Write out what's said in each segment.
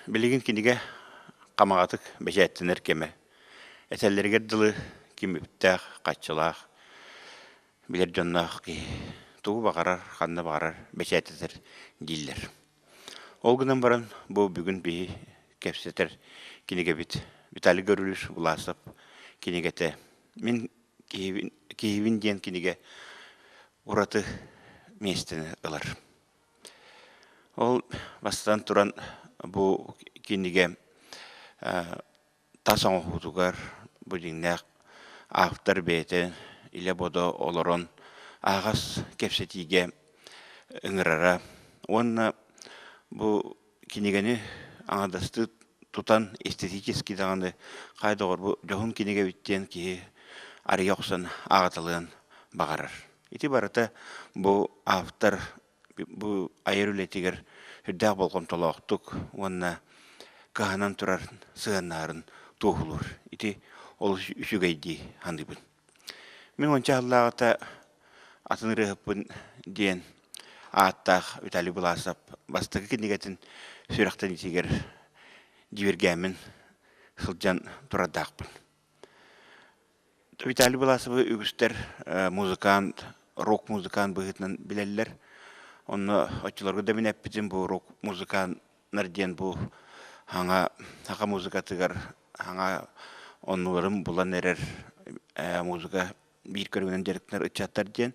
Билигин кинигэ хамаҕатык бэчээттэнэр кэмэ. Этэллэригэр дылы ким үптээх, хаччылаах, билэр дьонноох киһи тугу баҕарар, ханна баҕарар бэчээттэтэр дииллэр. Ол гынан баран бу бүгүн биһи кэпсэтэр кинигэбит Виталий Гаврильевич Власов кинигэтэ «Мин киһибин, киһибин» диэн кинигэ ураты миэстэни ылар. Ол бастатан туран бу кинигэ тас оҥоһуутугар бу дьиҥнээх автор бэйэтэ илэ-бодо олорон аһаҕас кэпсэтиигэ ыҥырара уонна бу кинигэни аҥардастыы тутан эстетически даҕаны хай доҕор бу дьоһун кинигэ эбит диэн киһи арыйа охсон ааҕыталыан баҕарар. Ити барыта бу автор бу айар үлэтигэр сүрдээх болҕомтолоохтук уонна кыһанан турар сыһыаннаһарын туоһулуур. Ити олус үчүгэй дии саныыбын. Мин уонча сыллааҕыта атын ырыаһыппын диэн ааттаах Виталий Власов бастакы кинигэтин сүрэхтэниитигэр дьиибэргээммин сылдьан турардаахпын. Виталий Власовы үгүстэр музыкант, рок-музыкант быһыытынан билэллэр. Онно оччолорго да мин эппитим бу рок-музыканнар диэн бу хаҥа саха музыкатыгар хаҥа оннуларын булан эрэр музыка биир көрүҥүнэн дьарыктанар ыччаттар диэн.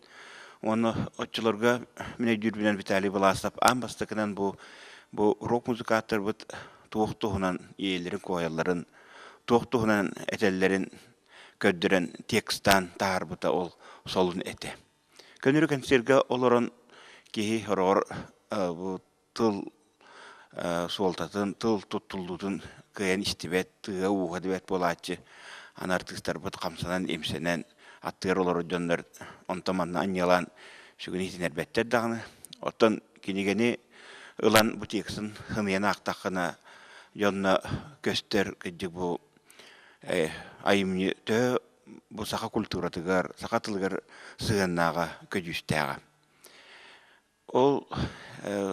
Уонна оччолорго мин өйдүүрбүнэн Виталий Власов аан бастакынан бу бу рок-музыканттарбыт туох туһунан иэйэлэрин куойалларын туох туһунан этэллэрин көрдөрөн текстаан таһаарбыта ол солун этэ. Көнөрү кэнсиэргэ олорон киһи хороҕор бу тыл суолтатын, тыл туттуллуутун кыайан истибэт, тыа-ууһа дибэт буолааччы. Аны артыыстарбыт хамсанан-имсэнэн аттыгар олорор дьоннор онтон манна анньыалаан сүгүн иһитинэрбэттэр даҕаны. Оттон кинигэни ылан бу текстын сыныйан аахтаххына дьонно көстөр кырдьык бу айымньы төһө бу саха культуратыгар, саха тылыгар сыһыаннааҕа, көдьүүстээҕэ. Ол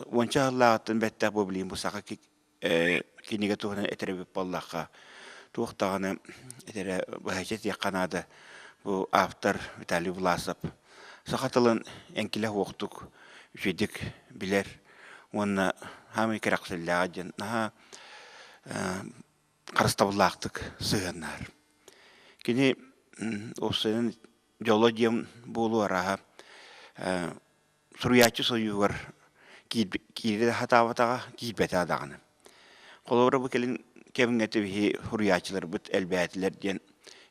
уонча сыллааҕыттан бэттэх бу билигин бу саха кинигэ туһунан этэр эбит буоллахха, туох даҕаны этэрэ быһаччы этиэххэ наада. Бу автор Виталий Власов саха тылын эҥкилэ суохтук үчүгэйдик билэр уонна саамай кэрэхсэллээҕэ диэн наһаа харыстабыллаахтык сыһыаннаһар. Кини уопсайынан дьоло диэн буолуо арааһа суруйааччы сойууһугар киирэ сатаабатаҕа, киирбэтэҕэ даҕаны. Холобура, бу кэлин кэмҥэ биһи суруйааччыларбыт элбээтилэр диэн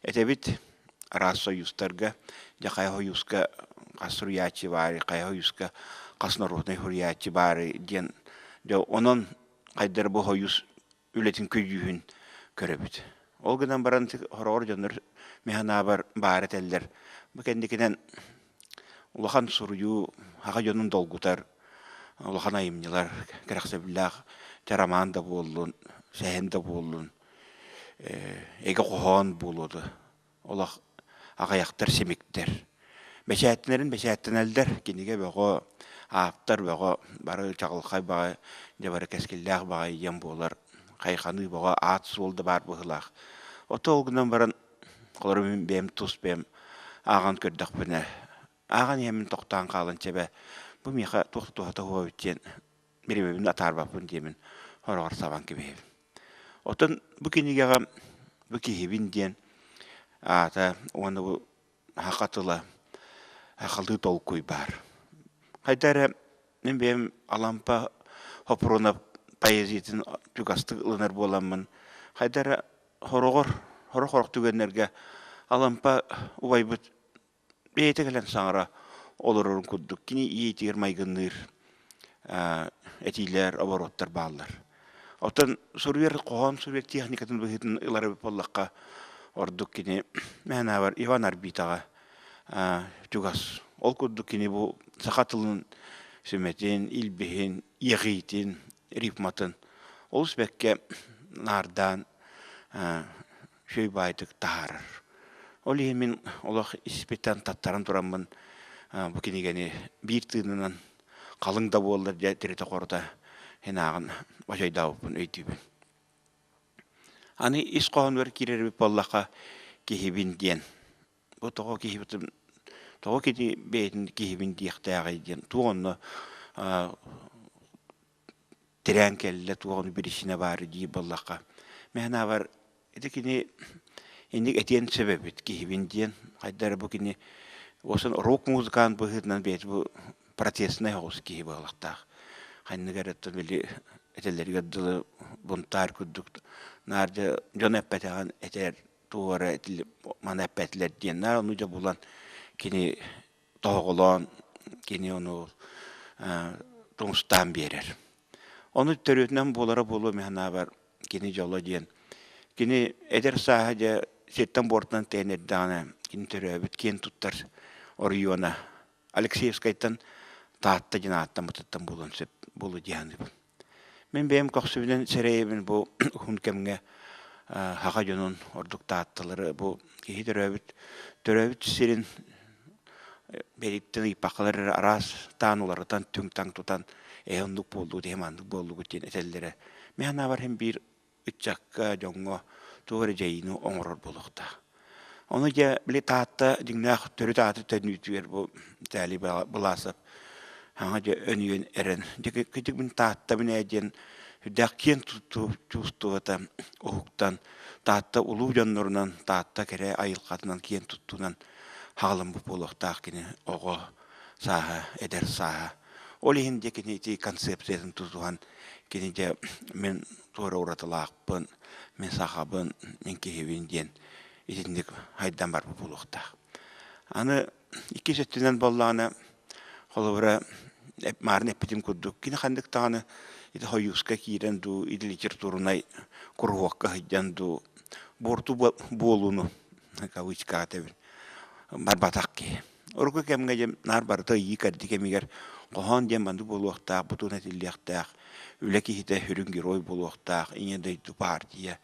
этэбит. Араас сойуустарга, дьэ хайа сойууска хас суруйааччы баарый, хайа сойууска хас норуотунай суруйааччы баарый диэн дьэ онон хайдары бу сойуус үлэтин көдьүүһүн көрөбүт. Ол гынан баран хороҕор дьоннор мин санаабар баар этэллэр. Бу кэнникинэн улахан суруйуу саха дьонун долгутар улахан айымньылар кэрэхсэбиллээх чэ роман да буоллун, сэһэн да буоллун, эгэ хоһоон буолуо да олох аҕыйахтар симиктэр. Бэчээттэнэрин бэчээттэнэллэр, кинигэ бөҕө, ааптар бөҕө, бары чаҕылхай баҕайы, дьэ бары кэскиллээх баҕайы диэн буолар, хайҕаныы бөҕө, аат-суол да баар быһыылаах. Ото ол гынан баран, холобур мин бэйэм тус бэйэм ааҕан көрдөхпүнэ, ааҕан иһэммин тохтоон хаалан чэбэ, бу миэхэ туох да туһата суох эбит диэн бириэмэбин атаарбаппын диэмин хороҕор сабан кэбиһэбин. Оттон бу кинигэҕэ бу киһибин диэн аата уонна бу саха тыла, сахалыы толкуй баар. Хайда эрэ мин бэйэм Алампа Хоппуруонап поэзиятын чугастык ылынар буоламмын, хайда эрэ хороҕор, сорох-сорох түгэннэргэ Алампа убайбыт бэйэтэ кэлэн саҥара олорорун курдук кини иитигэр майгынныыр этиилэр, обороттар бааллар. Оттон суруйар хоһоон суруйар техникатын быһыытын ылар эбит буоллахха, ордук кини мээнэбэр Иван Арбитаҕа чугас. Ол курдук кини бу саха тылын сүмэтин, илбиһин, иэҕиитин, рифматын олус бэккэ наардаан үчүгэй баайдык таһаарар. Ол иһин мин олох испиттэн таттаран тураммын бу кинигэни биир тыынынан халыҥ да буоллар дьэ тиритэ-хорута һин ааҕан бачайдаабыппын өйдүүбүн. Аны ис хоһоонугар киирэрбит буоллахха киһибин диэн. Бу тоҕо киһибитин тоҕо кини бэйэтин киһибин диэхтээҕий диэн туох онно тирээн кэллэ туох ону биричиинэ баары диир буоллахха мэһэнаабар ити кини инник этиэн сөп эбит киһибин диэн хайда эрэ бу кини уосан рок музыкант быһыытынан бэйэтэ бу протестнай оҕус киһи буолуохтаах ханнык эрэ били этэллэригэр дылы бунтаар курдук наар дьэ дьон эппэтэҕин этэр туох эрэ маны эппэтилэр диэн наар ону дьэ булан кини тоһоҕолоон кини ону тумустаан биэрэр. Ону төрүөтүнэн буолара буолуо мин санаабар кини дьоло диэн. Кини эдэр сааһа дьэ сиртэн-буортан тэйэн эрдэҕинэ кини төрөөбүт киэн туттар оройуона Алексеевскайтан Таатта диэн ааттаммытыттан буолуон сөп буолуо дии саныыбын. Мин бэйэм көхсүбүнэн сэрэйэбин бу уһун кэмҥэ саха дьонун ордук таатталары бу киһи төрөөбүт төрөөбүт сирин бэйиттэн ыйпаккалар эрэ араас таан уларытан түҥ-таҥ тутан ээ оннук буоллугут эһи маннык буоллугут диэн этэллэрэ. Мин санаабар иһин биир ыччакка, дьоҥҥо туох эрэ дьайыыны оҥорор буолуохтаах. Ону дьэ, били Таатта дьиҥнээх төрүт ааты төннүүтүгэр бу Виталий Быласов хаҥа дьэ өнүйэн эрэн, дьэ кырдьык мин Тааттабын ээ диэн сүрдээх киэн чувствовата уһуктан, Таатта улуу дьоннорунан, Таатта кэрэ айылҕатынан киэн туттунан хаҕаламмыт буолуохтаах кини оҕо сааһа, эдэр сааһа. Ол иһин дьэ кини ити концепциятын тутуһан кини дьэ мин туора уратылаахпын, мин сахабын, мин киһибин диэн итинник хайдан барбыт буолуохтаах. Аны иккис өттүнэн буоллаҕына, холобура, маарын эппитим курдук, кини ханнык даҕаны ити хойууска киирэн дуу, или литературнай куруһуокка сылдьан дуу, буорту буолууну кавычкаҕа этэбин, барбатах киһи. Урукку кэмҥэ дьэ наар барыта ыйыы-кэрдии кэмигэр хоһоон диэн маннык буолуохтаах, бутуун этиллиэхтээх, үлэ киһитэ сүрүн герой буолуохтаах, Ийэ дойду партия,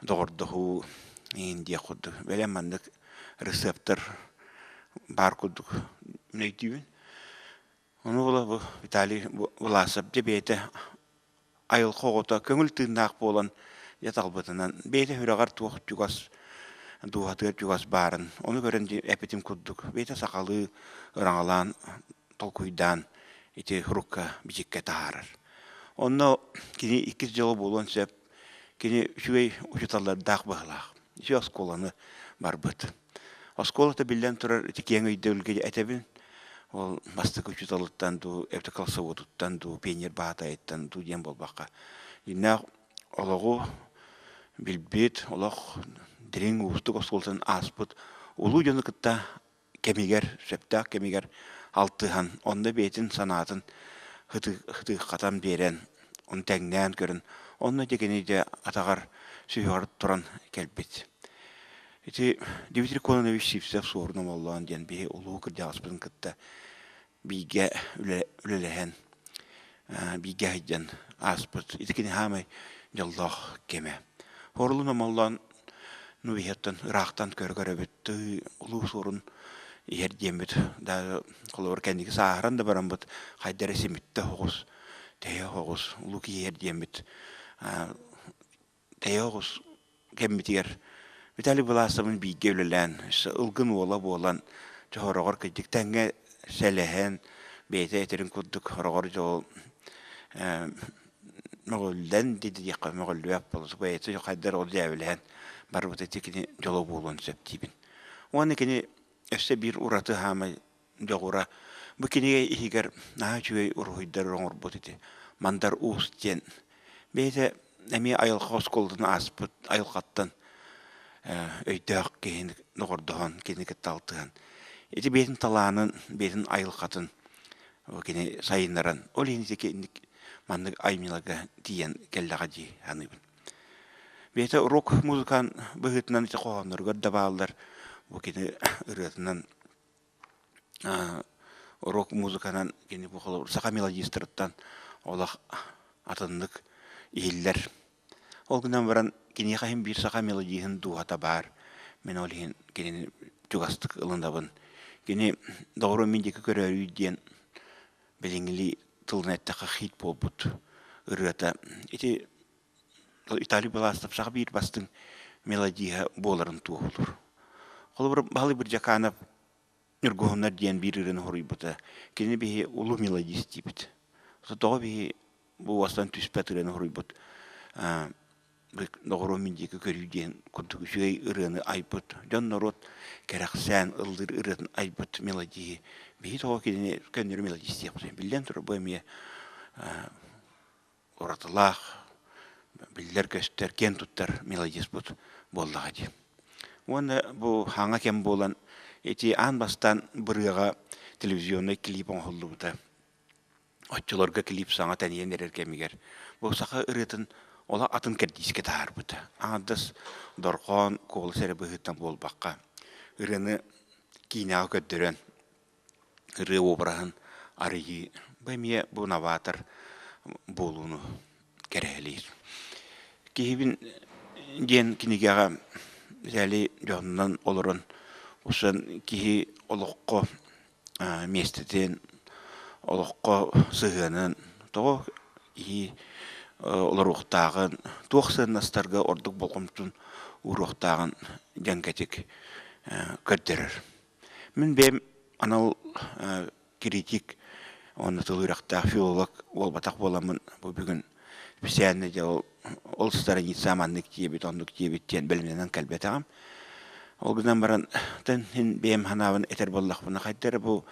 доҕордоһуу иһин диэх курдук. Бэлэм маннык рецептэр баар курдук өйдүүбүн. Ону була бу Виталий Власов дьэ бэйэтэ айылҕа оҕото көҥүл тыыннаах буолан дьэ талбытынан бэйэтэ сүрэҕэр туох чугас дууһатыгар чугас баарын ону көрөн эппитим курдук бэйэтэ сахалыы ыраҥалаан толкуйдаан ити сурукка бичиккэ таһаарар. Онно кини иккис дьоло буолуон сөп. Кини үчүгэй учууталлардаах быһыылаах. Үчүгэй оскуоланы барбыт. Оскуолата биллэн турар ити киэҥ өйдөбүлгэ этэбин. Ол бастакы учууталыттан дуу, эбэтэр классоводуттан дуу, пионер баатайыттан дуу диэн буолбакка. Дьиҥнээх олоҕу билбит, олох дириҥ уустук оскуолатын ааспыт улуу дьону кытта кэмигэр, сөптөөх кэмигэр алтыһан, онно бэйэтин санаатын хытыаххатан биэрэн, ону тэҥнээн көрөн, онно дьэ кини дьэ атаҕар сүһүөҕэр туран кэлбит. Ити Дмитрий Кононович Сивцев Суорун Омоллоон диэн биһи улуу кырдьаҕаспытын кытта бииргэ үлэлэһэн, бииргэ сылдьан ааспыт. Ити кини хаамай дьоллоох кэмэ. Хорлун Омоллоон ну биһиэттэн ыраахтан көрө-көрөбүт улуу суорун иһэр диэммит да холобур кэнники сааһыран да бараммыт хайда эрэ симиттэ оҕус тэйэ оҕус улуу киһи иһэр диэммит тэйэ оҕус кэммитигэр Виталий Власовын бииргэ үлэлээн, өссө ылгын уола буолан, чохороҕор кырдьык тэҥҥэ сэлэһэн, бэйэтэ этэрин курдук хороҕор дьол мөҕүллэн диэххэ мөҕүллүбэт буолла бэйэтэ хайдар ол дьээбэлэһэн барбыта ити кини дьоло буолуон сөп диибин. Уонна кини өссө биир ураты хаамай дьоҕура бу кинигэ иһигэр наһаа үчүгэй уруһуйдары оҥорбут ити Мандар Уус диэн бэйэтэ эмиэ айылҕа оскуолатын ааспыт айылҕаттан өйдөөх киһини доҕордоһон кинини кытта алтыһан ити бэйэтин талаанын бэйэтин айылҕатын кини сайыннаран ол иһин ити маннык айымньыларга тиийэн кэллэҕэ дии саныыбын. Бэйэтэ рок музыкант быһыытынан ити хоһоонноругар да бааллар бу кини ырыатынан рок музыканан кини бу холобур саха мелодистарыттан олох атыннык иһиллэр. Ол гынан баран киниэхэ иһин биир саха мелодиһын дууһата баар. Мин ол иһин кинини чугастык ылынабын. Кини доҕорум мин диэки көрөөрүй диэн билиҥҥилии тылын эттэххэ хит буолбут ырыата. Ити. Виталий Беластов саха биир бастыҥ мелодиһа буоларын туоһулуур. Холобур, Баһылай Бырдьакаанап Ньургуһуннар диэн биир ырыаны хоруйбута. Кини биһи улуу мелодист диибит. Тоҕо биһи бу уостан түспэт ырыаны хоруйбут доҕоруом мин диэки көрүү диэн курдук үчүгэй ырыаны айбыт, дьон-норуот кэрэхсээн ыллыыр ырыатын айбыт мелодиһы биһи тоҕо кинини көннөрү мелодист диэхпитин биллэн турар бу эмиэ уратылаах, биллэр-көстөр, киэн туттар мелодиспыт буоллаҕа дии. Уонна бу хаҥа кэм буолан ити аан бастаан бырыаҕа телевизионнай клип оҥоһуллубута. Оччолорго клип саҥа тэнийэн эрэр кэмигэр бу саха ырыатын олох атын кэрдиискэ таһаарбыта. Аҥардас дорҕоон куолас эрэ быһыытынан буолбакка, ырыаны киинэҕэ көрдөрөн ырыа уобараһын арыйыы бу эмиэ бу новатор буолууну кэрэһэлиир. Киһибин диэн кинигэҕэ Виталий дьонунан олорон усан киһи олоххо миэстэтин, олоххо сыһыанын, тоҕо киһи олоруохтааҕын, туох сыаннастарга ордук болҕомтотун ууруохтааҕын дьэҥкэтик көрдөрөр. Мин бэйэм анал критик уонна тыл үөрэхтээх филолог буолбатах буоламмын бу бүгүн специально дьэ ол ол страница маннык диэбит, оннук диэбит диэн бэлэмнэнэн кэлбэтэҕим. Ол гынан баран тэн иһин бэйэм санаабын этэр буоллахпына хайда эрэ бу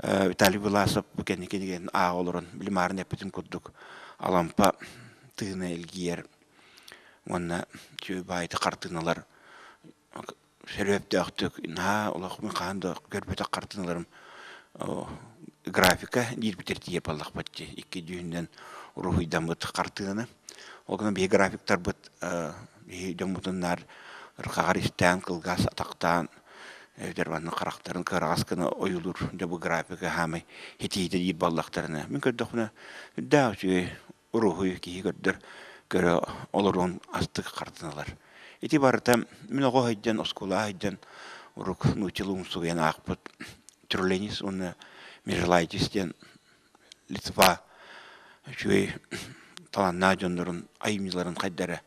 Виталий Власов бу кэнники кинигэтин ааҕа олорон били маарын эппитим курдук Алампа тыына илгийэр уонна үчүгэй баайыты хартыыналар сөрүөптөөхтүк наһаа олох мин хаһан да көрбөтөх хартыыналарым графика диирбитэр тиийэ буоллахпыт дии икки дьүһүнүнэн уруһуйдаммыт хартыынаны ол гынан биһи графиктарбыт биһи дьоммутун наар ырҕаҕар истээн кылгас атахтаан эбэтэр манна харахтарын кыараҕас гына ойуулуур дьэ бу графика хаамай хитиитэ диир буоллахтарына мин көрдөхпүнэ үрдээх үчүгэй уруһуй киһи көрдөр көрө олоруон астык хартыыналар. Ити барыта мин оҕо сылдьан, оскуолаҕа сылдьан урук нууччалыы умсугуйан аахпыт Тюрленис уонна Межелайтис диэн Литва үчүгэй талааннаах дьоннорун айымньыларын хайда эрэ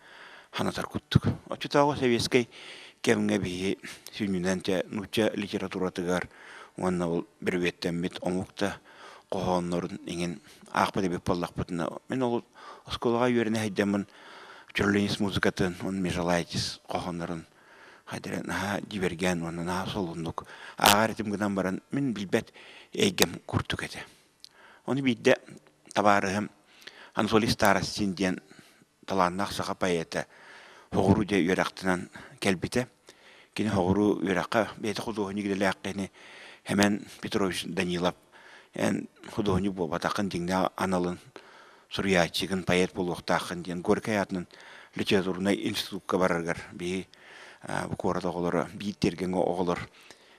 санатар курдук. Оччотооҕу сэбиэскэй кэмҥэ биһи сүнньүнэн чэ нуучча литературатыгар уонна ол бүрүөттэммит омук да хоһооннорун иҥин аахпыт эбит буоллахпытына, мин ол оскуолаҕа үөрэнэ сылдьаммын Черлинис музыкатын уонна Межалайтис хоһооннорун хайдара наһаа дьиибэргээн уонна наһаа солуннук ааҕар этим гынан баран мин билбэт эйгэм курдук этэ. Ону биирдэ табаарыһым Анатолий Старостин диэн талааннаах саха поэта соҕуруу дьэ үөрэхтэнэн кэлбитэ. Кини соҕуруу үөрэххэ бэйэтэ худуоһунньук идэлээх киһини Хэмэн Петрович Данилов эн худуоһунньук буолбатаххын дьиҥнээх аналын суруйааччыгын поэт буолуохтааххын диэн Горькай аатынан литературнай институкка барарыгар биһи бу куорат оҕолоро биир тиэргэҥҥэ оҕолор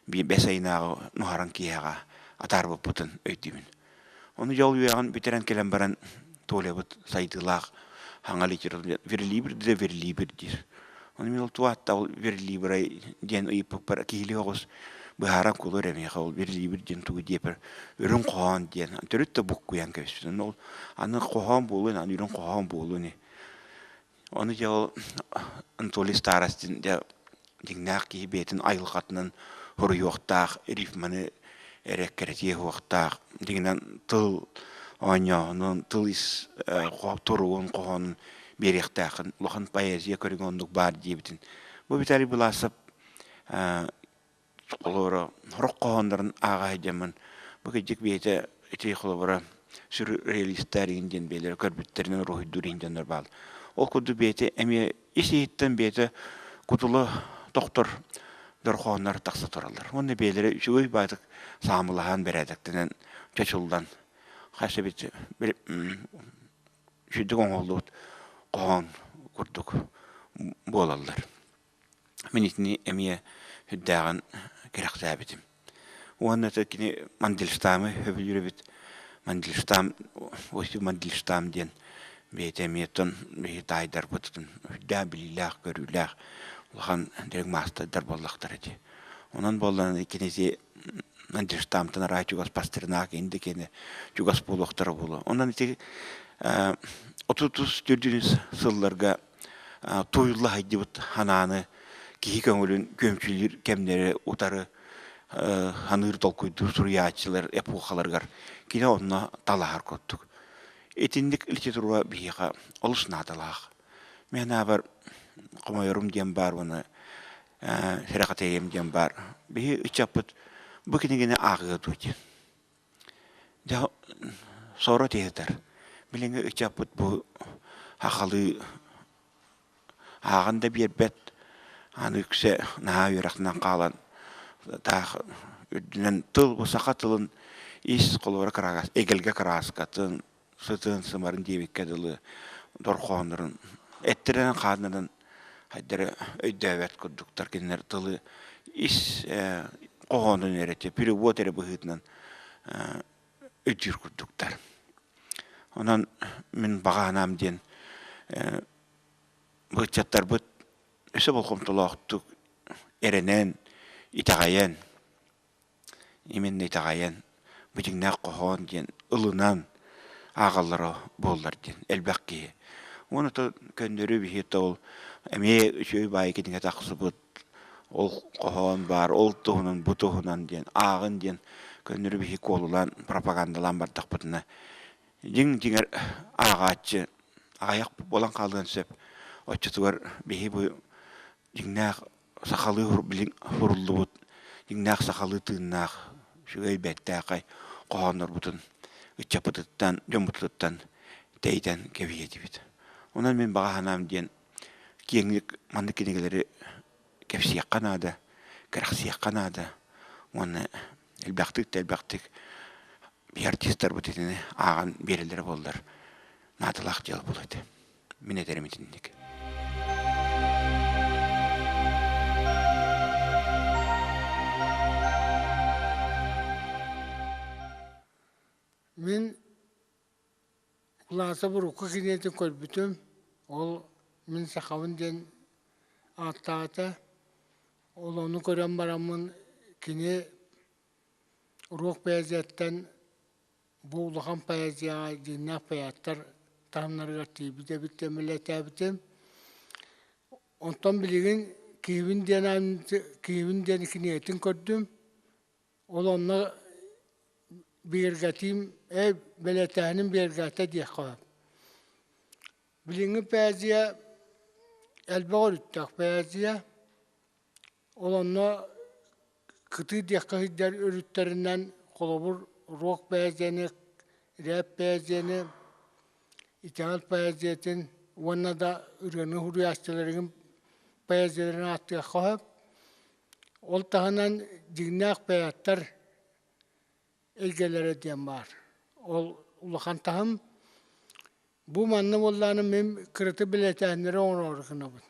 биир бэс ыйынааҕы нуһараҥ киэһэҕэ атаарбыппытын өйдүүбүн. Ону дьол үөрэҕин бүтэрэн кэлэн баран Толябыт сайдыылаах хаҥа литература верлибр да верлибр диир. Ону мин ол туоатта ол верлибрай диэн ыйыппыппар киһилии оҕус быһааран кулу эрэ миэхэ ол верлибр диэн тугу диэпэр үрүҥ хоһоон диэн төрүт да буккуйан кэбиспит. Ол аны хоһоон буолуон аны үрүҥ хоһоон буолуон Ону дьэ ол Анатолий Старостин дьэ дьиҥнээх киһи бэйэтин айылҕатынан хоруйуохтаах, рифманы эрэ кэрэтиэ суохтаах, дьиҥинэн тыл оонньооһунун, тыл ис туругун, хоһоонун биэриэхтээххин, улахан поэзия көрүҥэ оннук баар диэбитин. Бу Виталий Власов Холобура, сорох хоһооннорун ааҕа сылдьаммын, бу кырдьык бэйэтэ ити холобура сюрреалистар игин диэн бэйэлэрэ көрбүттэринэн уруһуйдуур иһин дьоннор баал. Ол курдук бэйэтэ эмиэ ис-иһиттэн бэйэтэ кутула тохтор дорҕооннор тахса тураллар. Уонна бэйэлэрэ үчүгэй баайдык саамылаһан, бэрээдэктэнэн, чочуллан хас эбит үчүгдүк оҥоһуллубут хоһоон курдук буолаллар. Мин итини эмиэ сүрдээҕин кэрэхсээбитим. Уонна это кини Мандельштамы сөбүлүүр эбит. Мандельштам, Осип Мандельштам диэн бэйэтэ эмиэ оттон биһи таайдарбытын сүрдээх билиилээх, көрүүлээх улахан дириҥ маастардар буоллахтара дии. Онон буоллаҕына кини ити Мандельштамтан араа чугас Пастернак инди кини чугас буолуохтара буолуо. Онон ити 30 төрдүнүс сылларга Туйулла сылдьыбыт санааны киһи көҥүлүн күөмчүлүүр кэмнэри утары саныыр толкуйдуур суруйааччылар эпохаларыгар кини онно талаһар курдук. Итинник литература биһиэхэ олус наадалаах. Мин санаабар хомойорум диэн баар уонна сэрэхэтэйиэм диэн баар. Биһи ыччаппыт бу кинигэни ааҕыа дуо диэн. Дьэ соро тиһэтэр. Билиҥҥи ыччаппыт бу сахалыы ааҕан да биэрбэт, аны үксэ наһаа үөрэхтэнэн хаалан таах үрдүнэн тыл бу саха тылын ис холобура кыраагас эгэлгэ кырааскатын, сытын, сымарын диэбиккэ дылы дорҕооннорун эттэринэн-хааннарын хайдары өйдөөбөт курдуктар кинилэр тылы ис хоһоонун эрэ перевод эрэ быһыытынан өйдүүр курдуктар. Онон мин баҕа санаам диэн ыччаттарбыт өссө болҕомтолоохтук эрэнэн, итэҕэйэн Именно итэҕэйэн, бу дьиҥнээх хоһоон диэн ылынан ааҕаллара буоллар диэн элбэх киһи. Уонна то көннөрү биһи ол эмиэ үчүгэй баайы кинигэ тахсыбыт, ол хоһоон баар, ол туһунан, бу туһунан диэн ааҕын диэн көннөрү биһи куолулаан, пропагандалаан бардахпытына дьиҥ дьиҥэр ааҕааччы аҕыйах буолан хаалыан сөп. Оччотугар биһи бу дьиҥнээх сахалыы суруллубут дьиҥнээх сахалыы тыыннаах үчүгэй бэртээхэй хоһооннорбутун ыччаппытыттан дьоммутуттан тэйитэн кэбиһиэ этибит. Онон мин баҕа санаам диэн киэҥник маннык кинигэлэри кэпсиэххэ наада, кэрэхсиэххэ наада уонна элбэхтик да элбэхтик биһи артистарбыт итини ааҕан биэрэллэрэ буоллар наадалаах дьыала буолуо этэ. Мин этэрим итинник. Мин кылааска урукку кинигэтин көрбүтүм. Ол мин сахабын диэн ааттаата. Ол ону көрөн бараммын кини уруок поэзияттан Бу улахан поэзияҕа дьиҥнээх поэттар таһымнарыгар тиийбит эбит диэн бэлиэтээбитим. Онтон билигин киһибин диэн киһибин диэн кинигэтин көрдүм. Ол онно бигэргэтиим, ээ бэлиэтээһиним бигэргээтэ диэххэ сөп. Билиҥҥи поэзия элбэх өрүттээх поэзия. Ол онно кытыы диэххэ сылдьар өрүттэринэн холобур рок поэзияны, рэп поэзияны, итэҕэл поэзиятын уонна да ырыаны суруйааччыларын поэзияларын ааттыахха сөп. Ол таһынан дьиҥнээх поэттар эйгэлэрэ диэн баар. Ол улахан таһым. Бу манна буоллаҕына мин кырата бэлиэтээһиннэри оҥороору гынабын.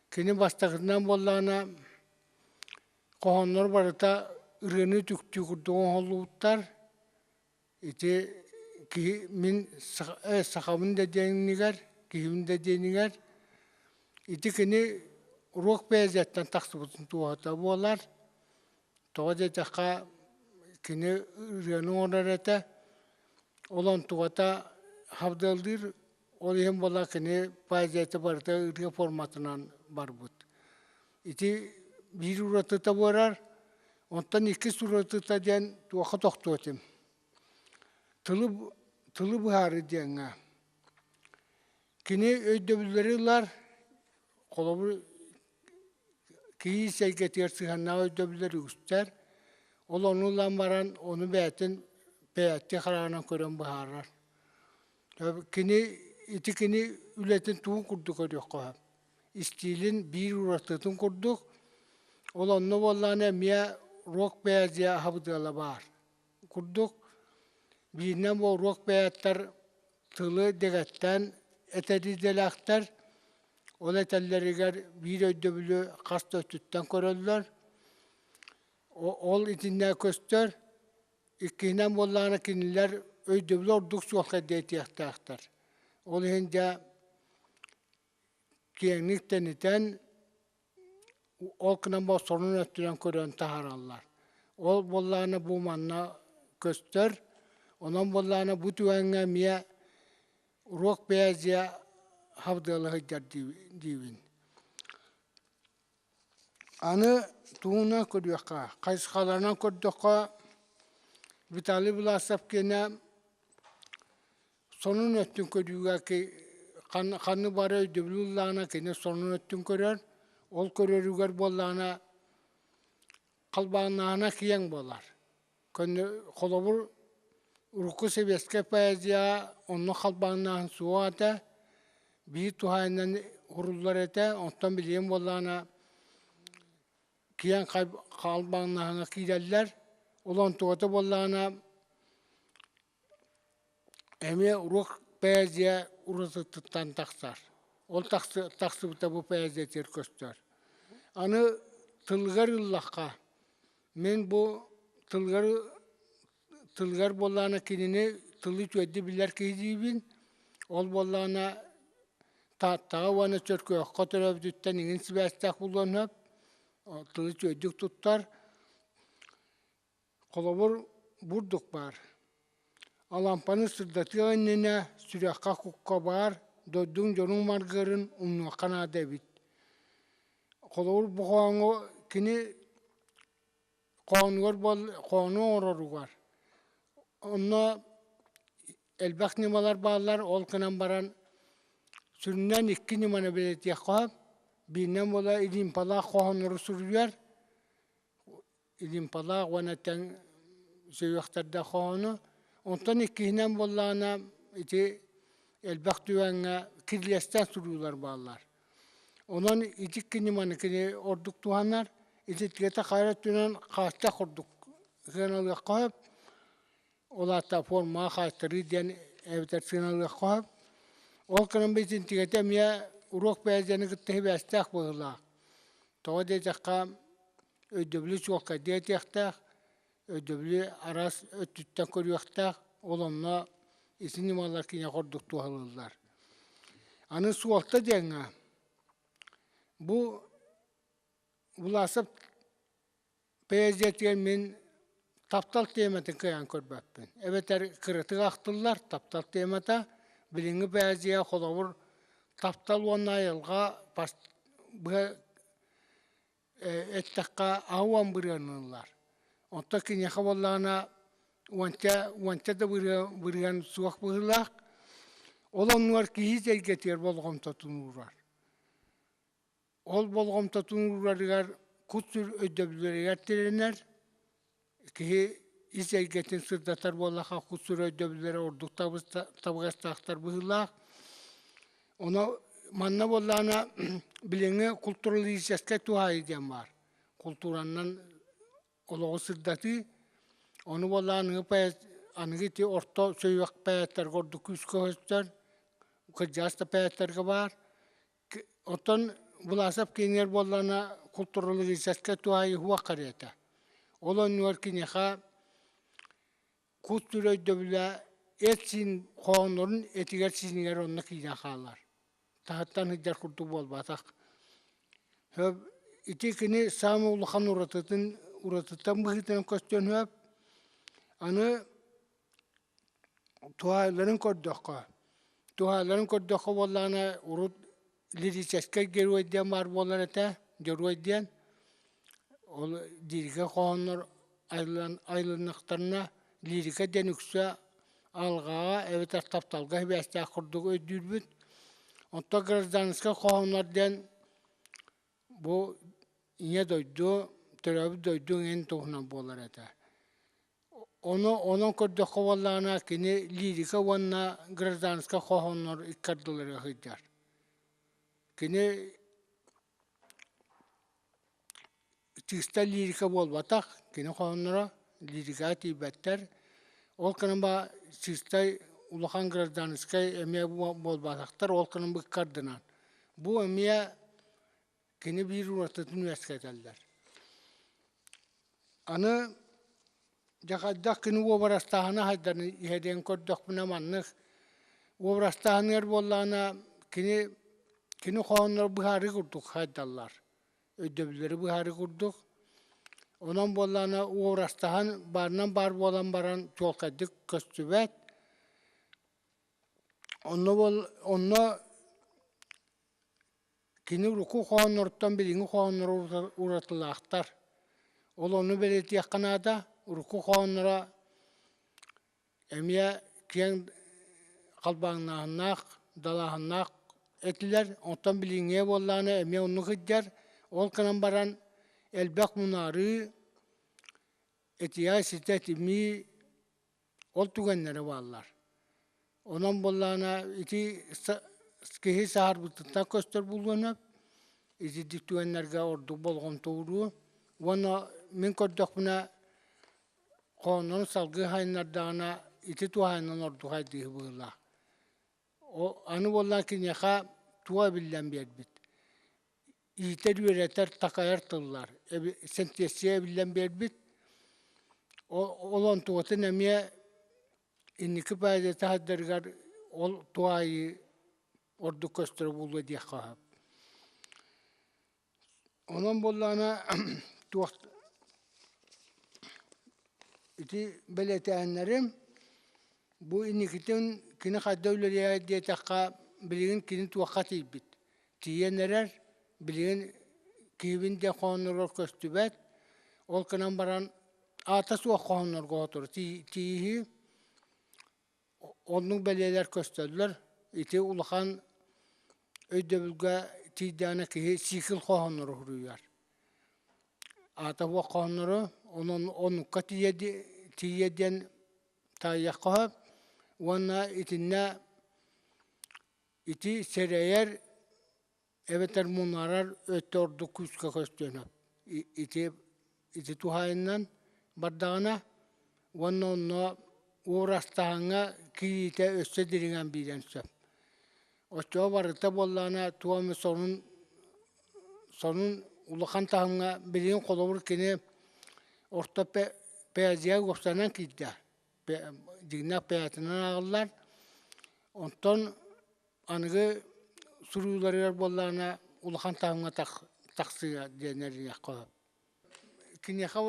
Кини бастакытынан буоллаҕына хоһооннор барыта ырыаны үтүктүү курдук оҥоһуллубуттар. Ити киһи мин сахабын да диэнигэр, киһибин да диэнигэр ити кини уруок поэзияттан тахсыбытын туоһута буолар. Тоҕо диэтэххэ кини ырыаны оҥорор этэ. Ол онтугата хабдыаллыыр Ол иһин буолла кини поэзията барыта ырыа форматынан барбыт. Ити биир уратыта буолар. Онтон иккис уратыта диэн туохха тохтуо этим. Тылы, тылы быһаарыы диэҥҥэ. Кини өйдөбүллэри ылар, холобур, киис эйгэтигэр сыһыаннаах өйдөбүллэр үгүстэр. Ол ону ылан баран, ону бэйэтин бэйэттии хараҕынан көрөн быһаарар. Кини ити кини үлэтин тугун курдук көрүөххэ сөп. Истиилин биир уратытын курдук. Ол онно буоллаҕына эмиэ рок поэзия аһабыдыала баар курдук. Бииринэн бу рок поэттар тылы дэгэттээн этэр идэлээхтэр. Ол этэллэригэр биир өйдөбүлү хас да өттүттэн көрөллөр. Ол итиннэ көстөр. Иккиһинэн буоллаҕына кинилэр өйдөбүлү ордук суолта диэтиэхтээхтэр. Ол иһин дьэ киэҥник тэнитэн ол гынан баран сонун өттүнэн көрөн таһаараллар. Ол буоллаҕына бу манна көстөр. Онон буоллаҕына бу түгэҥҥэ эмиэ уруок поэзия хабдыала сылдьар диибин. Аны тугунан көрүөххэ, хайысхаларынан көрдөххө, Виталий Власов киэнэ сонун өттүн көрүүгэ ханнык бары өйдөбүлү ыллаҕына кини сонун өттүн көрөр, ол көрөрүгэр буоллаҕына халбааннааһына киэҥ буолар. Холобур, урукку сэбиэскэй поэзия онно халбааннааһын суох этэ, биир туһаайынан уһуруллар этэ, онтон билигин буоллаҕына киэҥ халбааннааһыҥҥа киирэллэр. Ол онтугата буоллаҕына эмиэ уруок поэзия уратытыттан тахсар. Ол тахсыбыта бу поэзия көстөр. Аны тылыгар ыллахха, Мин бу тылгар тылгар буоллаҕына кинини тылы үчүгэйдик билэр киһи диибин. Ол буоллаҕына Тааттаҕа уонна Чөркөөххө төрөөбүтүттэн иҥин сибээстээх буолуон сөп. Тылы үчүгэйдик туттар. Холобур, бурдук баар. Алампаны сырдатыах иннинэ сүрэххэ кукка баар, дойдуҥ дьонуҥ маргыарын умнуохха наада эбит. Холобур, бу хоһооҥҥо кини хоһоонугар буол хоһоону оҥороругар онно элбэх ньымалар бааллар, ол гынан баран сүрүннээн икки ньыманы бэлиэтиэххэ сөп. Бииринэн буола илиимпалаах хоһооннору суруйар, илиимпалаах уонна тэҥ сүһүөхтэрдээх хоһоону. Онтон иккиһинэн буоллаҕына ити элбэх түгэҥҥэ кирилиэстээх суруйуулар бааллар. Онон ити икки ньыманы кини ордук туһанар. Ититигэтэ хайа өттүнэн хааччах курдук сыаналыахха сөп. Ол аата формаҕа хаайтарыы диэн эбэтэр сыаналыахха сөп. Ол гынан итинтигэтэ эмиэ уруок бэйэдьэни кытта сибээстээх быһыылаах. Тоҕо диэтэххэ өйдөбүлү чуолкайдыы этиэхтээх, өйдөбүлү араас өттүттэн көрүөхтээх, ол онно ити ньымалар киниэхэ ордук туһалыыллар. Аны суолта диэҥҥэ бу Власов поэзиятыгар мин таптал тиэмэтин кыайан көрбөппүн. Эбэтэр кыратык ахтыллар таптал тиэмэтэ билиҥҥи поэзия холобур таптал уонна айылҕа быһа эттэххэ аһы бырыаныллар. Оттон киниэхэ буоллаҕына уонча уонча да бырыан суох быһыылаах. Ол оннугар киһи эйгэтигэр болҕомтотун уурар. Ол болҕомтотун уурарыгар кут-сүр өйдөбүллэригэр тирэнэр. Киһи ис эйгэтин сырдатар буоллахха кут-сүр өйдөбүллэрэ ордук табыгастаахтар быһыылаах. Ону манна буоллаҕына билиҥҥи культуралистическай туһаайыы диэн баар. Култууранан олоҕу сырдатыы. Ону буоллаҕына аныгы поэт аныгы ити орто сүһүөх поэттарга ордук күүскэ көстөр, кырдьаҕас да поэттарга баар. Оттон Власов киинигэр буоллаҕына культурологическай туһаайыы суох кэриэтэ. Ол оннугар киниэхэ кут-сүр өйдөбүлэ эт-сиин хоһооннорун этигэр-сиинигэр онно киирэн хаалар. Таһыттан сылдьар курдук буолбатах. Ити кини саамай улахан уратытын уратыттан быһыытынан көстүөн сөп. Аны туһаайыларын көрдөххө, туһаайыларын көрдөххө буоллаҕына урут лирическэй герой диэн баар буолар этэ, дьоруой диэн. Ол лирика хоһооннор айыллан айылыннахтарына лирика диэн үксэ алҕаҕа эбэтэр тапталга сибээстээх курдук өйдүүрбүт. Оттон гражданскай хоһооннор диэн бу ийэ дойду, төрөөбүт дойду иҥин туһунан буолар этэ. Ону онон көрдөххө буоллаҕына кини лирика уонна гражданскай хоһооннор икки ардыларыгар сылдьар. Кини чыыста лирика буолбатах, кини хоһоонноро лирикаҕа тиийбэттэр. Ол гынан ба чыыстай улахан гражданскай эмиэ буолбатахтар, ол гынан ыккардынан. Бу эмиэ кини биир уратытын үөскэтэллэр. Аны дьэ хайдах кини уобарастааһына хайдан иһэ диэн көрдөхпүнэ маннык уобарастааһыныгар буоллаҕына кини кини хоһоонноро быһаарыы курдук хайдаллар өйдөбүллэри быһаарыы курдук онон буоллаҕына уобарастаһан баарынан баар буолан баран чуолкайдык көстүбэт онно буол онно. Кини урукку хоһоонноруттан билиҥҥи хоһоонноро уратылаахтар. Ол ону бэлиэтиэххэ наада, урукку хоһоонноро эмиэ киэҥ халбаҥнааһыннаах, далааһыннаах этилэр. Оттон билиҥҥигэ буоллаҕына эмиэ оннук сылдьар. Ол гынан баран элбэх мунаарыы, этиһэ ситэ этимии ол түгэннэрэ бааллар. Онон буоллаҕына ити киһи саһарбытыттан көстөр буолуон сөп. Итирдик түгэннэргэ ордук болҕомто ууруо. Уонна мин көрдөхпүнэ хооннорун салгыы хайыннардаҕына ити туһаайынан ордук хайдыыһы быһыылаах. Аны буоллаҕа киниэхэ туох эбиллэн биэрбит иитэр-үөрэтэр, такайар тыллар сэнтиэссийэ эбиллэн биэрбит. Ол онтугатын эмиэ инники поэзията сайдарыгар ол туһаайыы ордук көстөрө буолуо диэххэ сөп. Онон буоллаҕына туох ити бэлиэтээһиннэрим бу инникитин кини хайда үлэлиэ диэтэххэ билигин кини туохха тиийбит тиийэн эрэр, билигин киһибин диэн хоһоонноругар көстүбэт, ол гынан баран аата суох хоһооннорго сотору тииһии, оннук бэлиэлэр көстөллөр. Ити улахан өйдөбүлгэ тиийдэҕинэ киһи цикл хоһооннору суруйар. Аата суох хоһооннору, онон оннукка тиийэ диэн таайыахха сөп. Уонна итиннэ Ити сэрэйэр эбэтэр мунаарар өттө ордук күүскэ көстүөн сөп. Ити ити туһаайыннан бардаҕына уонна онно уорастаһаҥҥа киириитэ өссө дириҥэн биэриэн сөп. Оччоҕо барыта буоллаҕына туох эмэ сонун сонун улахан таһымҥа билигин холобур кини орто поэзия уопсайынан киирдэ. Дьиҥнээх поэтынан ааҕыллар. Онтон аныгы суруйууларыгар буоллаҕына улахан таһымҥа тахсыа диэн эриниэххэ сөп. Киниэхэ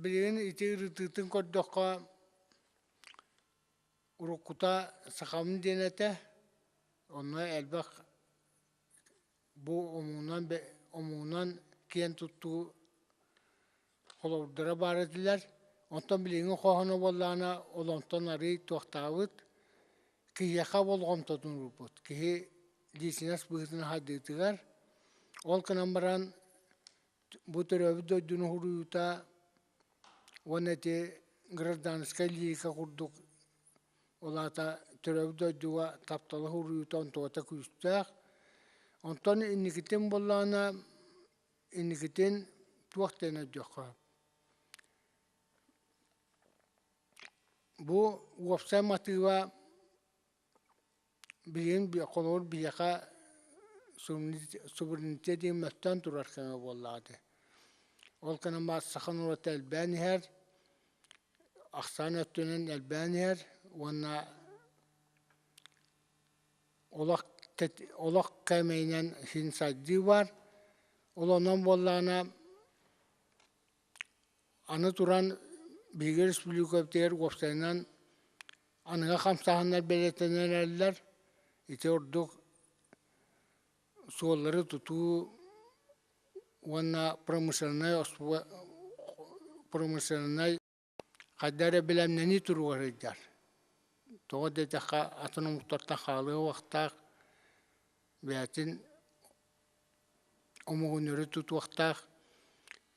билигин ити ырытыытын көрдөххө уруккута сахабын диэн этэ, онно элбэх бу омугунан омугунан киэн туттуу холобурдара баар этилэр. Онтон билиҥҥи хоһооно буоллаҕына ол онтон арыый туохтаабыт киһиэхэ болҕомтотун уурбут. Киһи лиичинэс быһыытынан хайдыытыгар. Ол гынан баран бу төрөөбүт дойдуну суруйуута уонна ити гражданскай лирика курдук ол аата төрөөбүт дойдуга таптала суруйуута онтугата күүстээх. Онтон инникитин буоллаҕына инникитин туох диэн өйдүөххэ бу уопсай матыыба билигин холобур биһиэхэ суверенитет диэн мөлтөөн турар кэмэ буоллаҕа дии. Ол гынан баран саха норуота элбээн иһэр, ахсаан өттүнэн элбээн иһэр уонна олох олох кээмэйинэн син сайдыы баар. Ол онон буоллаҕына аны туран биһиги республикабытыгар уопсайынан аныгы хамсааһыннар бэлиэтэнэн эрэллэр. Ити ордук суоллары тутуу уонна промышленнай промышленнай Хайда эрэ бэлэмнэнии туругар сылдьар. Тоҕо диэтэххэ, атын омуктартан хаалыа уохтаах, бэйэтин омугун өрө тутуохтаах.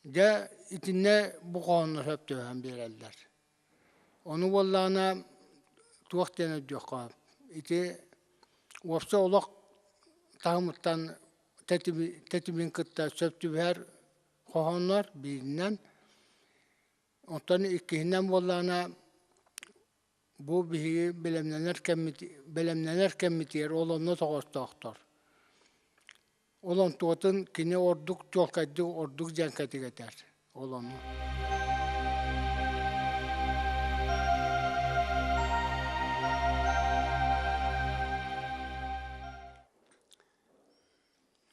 Дьэ, итиннэ бу хоһооннор сөп түбэһэн биэрэллэр. Ону буоллаҕына туох диэн өйдүөххэ ити уопсай олох таһымыттан тэтимин кытта сөп түбэһэр хоһооннор бииринэн Оттон иккиһинэн буоллаҕына, бу биһиги бэлэмнэнэр кэммит бэлэмнэнэр кэммитигэр ол онно тоҕоостоохтор. Ол онтуотун кини ордук чуолкайдык ордук дьэҥкэтик этэр. Ол ону.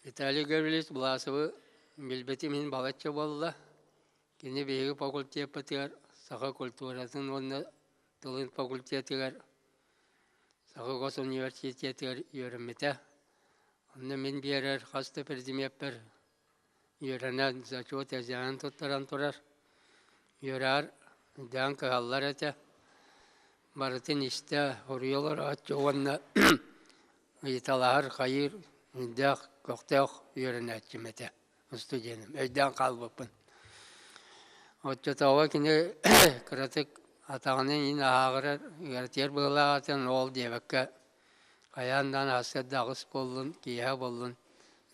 Виталий Гаврильевич Власовы билбэтим иһин балачча буолла. Кини биһиги факультеппытыгар саха культуратын уонна тылын факультетыгар Саха госуниверситетыгар үөрэммитэ. Онно мин биэрэр хас да предмеппэр үөрэнэн зачет экзамен туттаран турар. Үөрэҕэр дээн кыһаллар этэ. Барытын истэ, уруйа олорооччу уонна ыйыталаһар, хайыыр өйдөөх, көхтөөх үөрэнээччим этэ студеным. Өйдөөн хаалбыппын. Оччотооҕу кини кыратык атаҕынан иин аһааҕырар, ыаратыйар быһыылаах этэ, ол диэбэккэ хайаан даҕаны сарсыарда аҕыс буоллун, киэһэ буоллун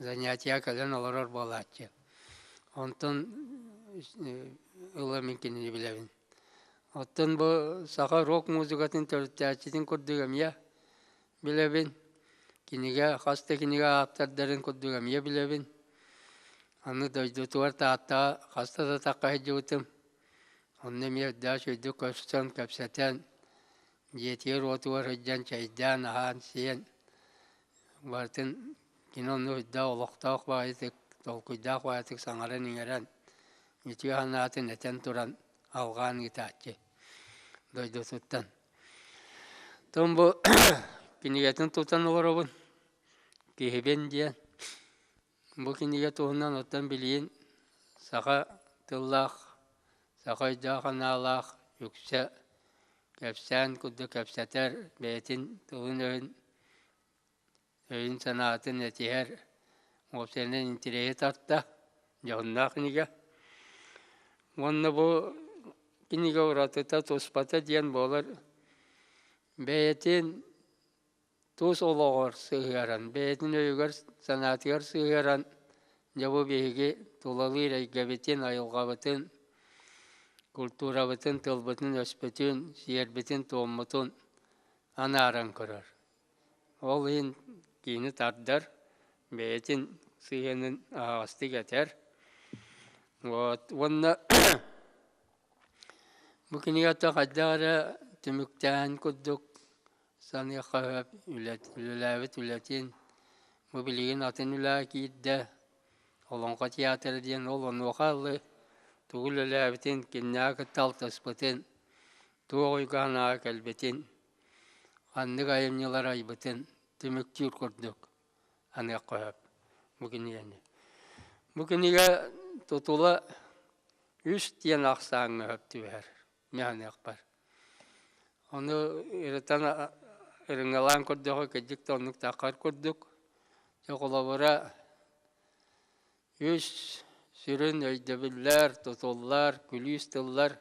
занятие кэлэн олорор буолааччы. Онтон ыла мин кинини билэбин. Оттон бу саха рок музыкатын төрүттээччитин курдук эмиэ билэбин. Кинигэ, хас да кинигэ ааптардарын курдук эмиэ билэбин. Аны дойдутугар Тааттаҕа хаста да атахха сылдьыбытым. Онно эмиэ үрдээх үчүгэйдик көрсөн, кэпсэтэн, дьиэтигэр-уотугар сылдьан чэйдээн, аһаан-сиэн барытын кини онно үрдээх олохтоох баҕайытык, толкуйдаах баҕайытык саҥаран-иҥэрэн, үтүө санаатын этэн туран алҕаан ыытааччы дойдутуттан. Оттон бу кинигэтин тутан олоробун, киһибин диэн. Бу кинигэ туһунан оттон билигин саха тыллаах, саха өйдөөх-санаалаах үксэ кэпсээн курдук кэпсэтэр, бэйэтин тылын-өһүн, өйүн-санаатын этиһэр, уопсайынан интэриэһи тарта, дьоһуннаах кинигэ. Уонна бу кинигэ уратыта, туспата диэн буолар бэйэтин тус олоҕор сыһыаран, бэйэтин өйүгэр-санаатыгар сыһыаран, дьэ бу биһиги тулалыыр эйгэбитин, айылҕабытын, культурабытын, тылбытын-өспүтүн, сиэрбитин-туоммутун анааран көрөр. Ол иһин киһини тардар, бэйэтин сыһыанын аһаҕастык этэр. Вот. Уонна бу кинигэтэ хайдах эрэ түмүктээн курдук Саныахха сөп, үлэлээбит үлэтин бу билигин атын үлэҕэ киирдэ, Олоҥхо театра диэн ол онуоха ылы тугу үлэлээбитин, кимнээҕи кытта алтыспытын, туох уйга-санааҕа кэлбитин, ханнык айымньылары айбытын түмүктүүр курдук аныахха сөп бу кинигэни. Бу кинигэ тутула үс диэн ахсааҥҥа сөп түбэһэр. Миэхэниэхпэр. Ону ырытан ырыҥалаан көрдөххө кырдьык да оннук таххар курдук. Дьэ холобура үс сүрүн өйдөбүллэр, тутуллар, күлүүс тыллар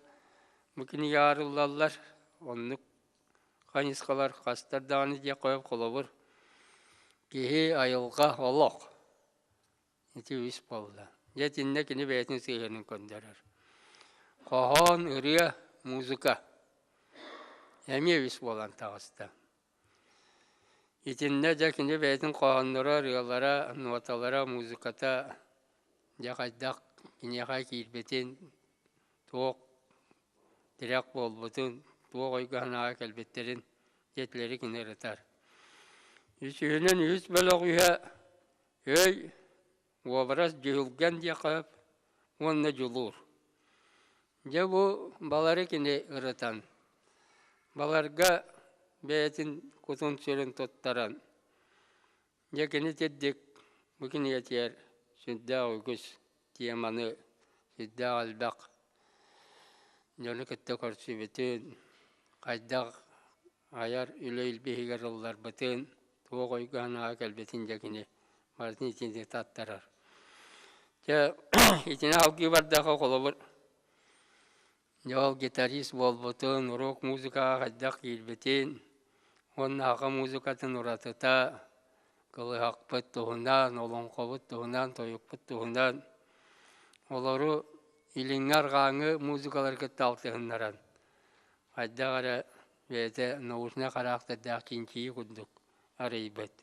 бу кинигэ арыллаллар. Оннук хайысхалар хастар даҕаны диэххэ холобур киһи, айылҕа, олох. Ити үс буолла. Дьэ итиннэ кини бэйэтин сыһыанын көрдөрөр. Хоһоон, ырыа, музыка эмиэ үс буолан таҕыста. Итиннэ дьэ кини бэйэтин хоһоонноро, ырыалара, ноталара, музыката дьэ хайдах киниэхэ киирбитин, туох тирэх буолбутун, туох өйгө-санааҕа кэлбиттэрин дьиэтилэри кини ырытар. Үсүһүнэн үһүс бөлөх үһэ Өй, уобарас дьүһүлгэн диэххэ сөп уонна дьулуур. Дьэ бу балары кини ырытан, баларга бэйэтин кутун-сүрүн туттаран, дьэ кини тирдик бу кинигэтигэр сүрдээх үгүс теманы, сүрдээх элбэх дьону кытта көрсүбүтүн, хайдах айар үлэ илбиһигэр ылларбытын, туох өйгө-санааҕа кэлбитин дьэ кини барытын итинник таттарар. Дьэ итини алгыы бардахха холобур дьэ ол гитарист буолбутун, рок музыкаҕа хайдах киирбитин уонна саха музыкатын уратыта, кылыһахпыт туһунан, олоҥхобут туһунан, тойукпут туһунан олору илиҥҥи-арҕааҥҥы музыкалары кытта алтыһыннаран хайдах эрэ бэйэтэ научнай хараахтардаах чинчийии курдук арыйбыт.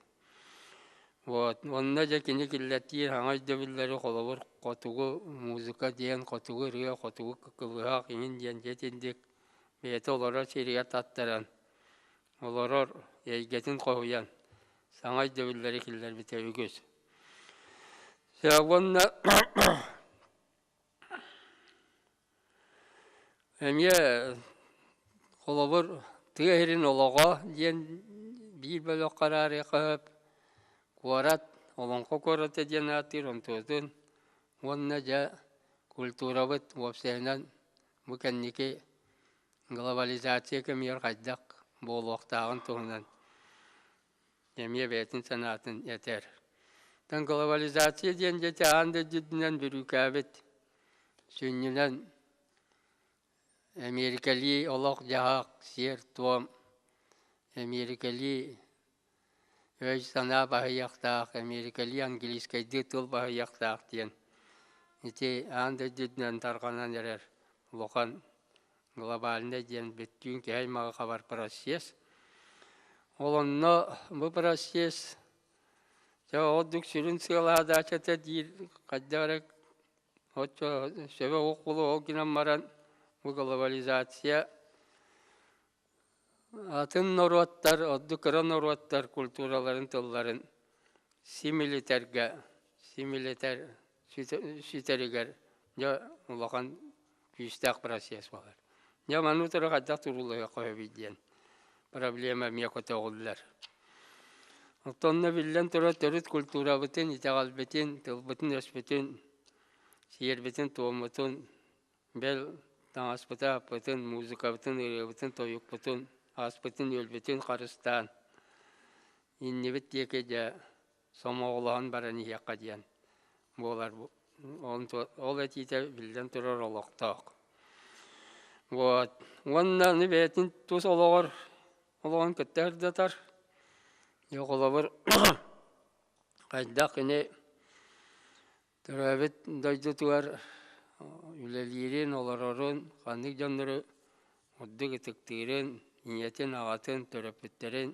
Вот. Онно дьэ кини киллэртиир саҥа өйдөбүллэри холобур хотугу музыка диэн, хотугу ырыа, хотугу кылыһах иҥин диэн дьэ итинник бэйэтэ олорор сиригэр таттаран, олорор эйгэтин хоһуйан саҥа өйдөбүллэри киллэрбитэ үгүс. Уонна Эмиэ холобур тыа сирин олоҕо диэн биир бөлөххө араарыахха сөп. Куорат Олоҥхо куората диэн ааттыыр онтуотун уонна дьэ культурабыт уопсайынан бу кэнники глобализация кэмигэр хайдах буолуохтааҕын туһунан эмиэ бэйэтин санаатын этэр. Оттон глобализация диэн дьэ аан дойду үрдүнэн бүрүүкээбит сүнньүнэн Эмиэрикэлии олох-дьаһах, сиэр-туом, эмиэрикэлии өй-санаа баһыйыахтаах, эмиэрикэлии английскайдыы тыл баһыйыахтаах диэн ити аан дойду үрдүнэн тарҕанан эрэр улахан глобальнай диэн бүттүүн киһи аймаҕы хабар процесс. Ол онно бу процесс дьэ ордук сүрүн сыалаһадаачата диир хайдах эрэ Оччо сөбө суох буолуо, ол гынан баран бу глобализация атын норуоттар, ордук кыра норуоттар культураларын, тылларын симилитэргэ, симилитэр сүтэригэр дьэ улахан күүстээх процесс буолар. Дьэ маны утары хайдах туруулаһыахха сөбүй диэн проблема эмиэ көтөҕүллэр. Оттон биллэн турар төрүт культурабытын, итэҕэлбитин, тылбытын-өспүтүн, сиэрбитин-туоммутун, бэл таҥаспытын-аппытын, музыкабытын, ырыабытын, тойукпутун, аспытын-үөлбүтүн харыстаан иннибит диэки дьэ сомоҕолоһон баран иһиэххэ диэн буолар. Ол этиитэ биллэн турар олохтоох. Вот. Уонна аны бэйэтин тус олоҕор олоҕун кытта сырдатар. Дьэ холобур хайдах кини төрөөбүт дойдутугар үлэлиирин, олорорун, ханнык дьоннору ордук ытыктыырын, ийэтин, аҕатын, төрөппүттэрин,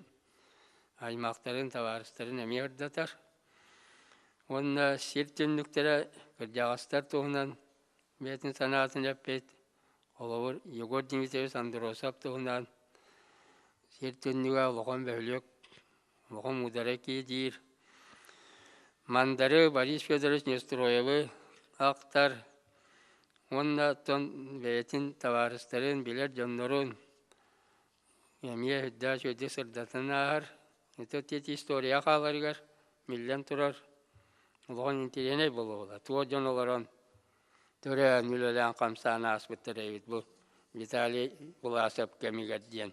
аймахтарын, табаарыстарын эмиэ ырдатар. Уонна сир түннүктэрэ кырдьаҕастар туһунан бэйэтин санаатын эппит. Холобур, Егор Дмитриевич Андросов туһунан сир түннүгэ улахан бөһүлүөк, улахан муударай киһи диир. Мандары Борис Федорович Неустроевы ахтар уонна оттон бэйэтин табаарыстарын, билэр дьоннорун эмиэ үрдээх үчүгэйдик сырдатан ааһар. Ити ити история хааларыгар биллэн турар улахан интэриэһинэй буолуоҕа. Туох дьон олорон төрөөн, үлэлээн-хамсаан ааспыттар эбит бу Виталий Власов кэмигэр диэн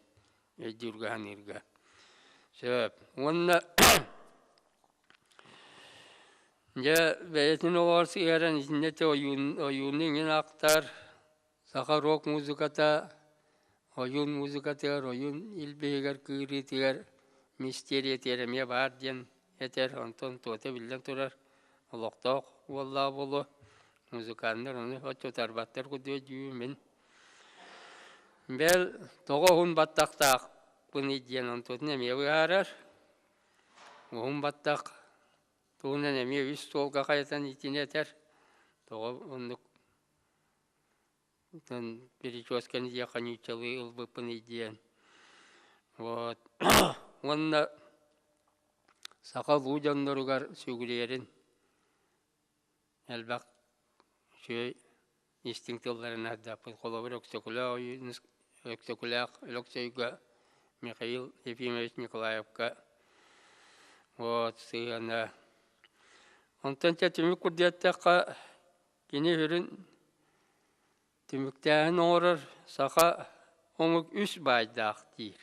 өйдүүргэ саныырга. Сөп. Уонна дьэ бэйэтин олоҕор сыһыаран итиннэ ойуун ойууну иҥин ахтар Саха рок музыката ойуун музыкатыгар, ойуун илбиһигэр, кыырыытыгар мистериятыгар эмиэ баар диэн этэр, онтон туота биллэн турар олохтоох уоллаах буолуо. Музыканнар ону оччо утарбаттар курдук өйдүүбүн мин. Бэл тоҕо уһун баттахтаахпыный диэн онтутун эмиэ быһаарар. Уһун баттах туһунан эмиэ үс суолга хайытан итини этэр. Тоҕо оннук Оттон прическаны диэххэ нууччалыы ылбыппыный диэн. Вот. Уонна саха улуу дьонноругар сүгүрүйэрин элбэх үчүгэй истиҥ тылларын аһардаппыт. Холобур, Өксөкүлээх Өксөкүлээх Өлөксөйгө Михаил Ефимович Николаевка вот сыһыана. Онтон чэ түмүк курдук эттэххэ Кини сүрүн түмүктээһин оҥорор саха омук үс баайдаах диир.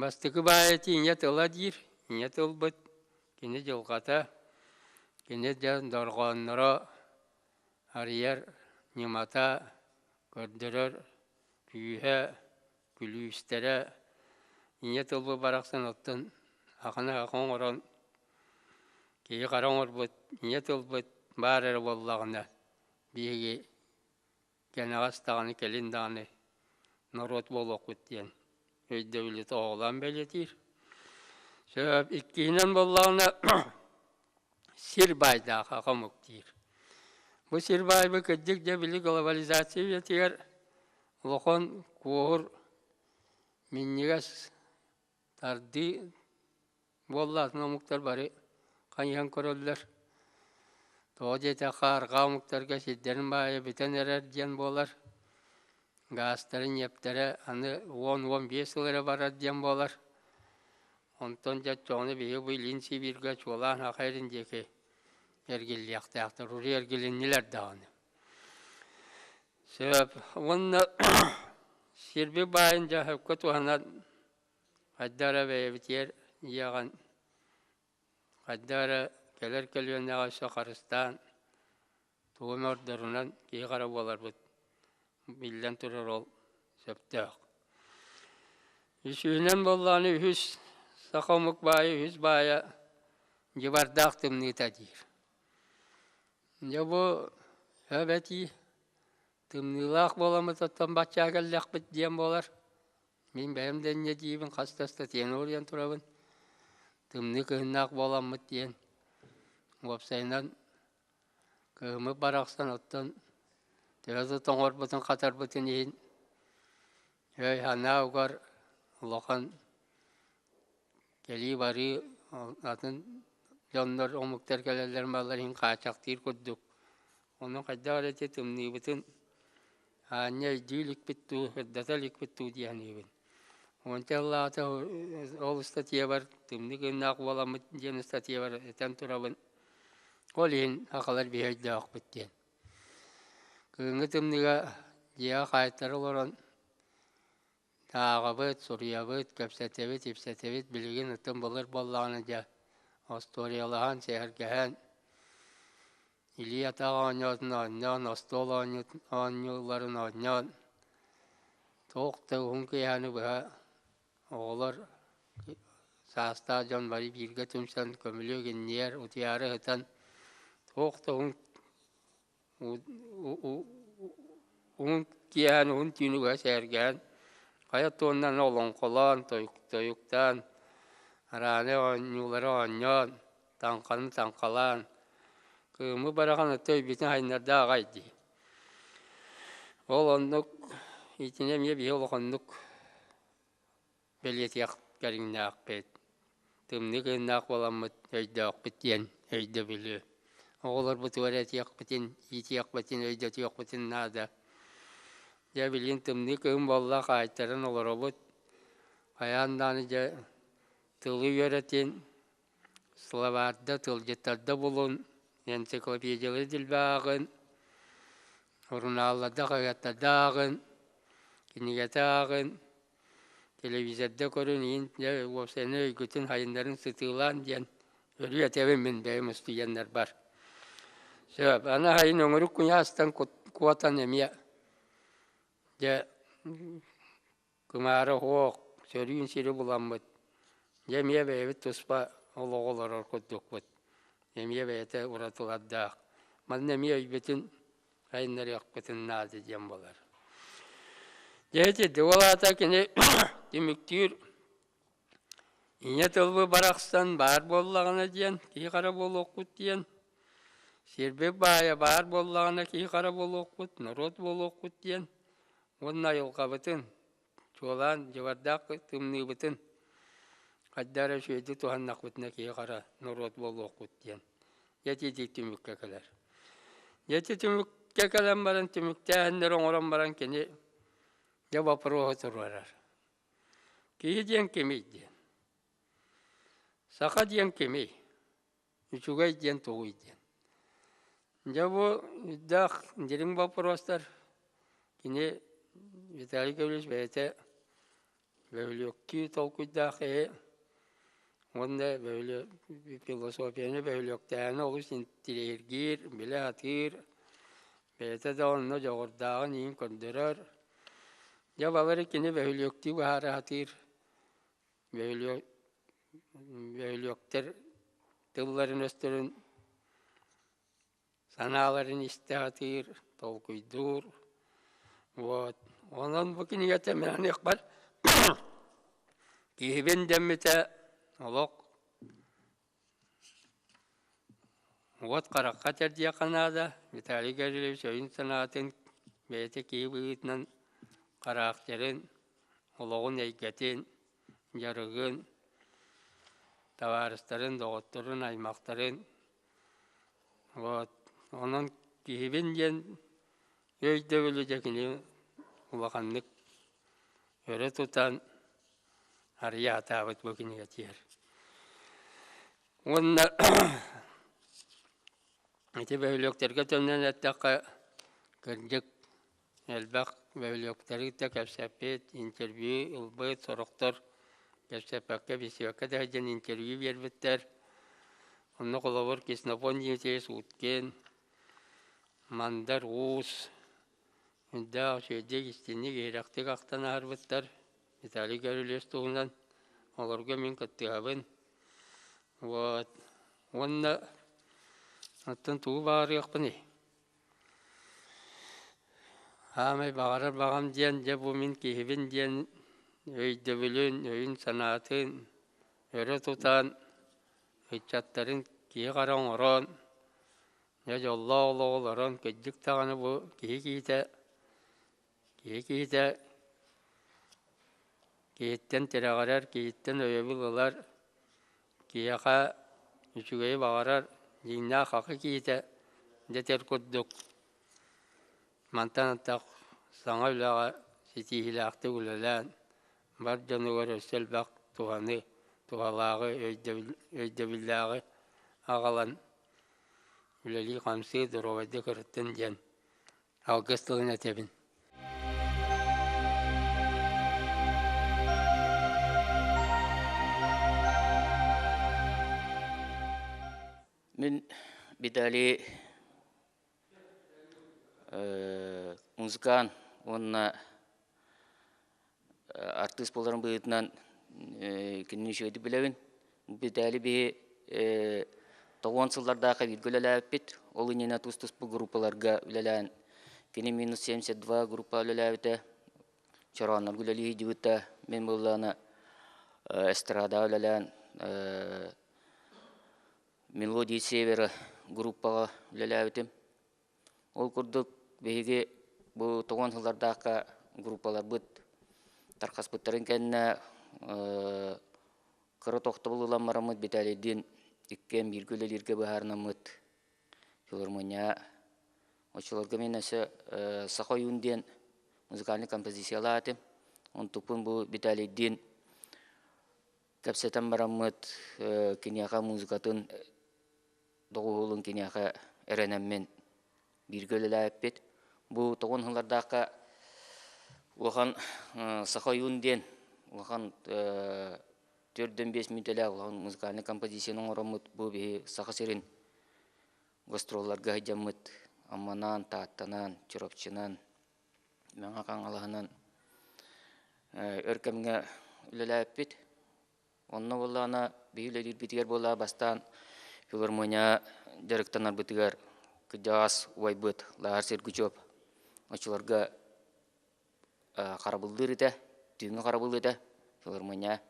Бастакы баайа ийэ тыла диир, ийэ тылбыт, кини дьылҕата, кини дьон дорҕоонноро арыйар ньымата, көрдөрөр күүһэ, күлүүстэрэ, ийэ тылбыт барахсан оттон аҕаны аҕа оҥорон Киһи хара оҥорбут ийэ тылбыт баар эрэ буоллаҕына биһиги кэнэҕэс даҕаны кэлин даҕаны норуот буолуохпут диэн өйдөбүлү тоһоҕолоон бэлиэтиир. Сөп иккиһинэн буоллаҕына сир баайдаах аҕа омук диир. Бу сир баайбыт кырдьык дьэ били глобализация үйэтигэр улахан куоһур минньигэс тардыы Буолла атын омуктар бары хайыһан көрөллөр. Тоҕо диэтэххэ арҕаа омуктарга сирдэрин баайа бүтэн эрэр диэн буолар. Гаастара, ньиэптэрэ аны 10-15 сыл эрэ барар диэн буолар. Онтон дьэ оччоҕуна биһиги бу Илин Сибииргэ чуолаан Саха сирин диэки эргиллиэхтээхтэр, уже эргилиннилэр даҕаны. Сөп. Уонна сирбит баайын дьэ сөпкө туһанан хайдах эрэ бэйэбитигэр иэҕэн хайдах эрэ кэлэр көлүөнэҕэ өссө харыстаан тугу эмэ ордорунан киһи-хара буоларбыт биллэн турар ол сөптөөх. Үсүһүнэн буоллаҕына үһүс саха омук баайа үһүс баайа дьыбардаах тымныыта диир. Дьэ бу сөп этии тымныылаах буоламмыт оттон баччаа кэллэхпит диэн буолар. Мин бэйэм да инньэ диибин, хас да ыстатыйаны уруйан турабын. Тымныы кыһыннаах буоламмыт диэн. Уопсайынан кыһыммыт барахсан оттон төһө да тоҥорбутун хатарбытын иһин өй-санаа угар улахан кэлии-барыы атын дьоннор омуктар кэлэллэр маллар иһин хааччахтыыр курдук. Ону хайдах эрэ ити тымныыбытын аанньа өйдүү иликпит дуу, сырдата иликпит дуу дии саныыбын. Уонча сыллааҕыта ол ыстатыйабар тымныы кыыннаах буоламмыт диэн ыстатыйабар этэн турабын. Ол иһин сахалар биһи өйдөөхпүт диэн. Кыһыҥҥы тымныыга дьиэҕэ хаайтара олорон ааҕабыт, суруйабыт, кэпсэтэбит, ипсэтэбит. Билигин ытым былыр буоллаҕына дьэ остуоруйалаһан, сэһэргэһэн, илии-атах оонньоотун оонньоон, остуол оонньууларын оонньоон, туох да уһун киэһэни быһа оҕолор саастаах дьон бары бииргэ түмсэн көмүлүөк иннигэр утуйаары сытан туох да уһун уһун киэһэни уһун түүнү быһа сэһэргэһэн хайа туоннан олоҥхолоон тойуктаан арааны оонньуулары оонньоон таҥханы таҥхалаан кыымы барахан ытта өйбүтүн айнарда аҕай дии. Ол оннук итини эмиэ биһи олох оннук бэлиэтиэх кэриҥнээхпит, тымныы кыһыннаах буоламмыт өйдөөхпүт диэн өйдөбүлү оҕолорбутугар этиэхпитин, иитиэхпитин, өйдөтүөхпүтүн наада. Дьэ билигин тымныы кыһын буолла хаайтаран олоробут. Хайаан даҕаны дьэ тылы үөрэтин, словарда, тылдьыттарда булун, энциклопедиялары дэлби ааҕын, сурунаалларда, хаһыаттарда ааҕын, кинигэтэ ааҕын, телевизорда көрүн иһин дьэ уопсайынан өйгүтүн хайыннарын сытыылаан диэн өрүү этэбин мин бэйэм устудьуоннарбар. Сөп, аны сайын өҥүрүк куйаастан куотан эмиэ дьэ кымаара суох сөрүүн сири буламмыт дьэ эмиэ бэйэбит туспа олоҕу олорор курдукпут. Эмиэ бэйэтэ уратылардаах. Манна эмиэ өйбүтүн сайыннарыахпытын наада диэн буолар. Дьэ ити ол аата кини түмүктүүр ийэ тылбы барахсан баар буоллаҕына диэн киһи-хара буолуохпут диэн сирбит баайа баар буоллаҕына киһи-хара буолуохпут, норуот буолуохпут диэн уонна айылҕабытын чуолаан дьыбардаах тымныыбытын хайдах эрэ үчүгэйдик туһаннахпытына киһи-хара норуот буолуохпут диэн дьэ ити түмүккэ кэлэр. Дьэ ити түмүккэ кэлэн баран түмүктээһиннэри оҥорон баран кини дьэ боппуруоһу туруорар. Киһи диэн кимий диэн. Саха диэн кимий? Үчүгэй диэн тугуй диэн. Дьэ бу үрдээх дириҥ боппуруостар кини Виталий Гаврильевич бэйэтэ бөһүлүөктүү толкуйдаах киһи уонна философияны бөһүлүөктээһини олус интириэһиргиир, билэ сатыыр, бэйэтэ да онно дьоҕурдааҕын иһин көрдөрөр. Дьэ балары кини бөһүлүөктүү быһаара сатыыр Бөһүлүөктэр тылларын-өстөрүн, санааларын истэ сатыыр, толкуйдуур. Вот. Онон бу кинигэтэ мин аныахпар киһибин дэммитэ олох уот харахха этэр диэххэ наада. Виталий Гаврильевич өйүн-санаатын бэйэтэ киһи быһыытынан характерын, олоҕун эйгэтин, дьарыгын, табаарыстарын, доҕотторун, аймахтарын вот онон киһибин диэн өйдөбүлү дьэ кини улаханнык өрө тутан арыйа сатаабыт бу кинигэтигэр. Уонна ити бөһүөлэктэргэ төннөн эттэххэ, кырдьык, элбэх бөһүөлэктэри кытта кэпсэппит, интервью ылбыт, сорохтор кэпсэппэккэ, билсибэккэ да сылдьан интервью биэрбиттэр. Онно холобур Ксенофонт Дмитриевич Уткин, Мандар Уус, үрдээх үчүгэйдик истиҥник иһирэхтик ахтан аһарбыттар. Виталий Гаврильевич туһунан олорго мин кыттыһабын. Вот. Уонна оттон тугу баҕарыахпыный? Аамай баҕарар баҕам диэн дьэ бу мин киһибин диэн өйдөбүлүн, өйүн-санаатын өрө тутан, ыччаттарын киһи-хара оҥорон, дьэ дьоллоох олоҕу олорон кырдьык даҕаны бу киһи киһитэ Киһи киһитэ киһиттэн тирэҕирэр, киһиттэн өйөбүл ылар, киһиэхэ үчүгэйи баҕарар, дьиҥнээх хахы киһитэ дэтэр курдук мантан антах саҥа үлэҕэ ситиһиилээхтик үлэлээн бар дьонугар өссө элбэх туһаны, туһалааҕы, өйдөбүллээҕи аҕалан үлэлии-хамсыы доруобайдык ырыттын диэн алгыс тылын этэбин. Мин Виталий музыкант уонна артыыс буоларын быһыытынан кинини үчүгэйдик билэбин. Виталий биһи тоҕуон сыллардаахха бииргэ үлэлээбиппит. Ол иннинэ тус-туспа группаларга үлэлээн, кини минус 72 группа үлэлээбитэ. Чорооннорго үлэлии сылдьыбыта. Мин буоллаҕына эстрадаҕа үлэлээн Мелодии Севера группаҕа үлэлээбитим. Ол курдук биһиги бу тоҕуон сыллардаахха группаларбыт тархаспыттарын кэннэ кыра тохтобул ылан бараммыт Виталийдыын иккиэн бииргэ үлэлииргэ быһаарынаммыт филармония оччолорго мин өссө Саха ойуун диэн музыкальнай композициялаах этим. Онтукпун бу Виталийдыын кэпсэтэн бараммыт киниэхэ музыкатын доҕуһуолун киниэхэ эрэнэммин бииргэ үлэлээбиппит. Бу тоҕун сыллардаахха улахан Саха ойуун диэн улахан 4-5 мүнүүтэлээх улахан музыкальнай композицияны оҥороммут бу биһи Саха сирин гастролларга сылдьаммыт Амманаан, Тааттанаан, Чурапчынан, Мэҥэ Хаҥалаһынан өр кэмҥэ үлэлээбиппит. Онно буоллаҕына биһи үлэлиирбитигэр буоллаҕа бастаан филармония дьарыктанарбытыгар кырдьаҕас убайбыт Лаһар Сергучев оччолорго харабыллыыр этэ, түүҥҥү харабыл этэ филармония.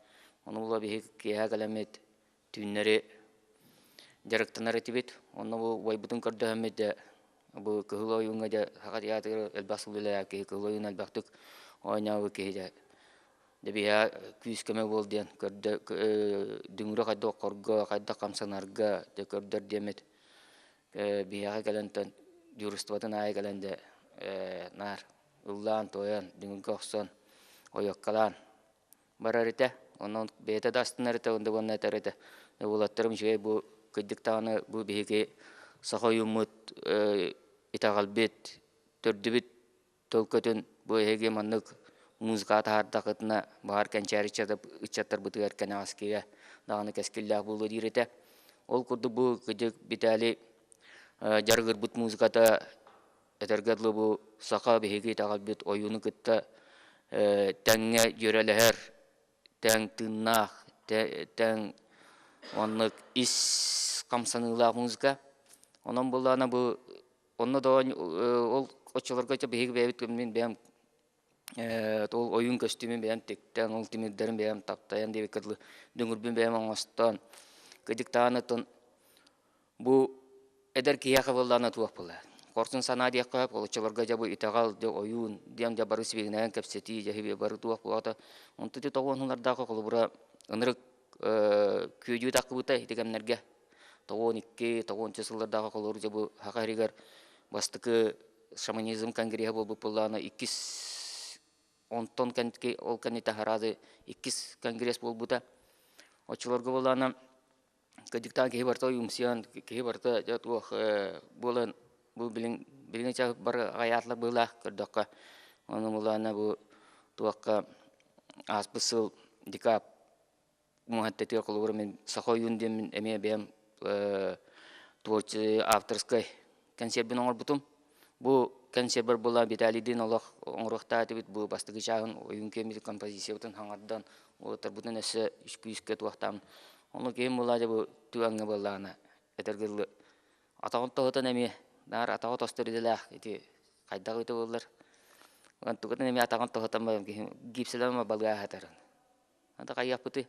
Ону була биһи киэһэ кэлэммит түүннэри дьарыктанар этибит. Онно бу убайбытын көрдөһөммүт дьэ бу Кыһыл Ойууҥҥа дьэ Саха театрыгар элбэх сыл үлэлээбит киһи Кыһыл Ойуун элбэхтик оонньообут киһи дьэ Дэбиһэ күүс-көмө буол диэн көрдө дүҥүрү хайдах оххорго, хайдах хамсанарга дьэ көрдөр диэммит биһиэхэ кэлэн дежурствотын аайы кэлэн дьэ наар ыллаан-туойан, дүҥүргэ охсон, ойуоккалаан барар этэ. Онон бэйэтэ да астынар этэ, уонна этэр этэ уолаттарым үчүгэй бу кырдьык даҕаны бу биһиги саха ойууммут итэҕэлбит, төрдүбүт Төлкөтүн бу эһиги маннык музыка таһаардаххытына баҕар кэнчээри ыччаттарбытыгар кэнэҕэскигэ даҕаны кэскиллээх буолуо диир этэ. Ол курдук бу кыдьык Виталий дьарыгырбыт музыката этэргэ дылы бу саха биһиги итэҕэлбит ойууну кытта тэҥҥэ дьүөрэлэһэр, тэҥ тыыннаах, тэҥ оннук ис хамсаныылаах музыка. Онон буоллаҕына бу Онно да ол оччолорго биһиги бэйэбит мин бэйэм ол ойуун көстүүмүн бэйэм тиктэн, ол тимирдэрин бэйэм таптайан диэбиккэ дылы дүҥүрбүн бэйэм оҥостон, кыдьыктаан оттон бу эдэр киһиэхэ буоллаҕына туох буолар? Хорсун санаа диэххэ сөп, ол оччолорго дьэ бу итэҕэл, дьэ ойуун диэн дьэ бары сибигинэйэн кэпсэтии, дьэ бары туох буолата. Онтон ити тоҕуон холобура ынырык күөдьүү таххыбыта ити кэмнэргэ 92, 90 сыллардаах холобур дьэ бу Саха сиригэр бастакы шаманизм конгреһа буолбут буоллаҕына иккис онтон кэнники ол кэнниттэн араады иккис конгресс буолбута. Оччолорго буоллаҕына Кырдьыктаан киһи барыта ойуумсуйан, киһи барыта дьэ туох буолан бу билин билиҥҥи чаһы бары аҕайаатылар быһыылаах көрдөххө. Ону мулаана бу туохха ааспыт сыл декаб муһаттатыгар холобура мин саха ойуун диэммин эмиэ бэйэм творческий авторскай кэнсиэрбин оҥорбутум. Бу кэнсиэрбэр була Виталийдыын олох оҥоруохтаах этибит бу бастакы чааһын ойуун киэммит композициябытын хаҥардан уолаттарбытын өссө үс күүскэ туохтаан ону киһим буолла дьэ бу түгэҥҥэ буоллаҕына этэргэ дылы атаҕын тоһутан эмиэ наар атаҕа тостор идэлээх ити хайдах ити буоллар онтукутун эмиэ атаҕын тоһутан баран киһим гипсэлэн балыга аһатарын Ата хайыахпытый?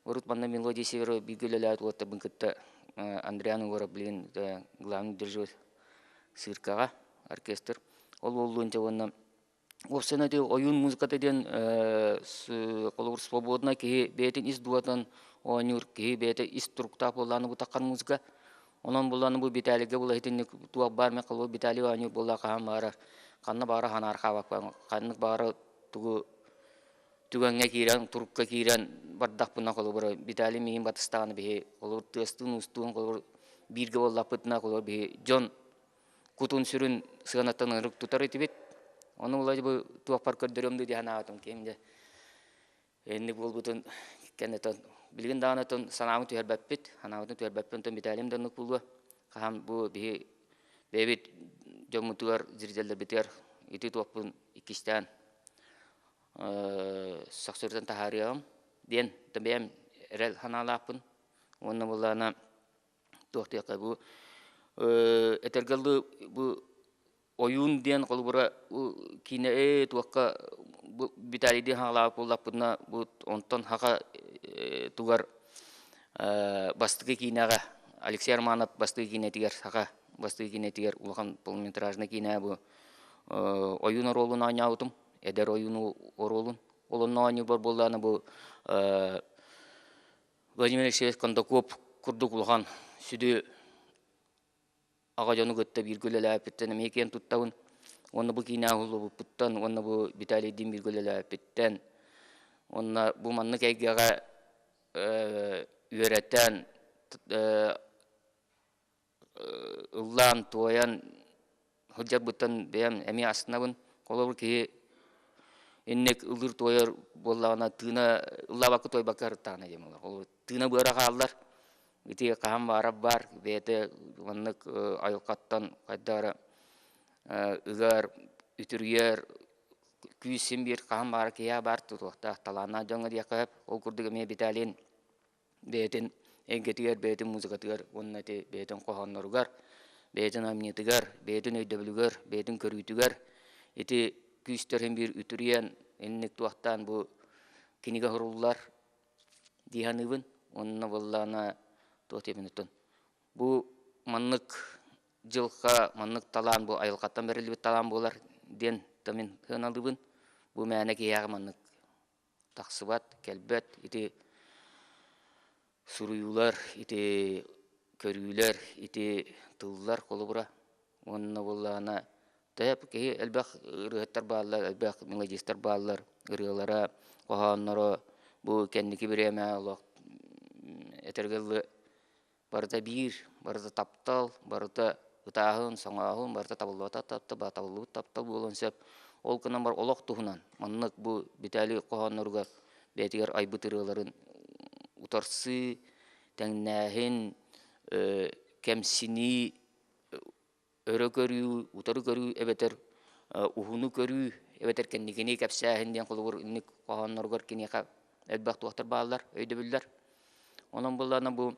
Урут манна Мелодия Севера бииргэ үлэлээбит уолаттарбын кытта Андриан Егоров билигин главный дирижер циркаҕа оркестр. Ол уоллуун дьэ уонна уопсайынан ити ойуун музыката диэн холобур свободнай киһи бэйэтин ис дууһатынан оонньуур киһи бэйэтэ ис туруктаах буоллаҕына бу таххар музыка. Онон булан бу Виталийга була итинник туох баар мен холобур Виталий оонньуур буолла хаһан баара ханна баара ханаархаабаппын ханнык баара тугу түгэҥҥэ киирэн, турукка киирэн бардахпына, холобура, Виталий миигин батыстаҕына биһи холобур тыастыын-уустуун холобур бииргэ буоллахпытына, холобур биһи дьон кутун-сүрүн сыанаттан ынырык тутар этибит. Ону вроде бы туохпар көрдөрүөм дуу дии санаабытым киһим дьэ инник буолбутун кэннитон билигин даҕаны отон санаабын түһэрбэппит, санаабытын түһэрбэппин, онтон Виталийым да оннук буолуо. Хаһан бу биһи бэйэбит дьоммутугар, зрителлэрбитигэр ити туохпун иккистээн сахсырытан таһаарыаҕым диэн бэйэм эрэл санаалаахпын уонна буоллаҕына туох диэххэ бу этэргэ дылы бу ойуун диэн холобура киинэ ээ туохха бу Виталийдыын хаалаабыт буоллахпытына бу онтон хаха тугар бастакы киинэҕэ Алексей Романов бастакы киинэтигэр саха бастакы киинэтигэр улахан полнометражный киинэ бу ойуун оруолун оонньообутум эдэр ойууну оруолун. Ол онно оонньуурбар буоллаҕына бу Владимир Алексеевич Кондаков курдук улахан сүдү аҕа дьону кытта бииргэ үлэлээбиппиттэн эмиэ киэн туттабын. Уонна бу киинэҕэ уһуллубуппуттан уонна бу Виталийдыын бииргэ үлэлээбиппиттэн уонна бу маннык эйгэҕэ үөрэтэн ыллаан, туойан сылдьарбыттан бэйэм эмиэ астынабын. Холобур, киһи инник ыллыыр-туойар буоллаҕына, тыына ыллаабакка туойбакка сырыттаҕына диэн буолар. Холобур, тыына быара хааллар. Ити хаһан баарар баар, бэйэтэ маннык айылҕаттан хайдах эрэ ыгар, үтүрүйэр, күүс син биир хаһан баара киһиэхэ баар тутуохтаах талааннаах дьоҥҥо диэххэ сөп. Ол курдук эмиэ Виталийын бэйэтин эйгэтигэр, бэйэтин музыкатыгар уонна ити бэйэтин хоһоонноругар, бэйэтин амньытыгар, бэйэтин өйдөбүлүгэр, бэйэтин көрүүтүгэр ити күүстэрин биир үтүрүйэн, инник туохтаан бу кинигэ суруллар дии саныыбын. Уонна буоллаҕына туох диэбин оттон бу маннык дьылҕа, маннык талаан бу айылҕаттан бэриллибит талаан буолар диэн да мин сыаналыыбын. Бу мээнэ киһиэхэ маннык тахсыбат, кэлбэт ити суруйуулар, ити көрүүлэр, ити тыллар холобура уонна буоллаҕына төһө киһи элбэх ырыаһыттар бааллар, элбэх мелодистар бааллар, ырыалара, хоһоонноро бу кэнники бириэмэ олох этэргэ дылы Барыта биир, барыта таптал, барыта ытааһын, соҥооһун, барыта табыллыбатах таптал, табыллыбыт таптал буолуон сөп. Ол гынан баран олох туһунан маннык бу Виталий хоһоонноругар бэйэтигэр айбыт ырыаларын утарсыы, тэҥнээһин, кэмсинии, өрө көрүү, утары көрүү эбэтэр уһуну көрүү эбэтэр кэнникини кэпсээһин диэн холобур инник хоһоонноругар киниэхэ элбэх туохтар бааллар, өйдөбүллэр. Онон буоллаҕына бу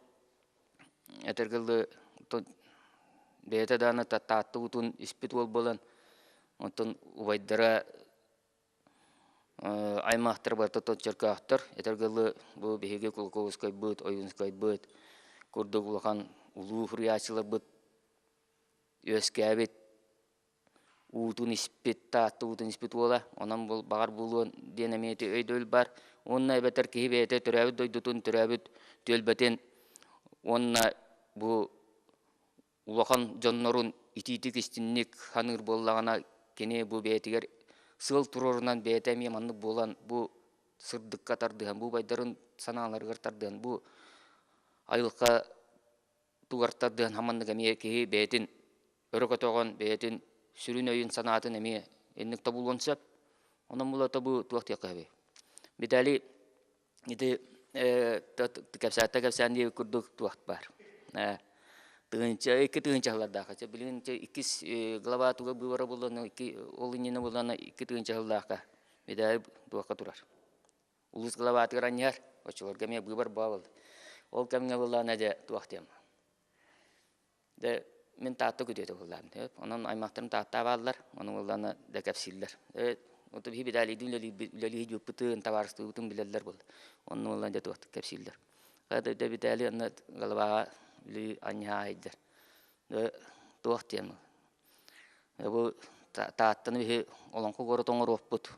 этэргэ дылы бэйэтэ даҕаны Таатта уутун испит уол буолан, онтон убайдара аймахтар барыта чөркөөхтөр. Этэргэ дылы бу биһиги Кулаковскайбыт, Ойуунскайбыт курдук улахан улуу суруйааччыларбыт үөскээбит уутун испит, Таатта уутун испит уола, онон баҕар буолуон диэн эмиэ ити өйдөбүл баар. Уонна эбэтэр киһи бэйэтэ төрөөбүт дойдутун, төрөөбүт түөлбэтин уонна бу улахан дьоннорун итиитик истинник саныыр буоллаҕына, кини бу бэйэтигэр сыал туруорунан бэйэтэ эмиэ маннык буолан бу сырдыкка тардыһан, бу убайдарын санааларыгар тардыһан, бу. Айылҕа тугар тардыһан хаманнык эмиэ киһи бэйэтин өрө көтөҕөн, бэйэтин сүрүн өйүн санаатын эмиэ инник тобулуон сөп. Онон булата бу туох диэххэ сөбүй? Виталий ити кэпсээттэ кэпсээн диэбит курдук туох баар. Тыһыынча, 2000 сыллардаахха. Билигин иккис глава туга быыбара буллана, икки ол иннинэ буллана 2000 сыллаахха Виталий туохха турар. Улуус главатыгар анньыһар, оччолорго эмиэ быыбар буолла. Ол кэмҥэ буллана дьэ туох диэм. Дэ мин Таатта күтүөтэ буоллаам. Онон аймахтарым Тааттаа бааллар, ону буоллаана да кэпсииллэр. Ото биһи Виталийдыын үлэлии сылдьыбыппытын, табаарыстыыбытын билэллэр буолла. Онно буоллаан дьэ туохтук кэпсииллэр. Хата дэ Виталий онно головаҕа үлэлии анньыһа сылдьар. Туох диэн Бу Тааттаны биһи олоҥхо куорат оҥоруохпут.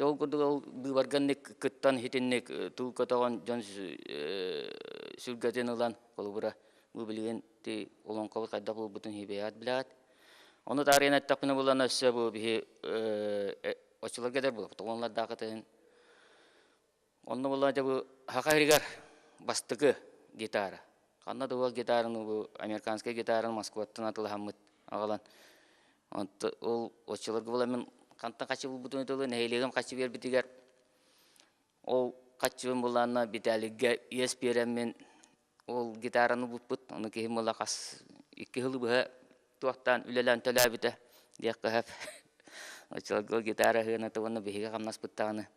Ол курдук ол быыбарга кыттан итинник тыл көтөҕөн дьон сүргэтин ылан холобура бу билигин ти олоҥхобут хайдах буолбутун хибэйэҕит билэҕит. Ону таарыйан эттэхпинэ булан өссө бу биһи оччолорго эдэр буолбут оҕолордаахытын Онно буолла дьэ бу саха сиригэр бастакы гитара. Ханна да уол гитараны бу американскай гитараны Москваттан атылаһаммыт аҕалан ол оччолорго була мин хантан хаччы булбутун тылы нэһилиэгим хаччы биэрбитигэр ол хаччыбын булаанна Виталийга иэс биэрэммин ол гитараны булпут ону киһим була хас икки сылы быһа туохтаан үлэлээн төлөөбүтэ диэххэ сөп оччолорго гитара сыаната уонна биһиги хамнаспыт даҕаны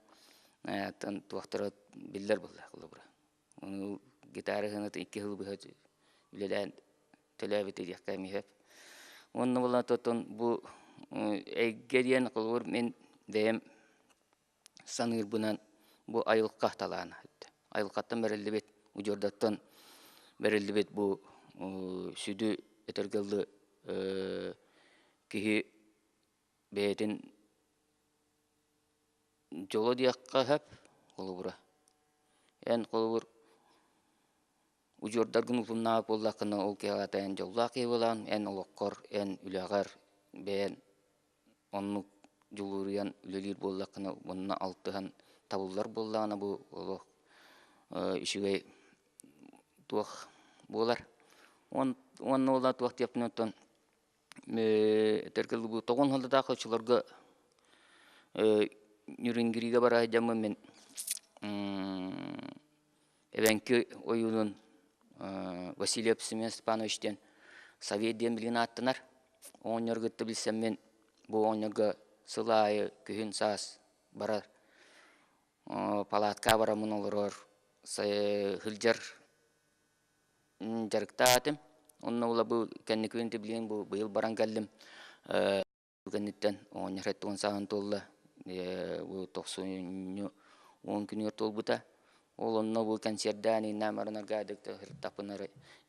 туохтара биллэр буолла холобура ону гитара сыаната икки сылы быһа үлэлээн төлөөбүтэ диэххэ эмиэ сөп уонна буолла тотон бу эйгэ диэн холобур мин бэйэм саныырбынан бу айылҕа талаана айылҕаттан бэриллибит удьуордаттан бэриллибит бу сүдү этэргэ дылы киһи бэйэтин дьоло диэххэ сөп холобура эн холобур удьуордаргын утумнаабыт буоллаххына ол киһи аата эн дьоллоох киһи буолаҕын эн олоххор эн үлэҕэр бэйэн Оннук дьулуруйан үлэлиир буоллаххына уонна алтыһан табыллар буоллаҕына бу олох үчүгэй туох буолар. Уонна уола туох диэхпинэ оттон этэргэ дылы тоҕун сыллатаах оччолорго Нюрингригэ бара сылдьаммын мин Эбэҥки ойуунун Васильев Семен Степанович диэн Совет диэн билигин ааттанар. Оҕонньору кытта билсэммин бу оҕонньорго сыл аайы күһүн саас барар палаткаҕа бараммын олорор сылдьар дьарыктаатым. Онно ыла бу кэнники билигин бу быйыл баран кэллим. Кэнниттэн оҕонньор 70 сааһын туолла, бу тохсунньу уон күнүгэр туолбута. Ол онно бу кэнсиэрдээн ииннээн баран аргаайдык сырыттахпына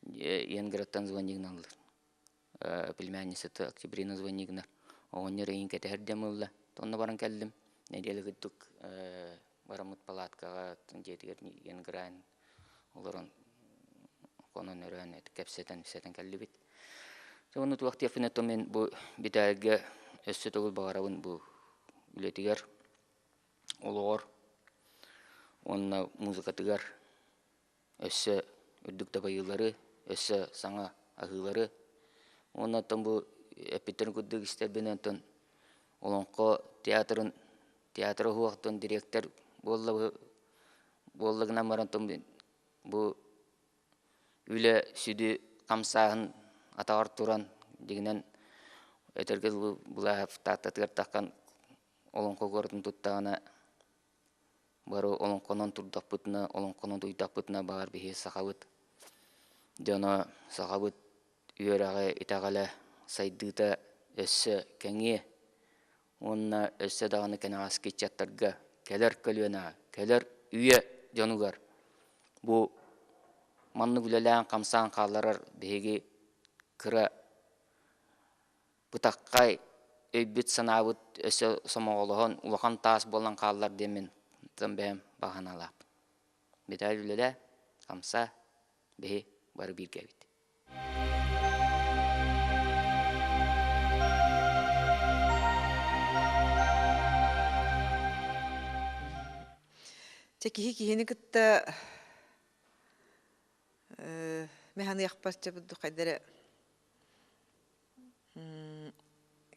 Иенграттан звонигналлар. Племянницата Октябрина звонигнар. Оҕонньор эйигин кэтэһэр диэн буолла. Онно баран кэллим. Нэдиэлэ курдук бараммыт палаткаҕа дьиэтигэр Иенграан олорон хонон өрөөн кэпсэтэн ипсэтэн кэллибит. Ону туох диэхпинэ то мин бу Битээлгэ өссө төгүл баҕарабын бу үлэтигэр, олоҕор уонна музыкатыгар өссө үрдүк дабайыылары, өссө саҥа аһыылары уонна оттон бу эппиттэрин курдук истэрбинэн оттон Олоҥхо театрын театр уһуохтун дириэктэр буолла буолла гынан баран бу үлэ сүдү хамсааһын атаҕар туран дьиҥинэн этэргэ дылы Булаев Тааттатыгар таххан олоҥхо куоратын туттаҕына бары олоҥхонон турдахпытына олоҥхонон туйдахпытына баҕар биһиги сахабыт дьоно сахабыт үөрэҕэ итэҕэлэ сайдыыта өссө кэҥиэ уонна өссө даҕаны кэнэҕэски ыччаттарга кэлэр көлүөнэҕэ, кэлэр үйэ дьонугар бу маннык үлэлээн-хамсаан хаалларар биһиги кыра бытаххай өйбүт-санаабыт өссө сомоҕолоһон улахан таас буолан хааллар диэммин бэйэм баҕа санаалаахпын. Виталий үлэлээ, хамсаа, биһи бары бииргэбит. Чэ киһи киһини кытта Мин саныахпар чэ бурдук хайда эрэ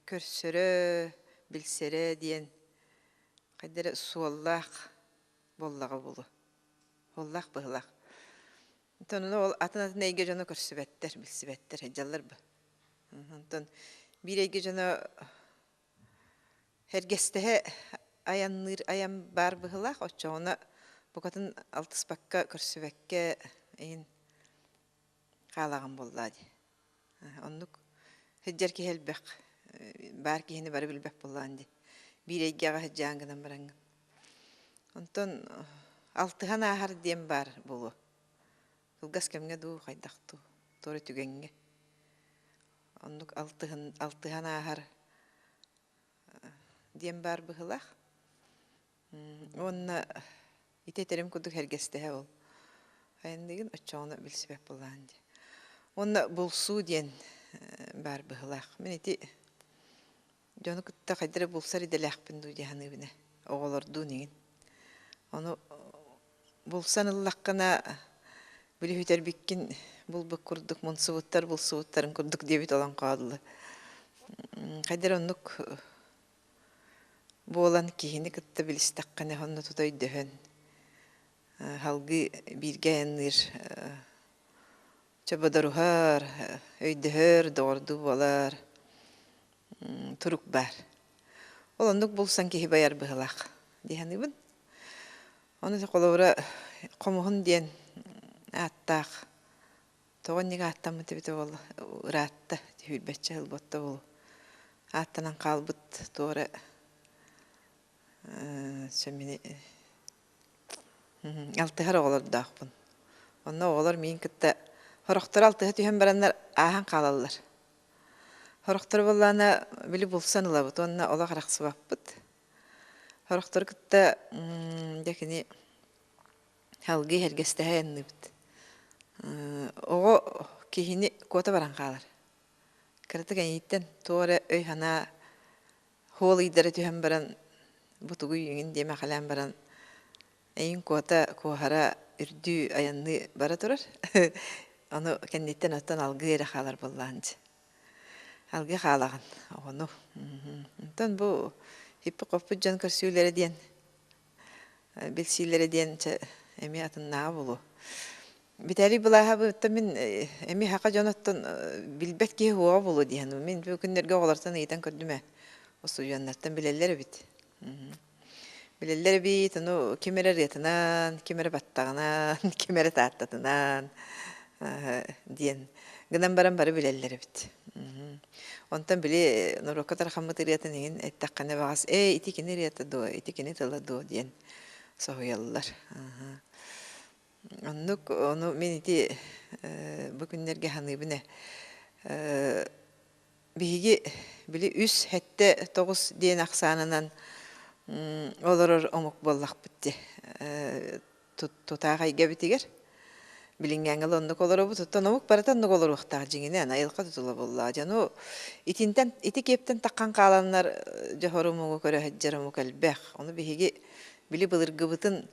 көрсөрө, билсэрэ диэн хайда эрэ суоллаах буоллаҕа буолуо. Суоллаах быһыылаах. Онтон ону ол атын-атын эйгэ дьоно көрсүбэттэр, билсибэттэр, сылдьаллар бу. Онтон биир эйгэ дьоно Сэргэстэһэ айанныыр айан баар быһыылаах, оччоҕуна букатын алтыспакка, көрсүбэккэ эҥин хаалаҕын буоллаа дии. Оннук сылдьар киһи элбэх, баар киһини бары билбэт буоллаҕын дии. Биир эйгэҕэ сылдьаан гынан бараҥҥын. Онтон алтыһан ааһар диэн баар буолуо. Кылгас кэмҥэ дуу, хайдах дуу, туора түгэҥҥэ. Оннук алтыһын алтыһан ааһар диэн баар быһыылаах. Уонна ити этэрим курдук сэргэстэһэ ол. Айанныгын оччоҕуна билсибэт буоллаҕын дии. Уонна булсуу диэн баар быһыылаах. Мин ити дьону кытта хайдах эрэ булсар идэлээхпин дуу дии саныыбын ээ. Оҕолордуун игин. Ону булсан ыллаххына били сүтэрбиккин булбут курдук мунсубуттар булсубуттарын курдук диэбит олоҥхоҕо дылы. Хайдах эрэ оннук буолан киһини кытта билистэххинэ онно тута өйдөһөн салгыы бииргэ айанныыр чободоруһар, өйдөһөр, доҕордуу буолар турук баар. Ол оннук булсан киһи байар быһыылаах дии саныыбын. Ону холобура хомуһун диэн ааттаах тоҕо инник ааттаммыт эбитэ буолла ыраатта түһүүрбэччэ ылбатта буолуо ааттанан хаалбыт туора сэмини алтыһар оҕолордоохпун. Онно оҕолор миин кытта сорохторо алтыһа түһэн бараннар ааһан хаалаллар. Сорохторо буоллаҕына били булсан ылабыт уонна олох арахсыбаппыт. Сорохтору кытта дьэ кини салгыы сэргэстэһэ айанныыбыт. Оҕо киһини куота баран хаалар. Кыратык эйииттэн туох эрэ өй-санаа хуол ыйдара түһэн баран бу тугуй эҥин диэмэхэлээн баран эйин куота куоһара үрдүү айанныы бара турар. Ону кэнниттэн оттон алгыы эрэ хаалар буоллаҕын дьэ. Алгыы хаалаҕын оҕону. Онтон бу хиппи-хоппут дьон көрсүүлэрэ диэн билсиилэрэ диэн чэ эмиэ атыннааҕа буолуо. Виталий Былааһабыттан мин эмиэ саха дьонуттан билбэт киһи уоҕа буолуо дии саныыбын. Мин бу күннэргэ оҕолортон ыйытан көрдүм ээ. Устудьуоннартан билэллэр эбит. Билэллэр эбит, ону ким эрэ ырыатынан, ким эрэ баттаҕынан, ким эрэ тааттатынан диэн гынан баран бары билэллэр эбит. Онтон били норуокка тарҕаммыт ырыатын иһин эттэххинэ баҕас ээ ити кини ырыата дуо, ити кини тыла дуо диэн соһуйаллар. Оннук ону мин ити бу күннэргэ саныыбын ээ биһиги били үс сэттэ тоҕус диэн ахсаанынан олорор омук буоллахпыт дии тутаах эйгэбитигэр билиҥҥээҥҥэ оннук олоробут оттон омук барыта оннук олоруохтаах дьиҥинэн айылҕа тутула буоллаҕа дьону итинтэн ити киэптэн таххан хааланнар дьоһор омугу көрө сылдьар омук элбэх ону биһиги били былыргыбытын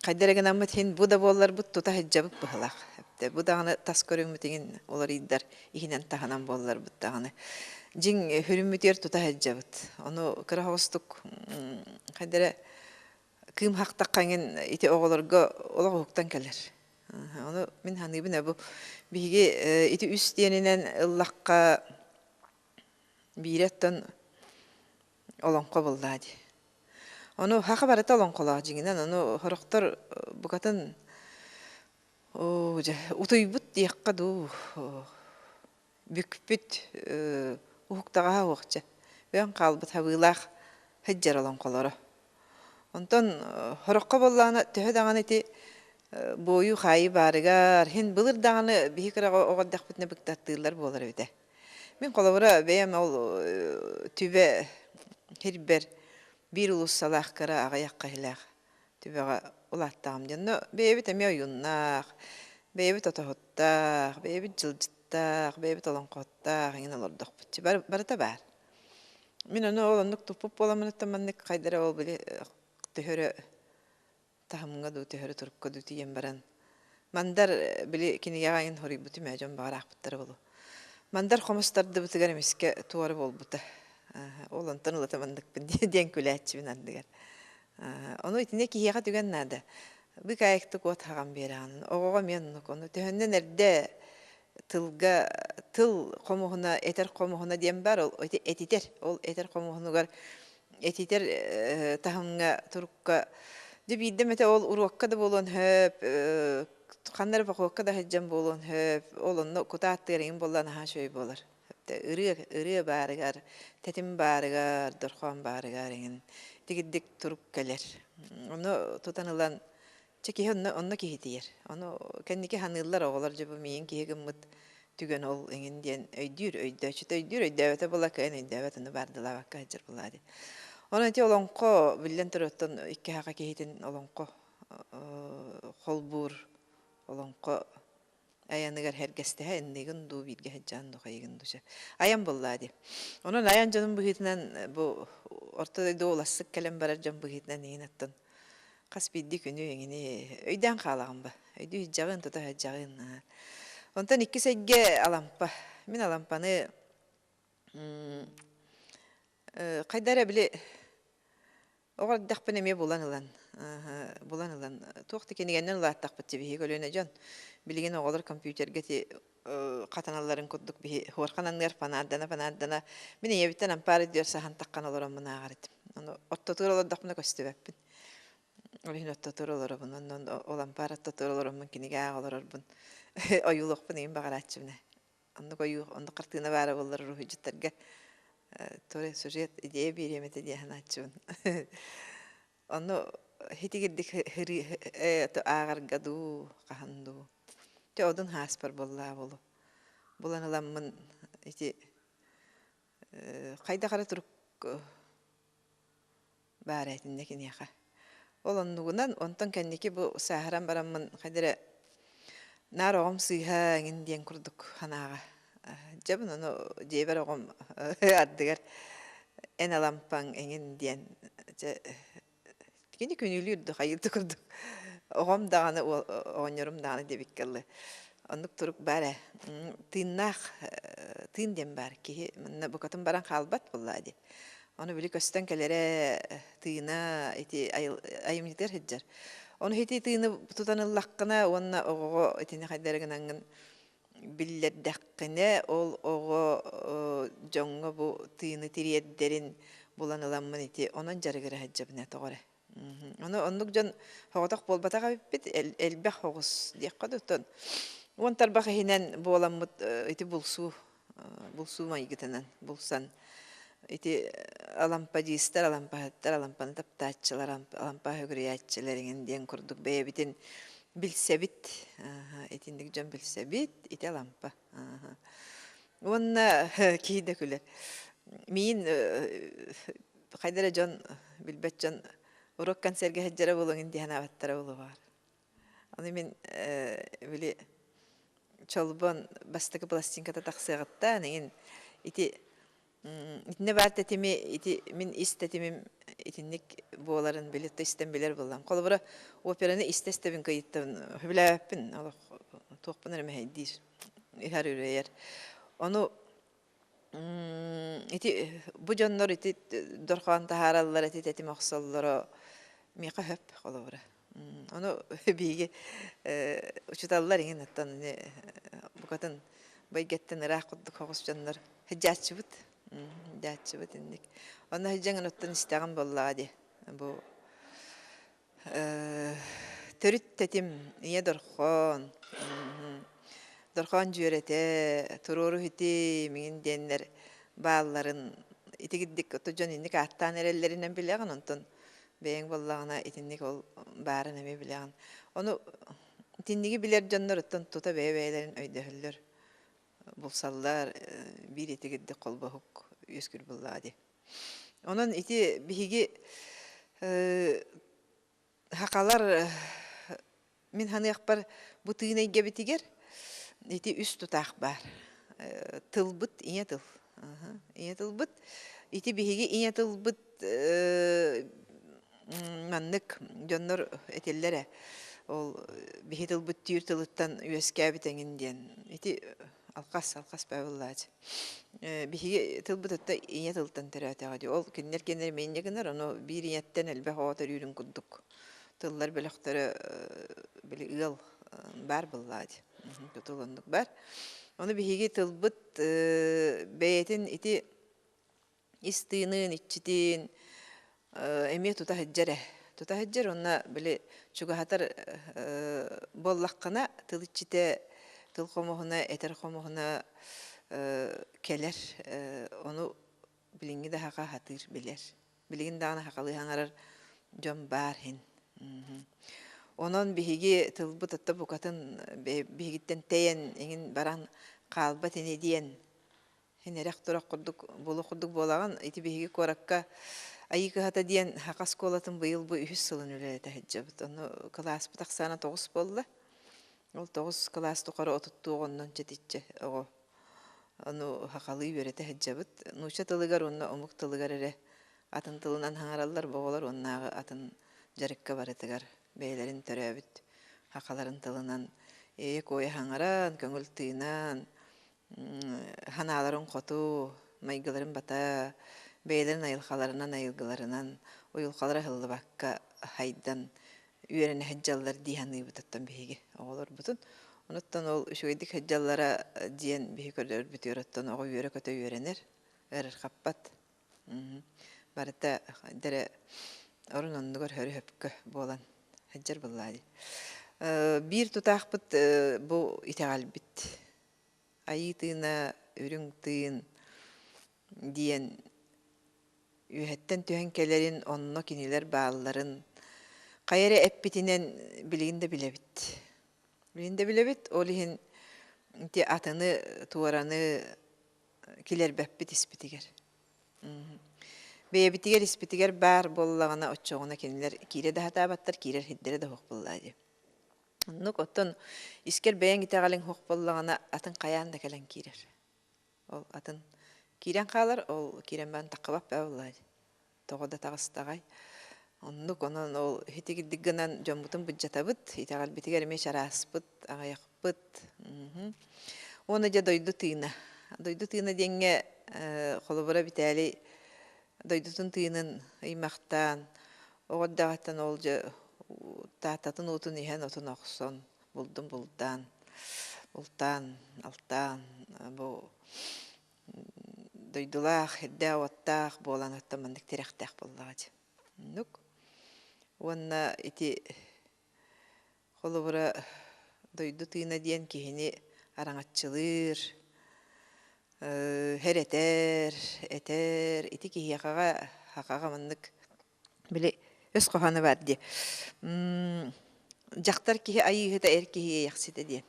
Хайда эрэ гынаммыт иһин бу да буолларбыт тута сылдьабыт быһыылаах. Бу даҕаны тас көрүҥмүт иҥин уларыйдар, иһинэн-таһынан буолларбыт даҕаны. Дьиҥ сүрүммүтүгэр тута сылдьабыт. Ону кыра соҕустук хайда эрэ кыым хахтахха иҥин ити оҕолорго олох уһуктан кэлэр. Ону мин саныыбын ээ бу биһиги ити үс диэнинэн ыллахха биирэ оттон олоҥхо буоллаа дии. Ону саха барыта олоҥхолоох дьиҥинэн, ону сорохтор букатын оо дьэ утуйбут диэххэ дуу, бүкпүт уһуктаҕаһа суох чэ, өөн хаалбыт хабыылаах сылдьар олоҥхолоро. Онтон сороххо буоллаҕына төһө даҕаны ити буойуу-хаайыы баарыгар, иһин былыр даҕаны биһи кыраҕа оҕо эрдэхпитинэ быктаттыыллар буолар эбитэ. Мин холобура бэйэм ол түбэ сирбэр биир уулуссалаах кыра аҕыйах киһилээх түбэҕэ улааттаҕым диэн. Но бэйэбит эмиэ ойууннаах, бэйэбит отоһуттаах, бэйэбит дьылдьыттаах, бэйэбит олоҥхоһуттаах эҥин олордохпут. Барыта баар. Мин ону ол оннук туппут буоламмын оттон маннык хайда эрэ ол били төһө эрэ таһымҥа дуу, төһө эрэ турукка дуу тиийэн баран. Мандар били кинигэҕэ эҥин хоруйбутум ээ, дьон баҕар аахпыттара буолуо. Мандар хомус тардыбытыгар эмискэ туора буолбута. Ол онтон ылата манныкпын диэн күлээччибин ардыгар. Ону итиннэ киһиэхэ түгэн наада. Быыкаайыктык уот хаҕан биэрэҕин. Оҕоҕо эмиэ оннук. Ону төһөннөн эрдэ тылга тыл хомуһуна, этэр хомуһуна диэн баар, ол этитэр. Ол этэр хомуһунугар этитэр таһымҥа турукка дьэ биирдэ эмэтэ ол уруокка да буолуон сөп, ханна эрэ похуокка да сылдьан буолуон сөп, ол онно кутааттыыр эҥин буолла наһаа үчүгэй буолар. Ырыа, ырыа баарыгар, тэтим баарыгар, дорхоон баарыгар эҥин тигирдик турук кэлэр. Ону тутан ылан Чэ киһи онно, онно киһитийэр. Ону кэнники саныыллар оҕолор дьэ бу миигин киһи гыммыт түгэн ол эҥин диэн өйдүүр, өйдөөччүтэ өйдүүр, өйдөөбөтө буола кыайан өйдөөбөт, ону баардылаабакка сылдьар буолаа дии. Онон ити олоҥхо, биллэн турар, оттон икки саха киһитин олоҥхо холбуур олоҥхо айаныгар сэргэстэһэ иннигин дуу, бииргэ сылдьаан дуу, хайыгын дуу сөп. Айан буоллаа дии. Онон айан дьонун быһыытынан бу орто дойду улассык кэлэн барар дьон быһыытынан иһин оттон хас биирдии күнү эҥини өйдөөн хаалаҕын ба. Өйдүү сылдьаҕын, тута сылдьаҕын. Онтон иккис эйгэ Алампа. Мин Алампаны хайда эрэ били Оҕо эрдэхпинэ эмиэ булан ылан, булан ылан, туох да кинигэннэн улааттахпыт дии биһиги көлүөнэ дьон. Билигин оҕолор компьютерга ити хатаналларын курдук биһи хуорхананыар панаардана-панаардана мин ийэбиттэн ампаар үрдүгэр саһан таххан олороммун ааҕар этим. Ону ортотугар олордохпуна көстүбэппин. Ол иһин ортотугар олоробун. Онон ол ампаар ортотугар олороммун кинигэ ааҕа олорорбун ойуулуохпун игин баҕарааччыбын ээ. Оннук ойуу, оннук хартыына баара буоллар уруһуйдьуттарга туора сюжет, идея биэриэм этэ диэн санааччыбын. Ону хитигирдик ааҕарга дуу, хаһан дуу. Дьэ одун хааспар буоллаа буолу. Булан ыламмын ити хайдах эрэ турук баара этиннэ киниэхэ. Ол оннугунан, онтон кэнники бу сааһыран бараммын хайда эрэ наар оҕом сыыһа эҥин диэн курдук санааҕа дьэбин ону дьиэбэр оҕом ардыгар эн алампаҥ эҥин диэн дьэ кини күнүүлүүр да хайыыр да курдук оҕом даҕаны оҕонньорум даҕаны диэбиккэ дылы оннук турук баар ээ тыыннаах тыын диэн баар киһи манна букатын баран хаалбат буоллаа дии. Ону били көстөн кэлэрэ тыына ити айымньытыгар сылдьар. Ону ити тыыны тутан ыллаххына уонна оҕоҕо итини хайдары гынаҥҥын биллэрдэххинэ, ол оҕо дьоҥҥо бу тыыны тириэрдэрин булан ыламмын ити онон дьарыгыра сылдьабын ээ тоҕо эрэ. Ону оннук дьон соҕотох буолбатах эбиппит, элбэх оҕус диэххэ да оттон уон тарбах иһинэн буоламмыт ити булсуу булсуу майгытынан булсан ити алампадьыыстар, алампаһыттар, алампаны таптааччылар, алампа үгүрүйээччилэр иҥин диэн курдук бэйэбитин билсэбит. Итинник дьон билсэбит, ити алампа. Уонна киһи да күлэр. Миин хайда эрэ дьон билбэт дьон урок концерга сылдьара буолуоҥ дии санаабаттара буолуо баҕар. Ону мин били Чолбон бастакы пластинката тахсыаҕыттан эҥин ити итиннэ баар тэтими ити мин ис тэтимим итинник буоларын били истэн билэр буоллам. Холобура операны истэ истэбин кыйыттабын сөбүлээбэппин олох туохпун эрэ мэһэйдиир иһэр үрэйэр. Ону Ити бу дьоннор ити дорхоон таһаараллар, ити тэтим охсоллоро миэхэ сөп холобура. Ону биһиги учууталлар иҥин оттон ини букатын бэйгэттэн ыраах курдук соҕус дьоннор сылдьааччыбыт. Сылдьааччыбыт инник. Онно сылдьаҥын оттон истэҕин буоллаҕа дии. Бу Төрүт тэтим ийэ дорхоон, дорхоон дьүөрэтэ, туруору ити миҥин диэннэр баалларын итигирдик ото дьон инник ааттаан эрэллэринэн билэҕин, онтон бэйэҥ буоллаҕына итинник ол баарын эмиэ билэҕин. Ону итинниги билэр дьоннор оттон тута бэйэ-бэйэлэрин өйдөһөллөр, булсаллар, биир итигирдик холбоһук үөскүүр буоллаҕа дии. Онон ити биһиги сахалар мин саныахпар бу тыын эйгэбитигэр ити үс тутаах баар. Тылбыт ийэ тыл. Ийэ тылбыт. Ити биһиги ийэ тылбыт маннык дьоннор этэллэр ээ. Ол биһи тылбыт түүр тылыттан үөскээбит эҥин диэн. Ити алхас, алхас баабыллаачы. Биһиги тылбыт ытта ийэ тылтан төрөөтөҕө дии. Ол кинилэр кинилэр эмиэ гынар, ону биир ийэттэн элбэх оҕо төрүүрүн курдук тыллар бөлөхтөрө били ыал баар буоллаҕа дии. Тутул оннук бар. Ону биһиги тылбыт бэйэтин ити ис тыынын, иччитин эмиэ тута сылдьар ээ. Тута сылдьар уонна били чугаһатар буоллаххына тыл иччитэ, тыл хомуһуна, этэр хомуһуна кэлэр. Ону билиҥҥи да саха сатыыр, билэр. Билигин даҕаны сахалыы саҥарар дьон баар иһин. Онон биһиги тылбыт атта букатын биһигиттэн тэйэн эҥин баран хаалбат ини диэн Эн эрэх-турах курдук буолуох курдук буолаҕын. Ити биһиги куоракка Айыы кыһата диэн саха оскуолатын быйыл бу үһүс сылын үлэлэтэ сылдьабыт. Ону кылааспыт ахсаана 9 буолла. Ол 9 кылаас тухары отуттуу оҕоннон чэтиччэ оҕо. Ону сахалыы үөрэтэ сылдьабыт. Нуучча тылыгар уонна омук тылыгар эрэ атын тылынан саҥараллар бу оҕолор уоннааҕы атын дьарыкка барытыгар бэйэлэрин төрөөбүт сахаларын тылынан иэйэ-куойа саҥаран, көҥүл тыынан Санааларын хоту, майгыларын бата, бэйэлэрин айылҕаларынан айылгыларынан уйулҕалара ыһыллыбакка хайдан үөрэнэ сылдьаллар дии саныыбыт оттон биһиги оҕолорбутун. Онуттан ол үчүгэйдик сылдьаллара диэн биһи көрдөрбүтүгэр оттон оҕо үөрэ-көтө үөрэнэр, ыарырҕаппат. Барыта дэрэ орун оннугар хөрү-хөпкө буолан сылдьар буоллаа дии. Биир тутаахпыт бу итэҕэлбит. Айыы тыына, үрүҥ тыын диэн үөһэттэн түһэн кэлэрин, онно кинилэр баалларын хайа эрэ эппитинэн билигин да билэбит. Билигин да билэбит, ол иһин ити атыны, туораны килэрбэппит испитигэр. Бэйэбитигэр испитигэр баар буоллаҕына, оччоҕуна кинилэр киирэ да сатаабаттар, киирэр сирдэрэ да суох буоллаа дии. Оннук, оттон искэр бэйэҥ итэҕэлиҥ суох буоллаҕына, атын хайаан да кэлэн киирэр. Ол атын киирэн хаалар, ол киирэн баран таххыбат баа буоллаа дии. Тоҕо да таҕыстаҕай. Оннук, онон ол итигирдик гынан дьоммутун былдьатабыт, итэҕэлбитигэр эмиэ чарааспыт, аҕыйахпыт. Уонна дьэ дойду тыына. Дойду тыына диэҥҥэ холобура Битээлий дойдутун тыынын ыймахтаан, оҕо эрдэҕиттэн ол дьэ Тааттатын уутун иһэн отун охсон, булдун бултаан, бултаан, алтаан бу дойдулаах, ирдээх-уоттаах буолан оттон маннык тирэхтээх буоллаҕа дии. Оннук. Уонна ити холобура дойду тыына диэн киһини араҥаччылыыр, хэрэтэр, этэр. Ити киһиэхэҕэ сахаҕа маннык били өс хоһооно баар дии. Дьахтар киһи айыыһыта, эр киһи иэйэхситэ диэн.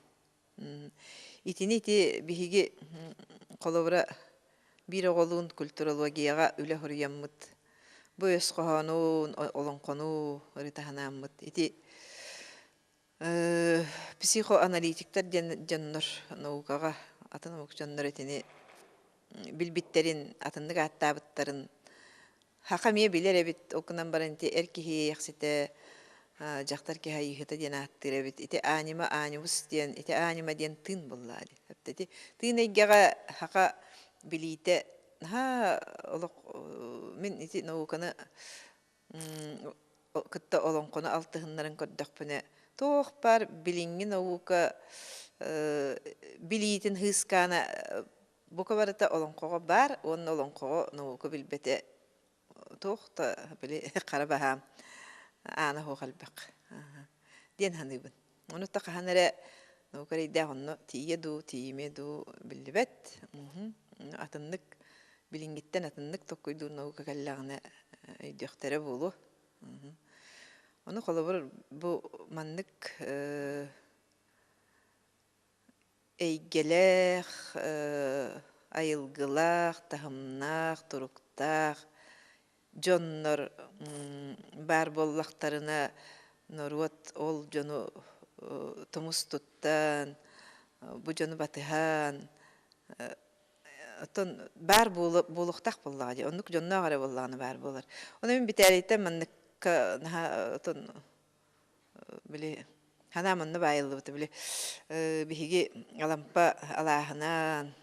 Итини ити биһиги холобура биир оҕолуун культурологияҕа үлэ суруйаммыт, бу өс хоһоонун, олоҥхону ырытаһынааммыт ити психоаналитиктар диэн дьоннор наукаҕа атын омук дьоннор итини билбиттэрин, атыннык ааттаабыттарын Саха эмиэ билэр эбит, ол гынан баран ити эр киһи иэйэхситэ, дьахтар киһи айыыһыта диэн ааттыыр эбит. Ити анима анимус диэн, ити анима диэн тыын буоллаҕа дии. Ити тыын эйгэҕэ саха билиитэ наһаа олох мин ити науканы кытта олоҥхону алтыһыннаран көрдөхпүнэ туох баар билиҥҥи наука билиитин һыыскаана Бука барыта олоҥхоҕо баар уонна олоҥхоҕо наука билбэтэ туох да били хара баһаам аана суох элбэх диэн саныыбын. Ону та хаһан эрэ наука эрэйдээх онно тиийэ дуу, тиийимиэ дуу биллибэт. Атыннык билиҥҥиттэн атыннык толкуйдуур наука кэллэҕинэ өйдүөхтэрэ буолуо. Ону холобур бу маннык Эйгэлээх, айылгылаах, таһымнаах, туруктаах дьоннор баар буоллахтарына норуот ол дьону тумус туттан, бу дьону батыһан, оттон баар буолуохтаах буоллаҕа дии, оннук дьонноох эрэ буоллаҕына баар буолар. Ону мин Битээлийтэн манныкка наһаа оттон били Санаам онно баайыллыбыта били биһиги Алампа алааһынан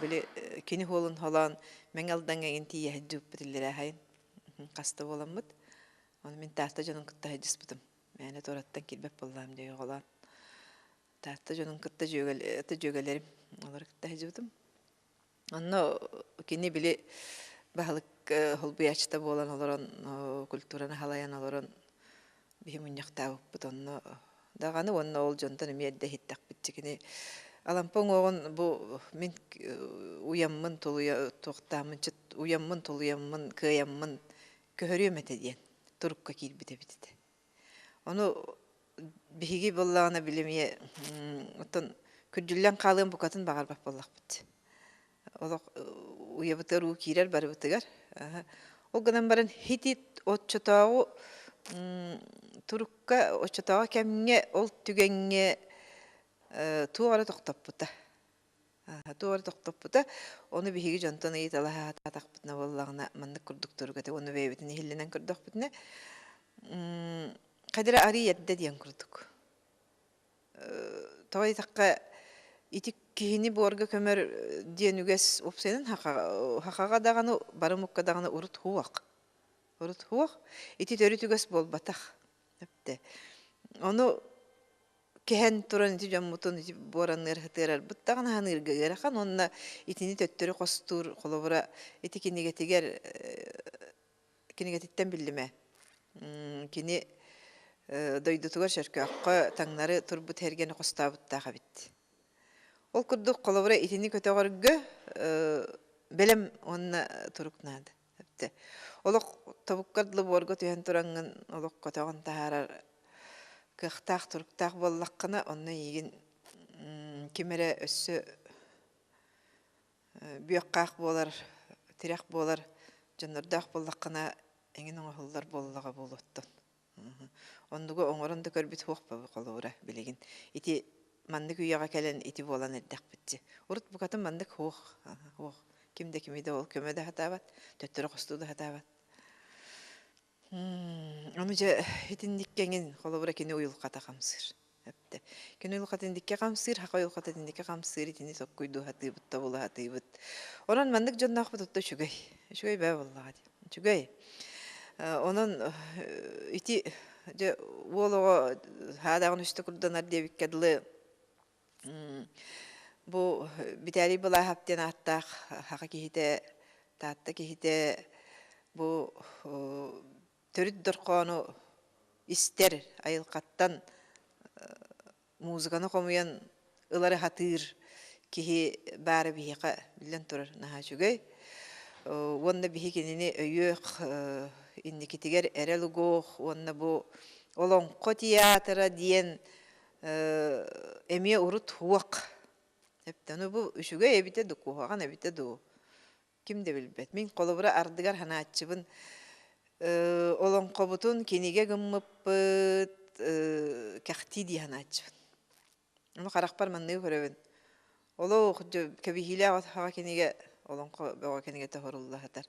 били кини уолун холоон Мэҥэ Алдаҥҥа эҥин тиийэ сылдьыбыппыт иллэрээ сайын хаста буоламмыт. Ону мин Таатта дьонун кытта сылдьыспытым. Мээнэ туораттан киирбэт буоллаҕым дии оҕолоон. Таатта дьонун кытта дьүөгэлэрим олору кытта сылдьыбытым. Онно кини били баһылык холбуйааччыта буолан олорон культураны халайан олорон биһи мунньахтаабыппыт онно даҕаны уонна ол дьонтон эмиэ эрдэ иһиттэхпит кини Алампа уҥуоҕун бу мин уйаммын тулуйа туохтааммын уйаммын тулуйаммын кыайаммын көһөрүөм этэ диэн турукка киирбит эбит этэ. Ону биһиги буоллаҕына били эмиэ оттон күрдьүллэн хаалыан букатын баҕарбат буоллахпыт. Олох уйабытыгар уу киирэр барыбытыгар. Ол гынан баран хити оччотооҕу турукка, оччотооҕу кэмҥэ, ол түгэҥҥэ туох эрэ тохтоппута. Туох эрэ тохтоппута. Ону биһиги дьонтон ыйыталаһа сатаатахпытына буоллаҕына, маннык курдук турук этэ. Уонна бэйэбитин иһиллэнэн көрдөхпүтүнэ, хайда эрэ арыый эрдэ диэн курдук. Тоҕо диэтэххэ, ити киһини буорга көмөр диэн үгэс уопсайынан хахаҕа даҕаны, бары омукка даҕаны урут суох. Урут суох. Ити төрүт үгэс буолбатах. Ону кэһэн туран ити дьоммутун ити буоранныар сытыарарбыт даҕаны ханыырга ыарахан уонна итини төттөрү хостуур холобура ити кинигэтигэр кинигэтиттэн биллимэ кини дойдутугар Чөркөөххө таҥнары турбут эргэни хостообуттаах эбит. Ол курдук холобура итини көтөҕөргө бэлэм уонна турук наада. Олох тобуккар дылы буорга түһэн тураҥҥын олох көтөҕөн таһаарар кыахтаах туруктаах буоллаххына, онно эйигин ким эрэ өссө бүөххаах буолар, тирэх буолар дьоннордоох буоллаххына, эҥин оҥоһуллар буоллаҕа буолуоттун. Оннугу оҥорон да көрбүт суох холобура билигин. Ити маннык үйэҕэ кэлэн ити буолан эрдэхпит. Урут букатын маннык суох, суох. Ким да кими да ол көмө да сатаабат, төттөрү хостуу да сатаабат. Ону дьэ итинник кэҥин холобура кини уйулҕата хамсыыр. Эптэ. Кини уйулҕата инникке хамсыыр, хаха уйулҕата инникке хамсыыр, итини соккуйдуу сатыыбыт, тобула сатыыбыт. Онон маннык дьонноохпут отто үчүгэй. Үчүгэй бээ буоллаҕа дии. Үчүгэй. Онон ити дьэ уол оҕо хаадаҕын үстэ курданар диэбиккэ дылы бу Битээлий Былааһап диэн ааттаах саха киһитэ, Таатта киһитэ бу төрүт дорхоону истэр айылҕаттан музыканы хомуйан ылары сатыыр киһи баара биһиэхэ биллэн турар наһаа үчүгэй. Уонна биһи кинини өйүөх инникитигэр эрэл угуох уонна бу Олоҥхо театра диэн эмиэ урут суох. Эптэн бу үчүгэй эбитэ дуу, куһаҕан эбитэ дуу ким да билбэт. Мин холобура ардыгар санааччыбын олоҥхобутун кинигэ гыммыппыт кэхтии дии санааччыбын. Ону харахпар манныгы көрөбүн. Олох кэбиһиилээх от хаҕа кинигэ олоҥхо бөҕө кинигэтэ хорулла сытар.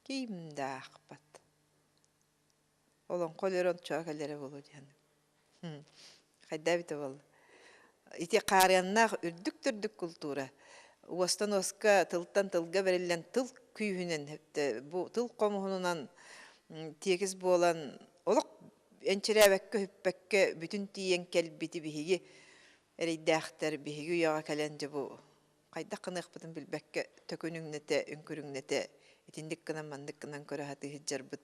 Ким да аахпат. Олоҥхо өлөр ончоҕо кэлэрэ буолуо диэн. Хайда эбитэ буолла. Ити хаарыаннаах үрдүк-түрдүк култуура. Уостан уоска, тылтан тылга бэриллэн тыл күүһүнэн бу тыл хомуһунунан тиэкис буолан олох энчирээбэккэ, үппэккэ бүтүн тиийэн кэлбити биһиги эрэйдээхтэр биһиги үйэҕэ кэлэн дьэ бу хайдах гыныахпытын билбэккэ төкүнүҥнэтэ, үҥкүрүҥнэтэ итинник гынан маннык гынан көрө сатыы сылдьарбыт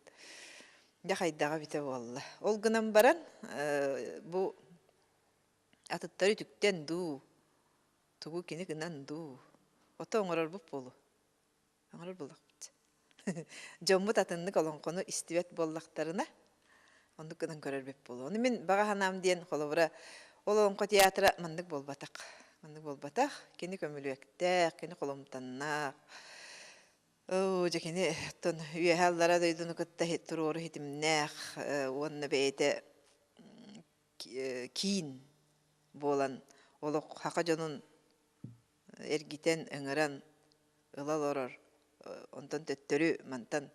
дьэ хайдаҕа эбитэ буолла. Ол гынан баран бу атыттары үтүктэн дуу, тугу кини гынан дуу, ото оҥорорбут буолуо. Оҥорор буоллахпыт. Дьоммут атыннык олоҥхону истибэт буоллахтарына, оннук гынан көрөрбүт буолуо. Ону мин баҕа санаам диэн, холобура, ол олоҥхо театра маннык буолбатах. Маннык буолбатах. Кини көмүлүөктээх, кини холумтаннаах. Оо, дьэ кини оттон үөһэ аллара дойдуну кытта туруору ситимнээх уонна бэйэтэ киин буолан олох саха дьонун эргитэн, ыҥыран ыла олорор, онтон төттөрү мантан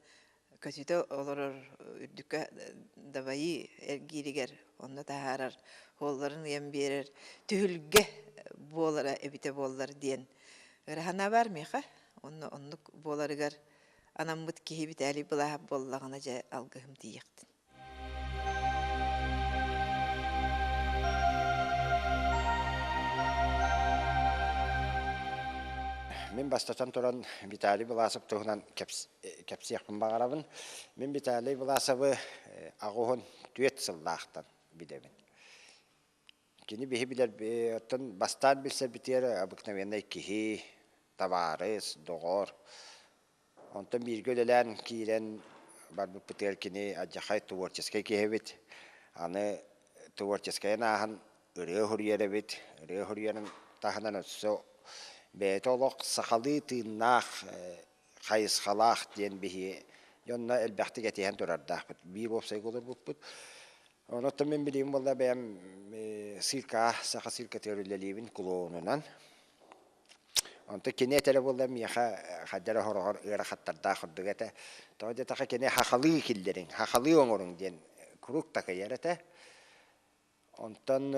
көтүтэ олорор үрдүккэ дабайыы эргииригэр Онно таһаарар, суолларын ыйан биэрэр түһүлгэ буолара эбитэ буоллар диэн ыра санаа баар миэхэ. Онно оннук буоларыгар анаммыт киһи Виталий Былааһап буоллаҕына дьэ алгыһым тиийиэхтин. Мин бастатан туран Виталий Власов туһунан кэпсиэхпин баҕарабын. Мин Виталий Власовы аҕыһын түөрт сыллаахтан билэбин. Кини биһи билэр оттон бастаан билсэрбитигэр обыкновенный киһи, табаарыс, доҕор. Онтон бииргэ үлэлээн киирэн барбыппытыгар кини алдьархай творческай киһи эбит. Аны творческайын ааһан ырыа суруйар эбит. Ырыа суруйарын таһынан өссө бэйэтэ олох сахалыы тыыннаах, хайысхалаах диэн биһиги дьонно элбэхтик этиһэн турардаахпыт. Биир уопсайга олорбуппут. Онон мин билиим буолла бэйэм цирка, саха циркатыгар үлэлиибин клоунунан. Онтон кини этэрэ буолла миэхэ хайдах эрэ хороҕор ыарахаттардаах курдук этэ. Тоҕо диэтэххэ кини хахалыы киллэриҥ, хахалыы оҥоруҥ диэн куруук такыйар этэ. Онтон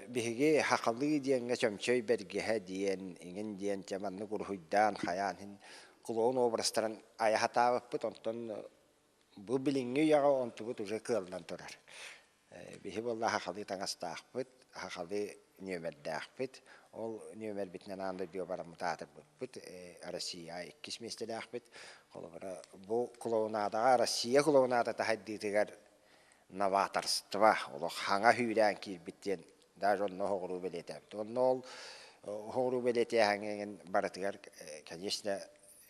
биһиги хахалыы диэҥҥэ чөмчөй бэргэһэ диэн, иҥин диэн чэ маннык уруһуйдаан хайаан иһин клоун образтарын айа сатаабыппыт. Онтон бу билиҥҥи үйэҕэ онтубут уже кыаллан турар. Биһи буолла хахалыы таҥастаахпыт, хахалыы нүөмэрдээхпит. Ол нүөмэрбитинэн аан дойдуга бараммыт аатырбыппыт. Россия иккис миэстэлээхпит. Холобура, бу клоунадаҕа Россия клоунадата сайдыытыгар новаторство, олох хаҥа сүүрээн киирбит диэн даже онно оһоҕуруу бэлиэтээбит. Онно ол оһоҕуруу бэлиэтээһиҥҥин барытыгар, конечно,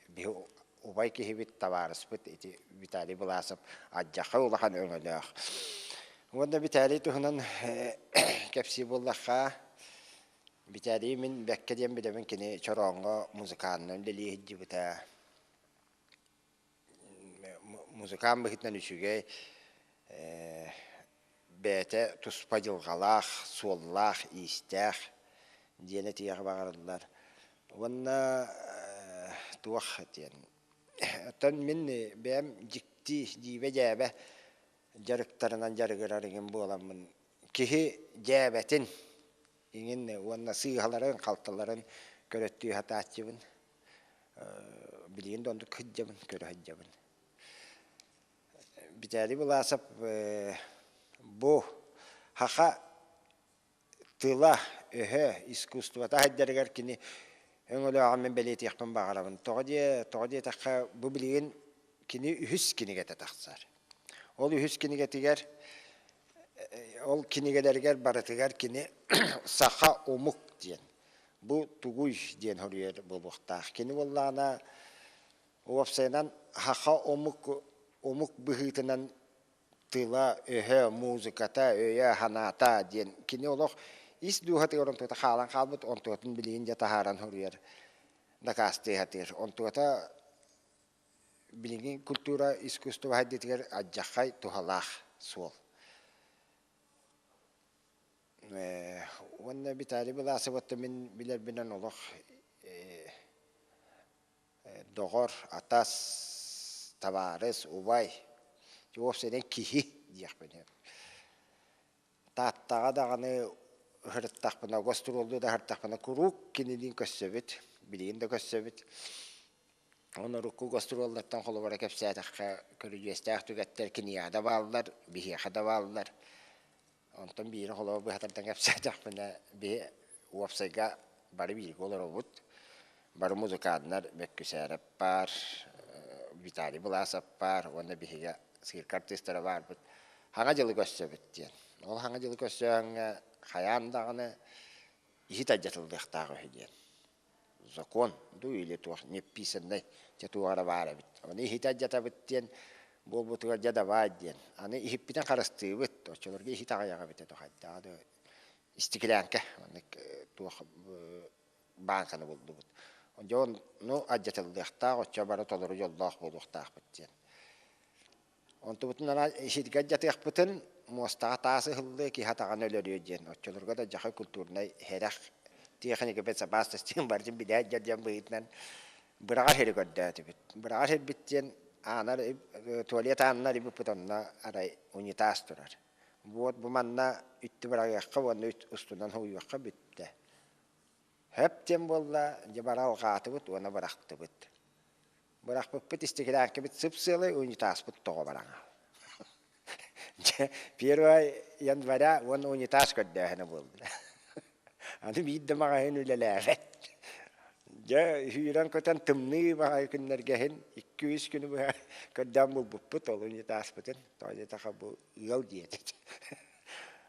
биһи убай киһибит, табаарыспыт ити Виталий Власов алдьархай улахан өҥөлөөх. Уонна Виталий туһунан кэпсии буоллахха, Виталий мин бэккэ диэн билэбин кини Чорооҥҥо музыканынан үлэлии сылдьыбыта. Музыкант быһыытынан үчүгэй, бэйэтэ туспа дьылҕалаах, суоллаах-иистээх диэн этиэҕи баҕарыллар. Уонна туох диэн, оттон мин бэйэм дьикти, дьиибэ-дьээбэ дьарыктарынан дьарыгырар иҥин буоламмын, киһи дьээбэтин иҥин уонна сыыһаларын-халталарын көрөттүү сатааччыбын. Билигин да оннук сылдьабын, көрө сылдьабын. Виталий Власов бу саха тыла, өһө, искусствота сайдарыгар кини өҥөлөөҕүн мин бэлиэтиэхпин баҕарабын. Тоҕо диэ, тоҕо диэтэххэ, бу билигин кини үһүс кинигэтэ тахсар. Ол үһүс кинигэтигэр, ол кинигэлэригэр барытыгар кини саха омук диэн, бу тугуй диэн хоруйар буолуохтаах. Кини буоллаҕына Уопсайынан, саха омук омук быһыытынан тыла-өһө, музыката, өйө-санаата диэн кини олох ис дууһатыгар онтуота хаалан хаалбыт, онтуотун билигин дьэ таһааран суруйар, дакаастыы сатыыр. Онтуота билигин культура, искусство сайдыытыгар алдьархай туһалаах суол. Уонна Виталий Власоваттан мин билэрбинэн олох Доҕор, атас, табаарыс, убай, уопсайынан киһи диэхпин сөп. Тааттаҕа даҕаны ыһырыттахпына, гостуруоллуу да ыһыртахпына куруук кинилиин көрсөбүт, билигин да көрсөбүт. Ону урукку гостуруоллартан холобура кэпсээтэххэ, көрүдьүөстээх түгэттэр киниэхэ да бааллар, биһиэхэ да бааллар. Онтон биири холобур быһатардан кэпсээтэхпинэ, биһи уопсайга бары бииргэ олоробут. Бары музыканнар Бөккүсээрэп баар, Виталий Власов баар уонна биһиги цирк артыыстара баарбыт. Хаҥа дьылы көрсөбүт диэн. Ол хаҥа дьылы көрсөөҥҥө хайаан даҕаны иһит алдьатыллыахтаах үһү диэн. Закон дуу или туох непписанный дьэ туох эрэ баар эбит. Ону иһитэ алдьатабыт диэн буолбутугар дьэ давай диэн. Аны иһиппитин харыстыыбыт. Оччолорго иһит аҕыйах эбитэ дуу хайдаҕа дуу истикилээҥкэ маннык туох бааҥканы булдубут. Дьэ ону алдьатыллыахтаах, оччо бары толору дьоллоох буолуохтаахпыт диэн. Онтубутун ана сиргэ алдьатыахпытын, муостаҕа таас ыһыллыа, киһи атаҕын өлөрүө диэн. Оччолорго да дьахай культурнай һэрэх тиэхиньикэ безопасности барытын билээт диэн быһыытынан быраҕар сири көрдөөтүбүт. Быраҕар сирбит диэн аанар туалет ааннар ибиппит онно арай унитаз турар. Вот бу манна үттү быраҕыахха уонна устунан һууйуохха бүттэ. Хөп диэн буолла, дьэ бара алҕаатыбыт уонна бырахтыбыт. Бырахпыппыт истикилээҥкэбит сып-сыалай унитазпыт тоҕо бараҥа. Дьэ, первое января уонна унитаз көрдөөһүнэ буолла. Аны биир да маҕаһыын үлэлээбэт. Дьэ, сүүрэн-көтөн тымныы баҕайы күннэргэ иһин икки-үс күнү быһа көрдөөн булбуппут ол унитазпытын. Тоҕо диэтэххэ бу ыал дьиэтэ.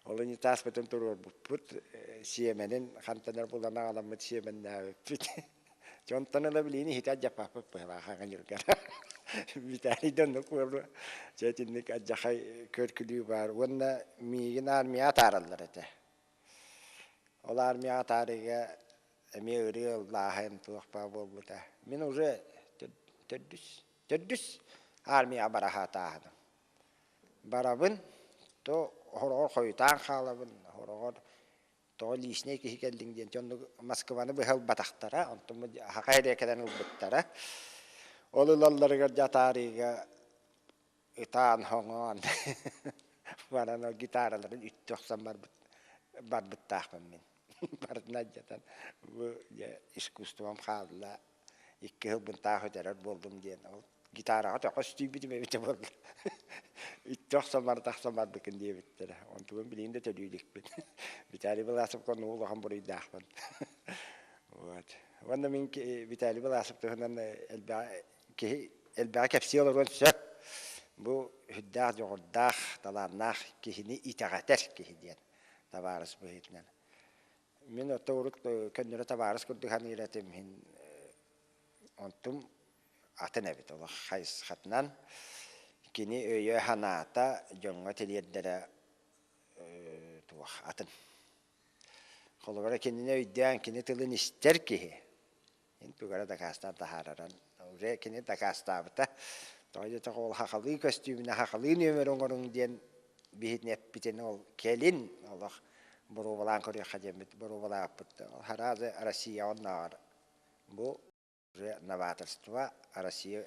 Ол унитазпытын туруорбуппут, сиэмэнин хантан эрэ булан аҕаламмыт сиэмэннээбиппит. Дьонтон ыла билигин иһитэ алдьаппаппыт быһылаах аҕыньыргар. Виталий да оннук буолуо. Дьэ итинник алдьархай көр-күлүү баар. Уонна миигин армияҕа атаараллар этэ. Ол армияҕа атаарыыга эмиэ ырыа ыллааһын туох баар буолбута. Мин уже төрдүс, төрдүс армияҕа бара сатааһыным. Барабын, то хороҕор хойутаан хаалабын, хороҕор тоҕо личнэй киһи кэллиҥ диэн дьоннук Москваны быһа ылбатахтара, онтон Саха эрэ кэлэн ылбыттара. Ол ылалларыгар дьэ атаарыыга ытаан-хоҥоон баран ол гитараларын үттү охсон барбыт барбыттаахпын мин. Барытын алдьатан бу дьэ искусством хаалла икки сылбын таах өтөрөр буоллум диэн ол гитараҕа тоҕо өстүйбүтүм эбитэ буолла. Үттү охсон барыта охсон барбыккын диэбиттэрэ. Онтубун билигин да төлүү иликпин. Виталий Власовка оннук улахан буруйдаахпын. Вот. Уонна мин Виталий Власов туһунан элбэҕи киһи элбэҕи кэпсии олоруон сөп. Бу сүрдээх дьоҕурдаах, талааннаах киһини итэҕэтэр киһи диэн табаарыс быһыытынан. Мин оттон урут көннөрү табаарыс курдук саныыр этим иһин онтум атын эбит олох хайысхатынан кини өйө-санаата дьоҥҥо тириэрдэрэ туох атын. Холобура кинини өйдөөн кини тылын истэр киһи Ин тугу эрэ дакаастаан таһаараран уже кини дакаастаабыта. Тоҕо диэтэххэ ол хахалыы көстүүмүнэ хахалыы нүөмэр оҥоруҥ диэн биһитин эппитин ол кэлин олох боруобалаан көрүөххэ диэммит боруобалаабыппыт. Сразу Россия оннооҕор бу уже новаторство Россия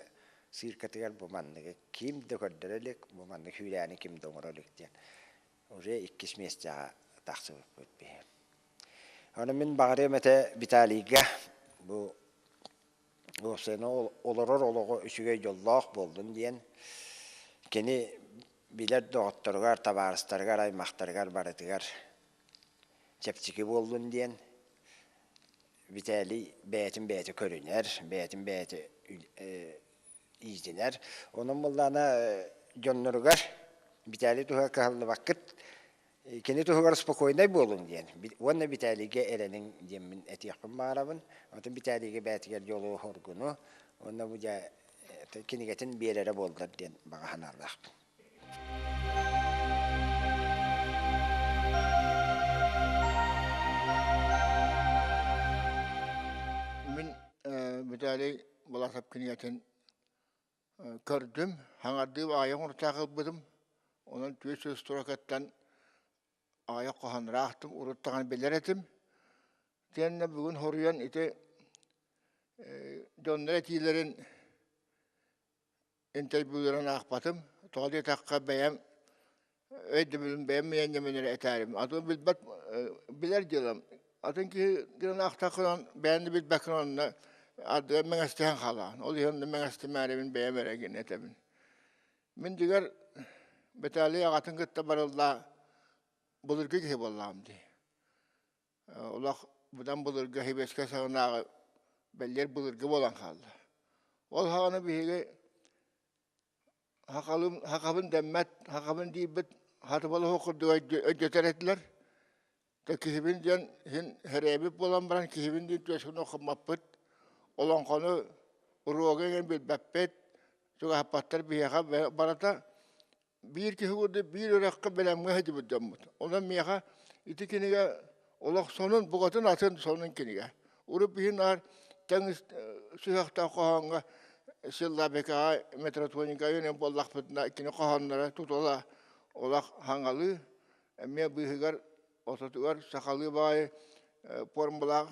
циркатыгар бу манныгы ким да көрдөрө илик, бу маннык сүүрээни ким да оҥоро илик диэн уже иккис миэстэҕэ тахсыбыппыт биһи. Аны мин баҕарыам этэ Виталийга бу уопсайынан олорор олоҕо үчүгэй дьоллоох буоллун диэн кини билэр доҕотторугар, табаарыстарыгар, аймахтарыгар барытыгар чэпчэки буоллун диэн Виталий бэйэтин бэйэтэ көрүнэр, бэйэтин бэйэтэ иитинэр. Онон буоллаҕына дьонноругар Виталий туһугар кыһаллыбаккыт, кини туһугар спокойнай буолуҥ диэн уонна Виталийга эрэниҥ диэммин этиэхпин баҕарабын. Оттон Виталийга бэйэтигэр дьолу-соргуну уонна бу дьэ кинигэтин биэрэрэ буоллар диэн баҕа санаалаахпын. Мин Виталий Баласов кинигэтин көрдүм, хаҥардыы аҕыйах оҥортоох ылбытым. Онон 400 строкаттан аҕыйах хоһоон ыраахтым, урут даҕаны билэр этим. Итиэннэ бүгүн хоруйан ити дьоннор этиилэрин интервьюларын аахпатым. Тоҕо диэтэххэ бэйэм өйдөбүлүн бэйэм миэнньэмин эрэ этээрим. Атын билбэт билэр дьыалам. Атын киһи гынан аахтаххынан бэйэм да билбэккин онно ардыгар мэҥэстэһэн хаалаҕын. Ол иһин онно мэҥэстимээрибин бэйэм эрэ гин этэбин. Мин дьиҥэр Виталий аҕатын кытта барыллаа былыргы киһи буоллаҕым дии. Олох быдан былыргы Хибэскэ саҕанааҕы бэлиэр былыргы буолан хаалла. Ол саҕана биһиги хахалым хахабын дэммэт, хахабын диирбит хатыбалаһы курдук өйдөтөр этилэр. Тэ киһибин диэн иһин хэрээбит буолан баран киһибин диэн түөскүн охуммаппыт. Олоҥхону уруогу иҥэн билбэппит, чугаһаппаттар биһиэхэ барыта биир киһи курдук биир үрэххэ бэлэмҥэ сылдьыбыт дьоммут. Онон миэхэ ити кинигэ олох сонун, букатын атын сонун кинигэ. Урут биһи наар тэҥ сүһүөхтээх хоһооҥҥо силлабикаҕа, метротоникаҕа үөрэнэн буоллахпытына кини хоһоонноро тутула олох хаҥалыы, эмиэ быыһыгар ортотугар сахалыы баҕайы пуормалаах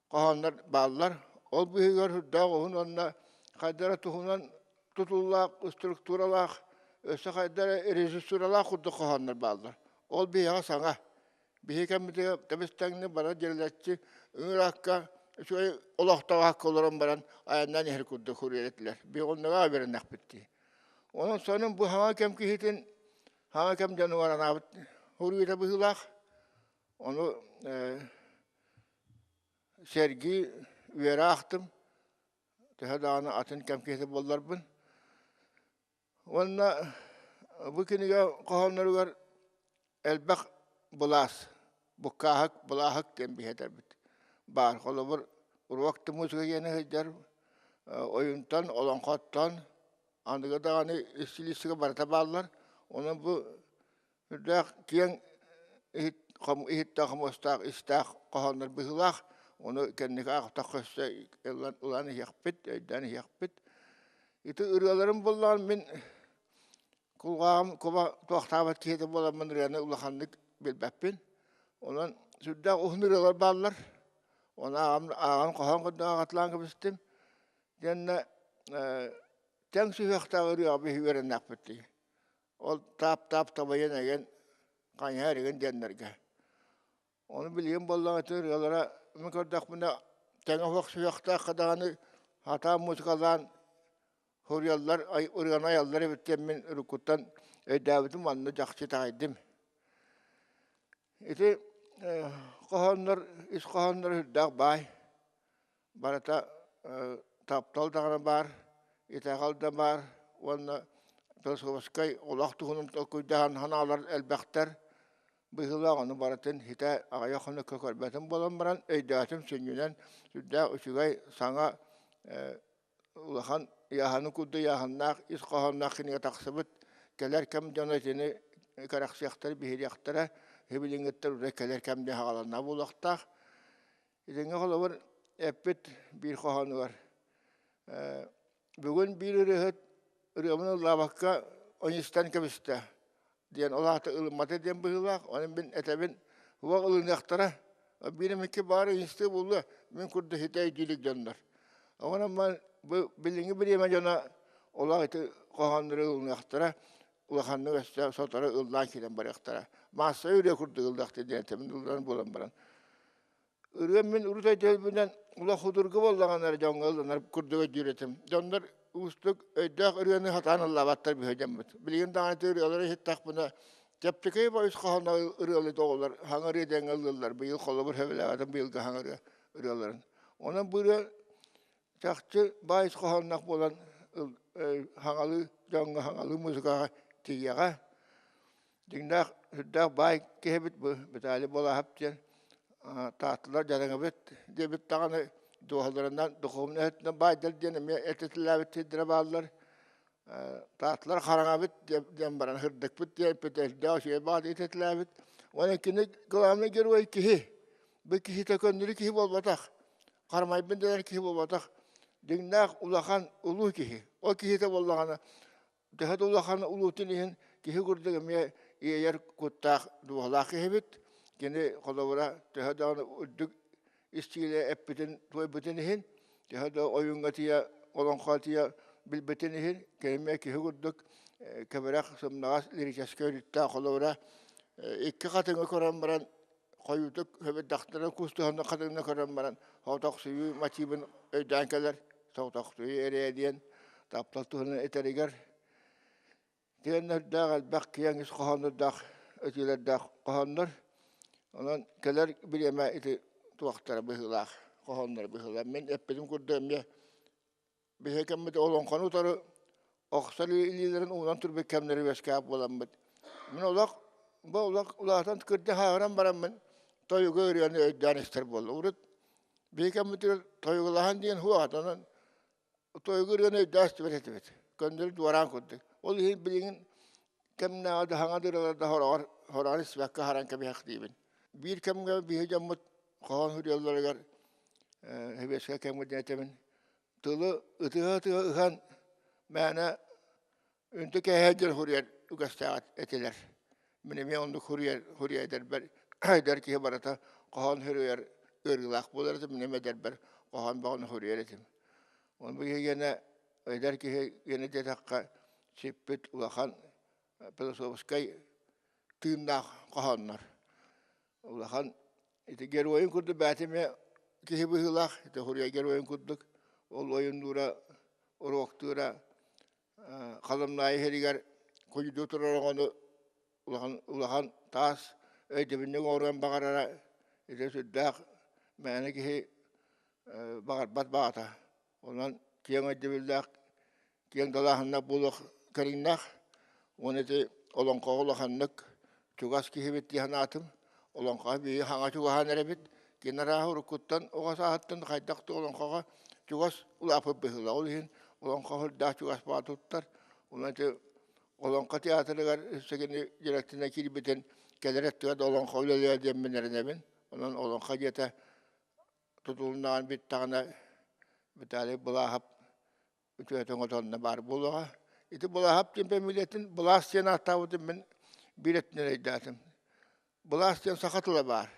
хоһооннор бааллар. Ол быыһыгар сүрдээх уһун уонна хайдара туһунан тутуллаах, структуралаах өссө хайда эрэ режиссуралаах курдук хоһооннор бааллар. Ол биһиэхэ саҥа. Биһи кэммитигэр тэбис-тэҥник бара дьиэлээччи ыҥыраакка үчүгэй олохтоох акка олорон баран айаннаан иһэр курдук суруйар этилэр. Биһи оннуга үөрэннэхпит дии. Онон сонун бу хаҥа кэм киһитин хаҥа кэм дьонугар анаабыт суруйуута быһыылаах. Ону сэргии үөрэ аахтым. Төһө даҕаны атын кэм киһитэ буолларбын. Уонна бу кинигэ хоһоонноругар элбэх былаас, буккааһык, былааһык диэн биһэтэрбит баар. Холобур, уруок да музыка диэни сылдьар, ойунтан, олоҥхоттон, аныгы даҕаны истилиистикэ барыта бааллар. Онон бу Үрдээх киэҥ иһит иһиттээх хомуостаах истээх хоһооннор быһыылаах. Ону кэнники аахтахха өссө ылан, ылан иһиэхпит, өйдөөн иһиэхпит. Ити ырыаларым буоллаҕын мин кулгааҕым куба туохтаабат киһитэ буоламмын ырыаны улаханнык билбэппин. Онон сүрдээх уһун ырыалар бааллар. Ону ааҕан, ааҕан хоһоон курдук ааҕаталаан кэбистим. Итиэннэ тэҥ сүһүөхтээх ырыаҕа биһи үөрэннэхпит дии. Ол таап-таап табайан эйэн хайыһар игин диэннэргэ. Ону билигин буоллаҕа ити ырыалара мин көрдөхпүнэ тэҥэ суох сүһүөхтээххэ даҕаны сатаан музыкалаан суруйаллар, ырыаны айаллар эбит диэн мин уруккуттан өйдөөбүтүм уонна дьахчы итэҕэйдим. Ити хоһооннор ис хоһоонноро сүрдээх баай. Барыта таптал даҕаны баар, итэҕэл да баар уонна философскай олох туһунан толкуйдаһан санаалар элбэхтэр. Быһыылаах ону барытын хитэ аҕыйах хонукка көрбөтүм буолан баран өйдөөтүм сүнньүнэн сүрдээх үчүгэй саҥа улахан ыйааһыны курдук ыйааһыннаах ис хоһоонноох кинигэ тахсыбыт. Кэлэр кэм дьоно итини кэрэхсиэхтэрэ, биһириэхтэрэ, билиҥҥиттэн уже кэлэр кэм диэн саҕаланна буолуохтаах. Итинҥэ холобур эппит биир хоһоонугар бүгүн биир ырыаһыт ырыабын ыллаабакка ойустан кэбистэ диэн ол аата ылыммата диэн быһыылаах. Онон мин этэбин уох ылыныахтара. Биир эмикки баар ыйыстыы буолуо мин курдук хитэ өйдүүлүк дьоннор. Онон бу билиҥҥи бириэмэ дьоно олох ити хоһооннору ылыныахтара улаханнык өссө сотору ыллаан киирэн барыахтара. Маассабай ырыа курдук ыллахтар диэн этэбин ылларан буолан баран. Ырыам мин урут өйдөбүлбүнэн улах судургу буоллаҕына эрэ дьоҥҥо ылланар курдук өйдүүр этим. Дьоннор уустук өйдөөх ырыаны сатаан ыллаабаттар быһа дьоммут. Билигин даҕаны ити ырыалары иһиттэхпинэ чэпчэки баҕайы хоһооно ырыалыы оҕолор хаҥа ырыа диэҥҥэ ыллыыллар. Быйыл холобур сөбүлээбэтим быйылгы хаҥа ырыа ырыаларын. Онон бу ырыа чахчы баай хоһоонноох буолан хаҥалыы дьоҥҥо хаҥалыы музыкаҕа тиийэҕэ. Дьиҥнээх сүрдээх баай киһибит бу Виталий Балаһап диэн Таатталар дьадаҥыбыт диэбит даҕаны дууһаларынан духовнай өттүнэн баайдар диэн эмиэ этитилээбит сирдэрэ бааллар. Таатталар хараҥабыт диэн баран сырдыкпыт диэн элбэх үчүгэй баҕа этитилээбит. Уонна кини главный герой киһи. Бу киһитэ көннөрү киһи буолбатах. Харамайбын дэнэр киһи буолбатах. Дьиҥнээх улахан улуу киһи. Ол киһитэ буоллаҕына төһө да улахан улуутун иһин киһи курдук эмиэ иэйэр куттаах дууһалаах киһибит. Кини холобура төһө даҕаны үрдүк истиилэ эппитин туойбутун иһин, төһө да ойууҥҥа тиийэ, олоҥхоҕо тиийэ билбитин иһин, кини эмиэ киһи курдук кэбирэх, сымнаҕас лирическэй өрүттээх холобура икки хатыҥы көрөн баран хойуутук хөбүрдэхтэрэ куустуһан хатыҥна көрөн баран соҕотохсуйуу мотивын өйдөөн кэлэр соҕотохсуйуу эрээ диэн таптал туһунан этэригэр тиэннэрдээх элбэх киэҥ ис хоһооннордоох этиилэрдээх хоһооннор онон кэлэр бириэмэ ити туохтара быһыылаах хоһооннор быһыылаах мин эппитим курдук эмиэ Биһиги кэммит олоҥхону утары охсор илиилэрин уунан турбут кэмнэри үөскээбит буоламмыт. Мин олох бу олох улаатан кырдьа сааһыран бараммын тойугу ырыаны өйдөөн истэр буолла. Урут биһиги кэммитигэр тойугулаһан диэн суох онон тойугу ырыаны өйдөөн истибэт этибит. Көннөрү дуораан курдук. Ол иһин билигин кэмнээҕи да саҥа ырыалар да хороҕор хороҕор испэккэ харан кэбиһэхтиибин. Биир кэмҥэ биһиги дьоммут хоһоон суруйалларыгар сэбиэскэй кэмҥэ диэн этэбин тылы ытыһа-ытыһа ыһан мээнэ үнтү кээһэ диэн суруйар үгэстээх этилэр. Мин эмиэ оннук суруйар суруйа эдэрбэр эдэр киһи барыта хоһоон суруйар ыарыылаах буолар этим. Мин эмиэ эдэрбэр хоһоон бөҕөнү суруйар этим. Ону бу киһи гиэнэ эдэр киһи гиэнэ диэтэххэ сиппит улахан. философскай тыыннаах хоһооннор. Улахан ити геройун курдук бэйэтэ эмиэ киһи быһыылаах, ити хуруйа геройун курдук ол ойуннуура, уруоктуура Халымнаайы иһэригэр куйдуу турар оҕону улахан улахан таас өйдөбүнньүк оҥоруон баҕарара ити сүрдээх мээнэ киһи баҕарбат баҕата. Онон киэҥ өйдөбүллээх, киэҥ далааһыннаах буолуох кэриҥнээх. Уонна ити олоҥхоҕо улаханнык чугас киһибит дии санаатым. Олоҥхоҕо биһиги хаҥа чугаһаан эрэбит. Кини арааһа уруккуттан оҕо сааһыттан хайдах да олоҥхоҕо чугас улааппыт быһыылаах. Ол иһин олоҥхо сүрдээх чугас баҕа туттар. Онон ити Олоҥхо театрыгар өссө кини директорынан киирбитин кэлэр өттүгэр да олоҥхо үлэлиэ диэммин эрэнэбин. Онон Олоҥхо дьиэтэ тутулуннаҕын бүттэҕинэ Виталий Былааһап үтүөтэ оҥотонно баар буолуоҕа. Ити Былааһап диэн фамилиятын Былаас диэн ааттаабытын мин биир өттүнэн өйдөөтүм. Былаас диэн саха тыла баар.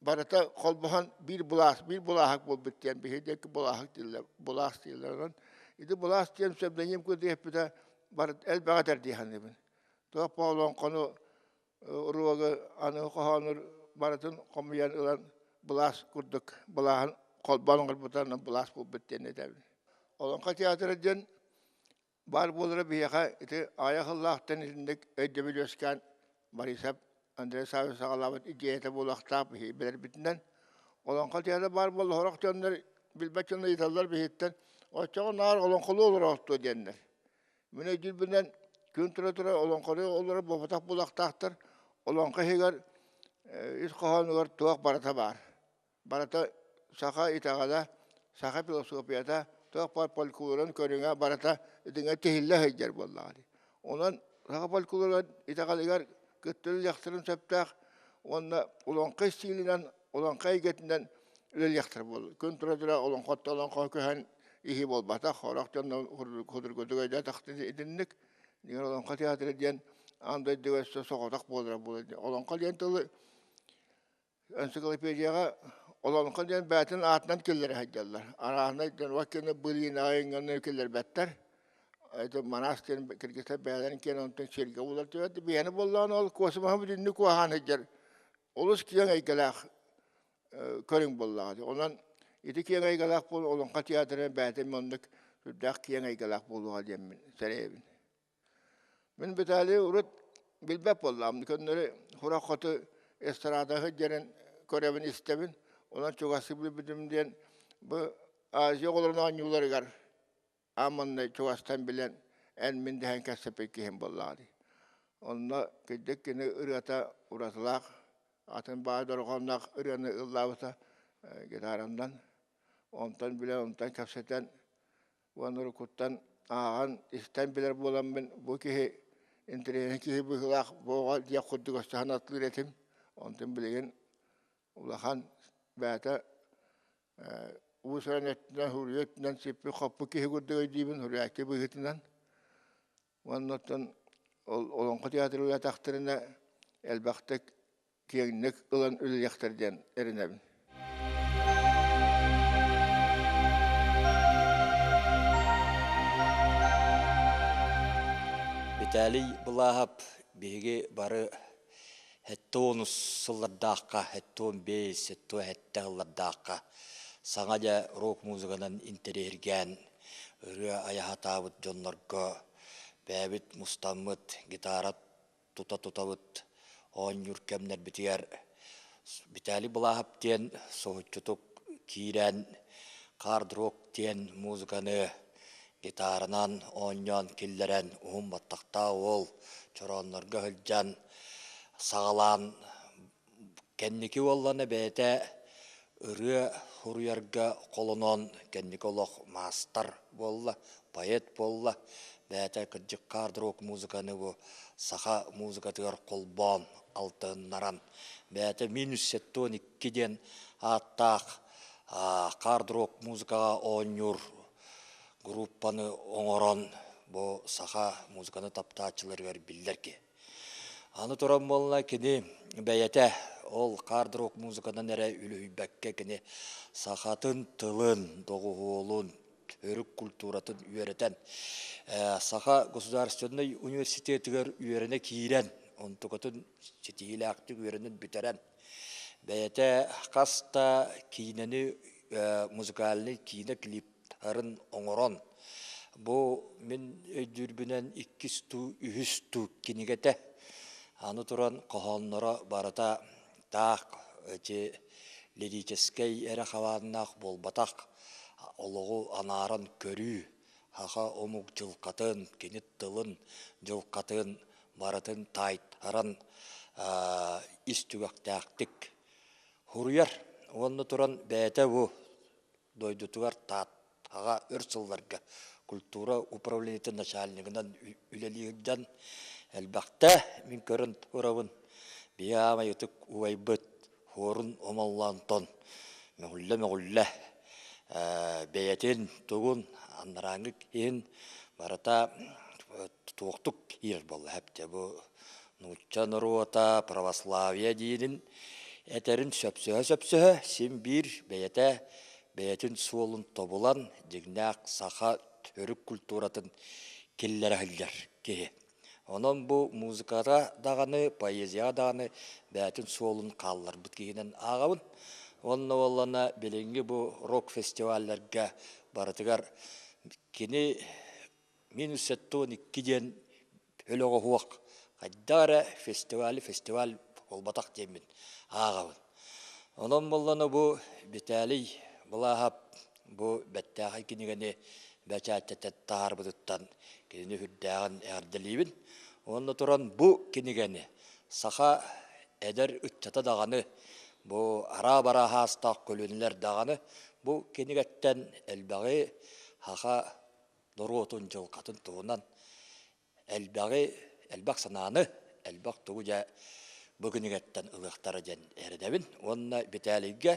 Барыта холбоһон биир былаас, биир былааһык буолбут диэн биһиги диэки былааһык дииллэр, былаас дииллэр. Онон ити былаас диэн псевдоним курдук эппитэ барыта элбэҕи этэр дии саныыбын. Туох олоҥхону уруогу аны хоһоонур барытын хомуйан ылан былаас курдук былааһын холбоон оҥорбута былаас буолбут диэн этэбин. Олоҥхо театра диэн баар буолара биһиэхэ ити аҕыйах сыллаахтан итинник өйдөбүл үөскээн Борисов Андрей Саввич саҕалаабыт идиэйэтэ буолуохтаах биһиги билэрбитинэн. Олоҥхо театра баар буолла сорох дьоннор билбэт дьоннор ыйыталлар биһиттэн оччоҕо наар олоҥхолуу олороохтуо диэннэр. Мин өйдүүрбүнэн күн тура-тура олоҥхону олорор буолбатах буолуохтаахтар. Олоҥхо иһигэр ис хоһоонугар туох барыта баар. Барыта саха итэҕэлэ, саха философията, туох баар фольклорун көрүҥэ барыта итингэ тиһиллэ сылдьар буоллаҕа дии. Онон саха фольклорун итэҕэлигэр кытта үлэлиэхтэрин сөптөөх уонна олоҥхо истиилинэн, олоҥхо эйгэтинэн үлэлиэхтэр буолла. Күн тура-тура олоҥхоттон олоҥхоҕо көһөн иһии буолбатах. Сорох дьон судургутук өйдөөтөхтөрүнэ итинник. Дигэр олоҥхо театра диэн аан дойдуга өссө соҕотох буолара буолар. Олоҥхо диэн тылы энциклопедияҕа олоҥхо диэн бэйэтин аатынан киллэрэ сылдьаллар. Арааһынай дьон уокканы былыынаҕа иҥҥаны киллэрбэттэр. Это Манас диэн кыргызтар бэйэлэрин киэн онтон сиргэ булар түбэт. Биһиэни буоллаҕына ол космоһы бүтүннүү куоһаан сылдьар олус киэҥ эйгэлээх көрүҥ буоллаҕа дии. Онон ити киэҥ эйгэлээх буол Олоҥхо театра бэйэтин маннык сүрдээх киэҥ эйгэлээх буолуоҕа диэммин сэрэйэбин. Мин Виталий урут билбэт буоллаҕым. Көннөрү сурах хоту эстрада сылдьарын көрөбүн, истэбин. Онон чугастык билбитим диэн бу Азия оҕолорун оонньууларыгар аан маҥнай чугастан билэн эн-мин дэһэн кэпсэппит киһим буоллаҕа дии. Онно кырдьык кини ырыата уратылаах, атын баай дорҕоонноох ырыаны ыллаабыта гитаранан. Онтон билэн, онтон кэпсэтэн уонна уруккуттан ааҕан, истэн билэр буоламмын бу киһи интэриэһинэй киһи быһыылаах бу оҕо диэх курдук өссө санатылыыр этим. Онтон билигин улахан бэйэтэ уус-уран өттүнэн, суруйуу өттүнэн сиппит-хоппут киһи курдук өйдүүбүн, суруйааччы быһыытынан. Уонна оттон ол Олоҥхо театры үлэлээтэхтэринэ элбэхтик киэҥник ылан үлэлиэхтэр диэн эрэнэбин. Виталий Былааһап биһиги бары 70 сыллардаахха, 75, 77 сыллардаахха саҥа дьэ рок-музыканан интэриэһиргээн ырыа айаһатаабыт дьоннорго бэйэбит мустаммыт гитара тута-тутабыт оонньуур кэмнэрбитигэр Виталий Былааһап диэн соһуччутук киирэн хард-рок диэн музыканы гитаранан оонньоон киллэрэн уһун баттахтаах уол чорооннорго сылдьан саҕалаан кэнники уоллана бэйэтэ ырыа суруйарга холонон кэнники олох маастар буолла, поэт буолла. Бэйэтэ кырдьык хард-рок музыканы бу саха музыкатыгар холбоон алтыһыннаран бэйэтэ минус 72 диэн ааттаах хард-рок музыкаҕа оонньуур группаны оҥорон бу саха музыканы таптааччыларыгар биллэр киһи. Аны туран буолла кини бэйэтэ ол хард-рок музыканан эрэ үлүһүйбэккэ кини сахатын тылын, доҕуһуолун, төрүт культуратын үөрэтэн Саха государственнай университетыгар үөрэнэ киирэн, онтукатын ситиһиилээхтик үөрэнэн бүтэрэн, бэйэтэ хас да киинэни музыкальнай киинэ клиптарын оҥорон, бу мин өйдүүрбүнэн иккис туу, үһүс туу кинигэтэ. Аны туран хоһоонноро барыта таах ити лирическэй эрэ хабааннаах буолбатах, олоҕу анааран көрүү, саха омук дьылҕатын, кини тылын дьылҕатын барытын таайтаран ис түгэхтээхтик суруйар уонна туран бэйэтэ бу дойдутугар Тааттаҕа өр сылларга культура управлениетын начальнигынан үлэлии сылдьан элбэхтэ мин көрөн турабын биһи ытык убайбыт Хуорун Омоллоонтон мөҕүллэ-мөҕүллэ бэйэтин тугун анарааҥҥы иһин барыта туохтук киирэр буолла эптэ бу нуучча норуота православие диирин этэрин сөпсөһө-сөпсөһө син биир бэйэтэ бэйэтин суолун тобулан дьиҥнээх саха төрүт культуратын киллэрэ сылдьар киһи. Онон бу музыкаҕа даҕаны, поэзияҕа даҕаны бэйэтин суолун хаалларбыт киһинэн ааҕабын. Уонна буоллаҕына билиҥҥи бу рок-фестивалларга барытыгар кини минус 72 диэн өлөҕө суох хайдах эрэ фестивали фестиваль буолбатах диэммин ааҕабын. Онон буоллаҕына бу Виталий Былааһап бу бэртээхэй кинигэни бэчээттэтэ таһаарбытыттан кинини сүрдээҕин эҕэрдэлиибин. Уонна туран бу кинигэни саха эдэр ыччата даҕаны, бу араа-бараа саастаах көлүөнэлэр даҕаны бу кинигэттэн элбэҕи саха норуотун дьылҕатын туһунан элбэҕи, элбэх санааны, элбэх тугу дьэ бу кинигэттэн ылыахтара диэн эрэнэбин. Уонна Битээлийгэ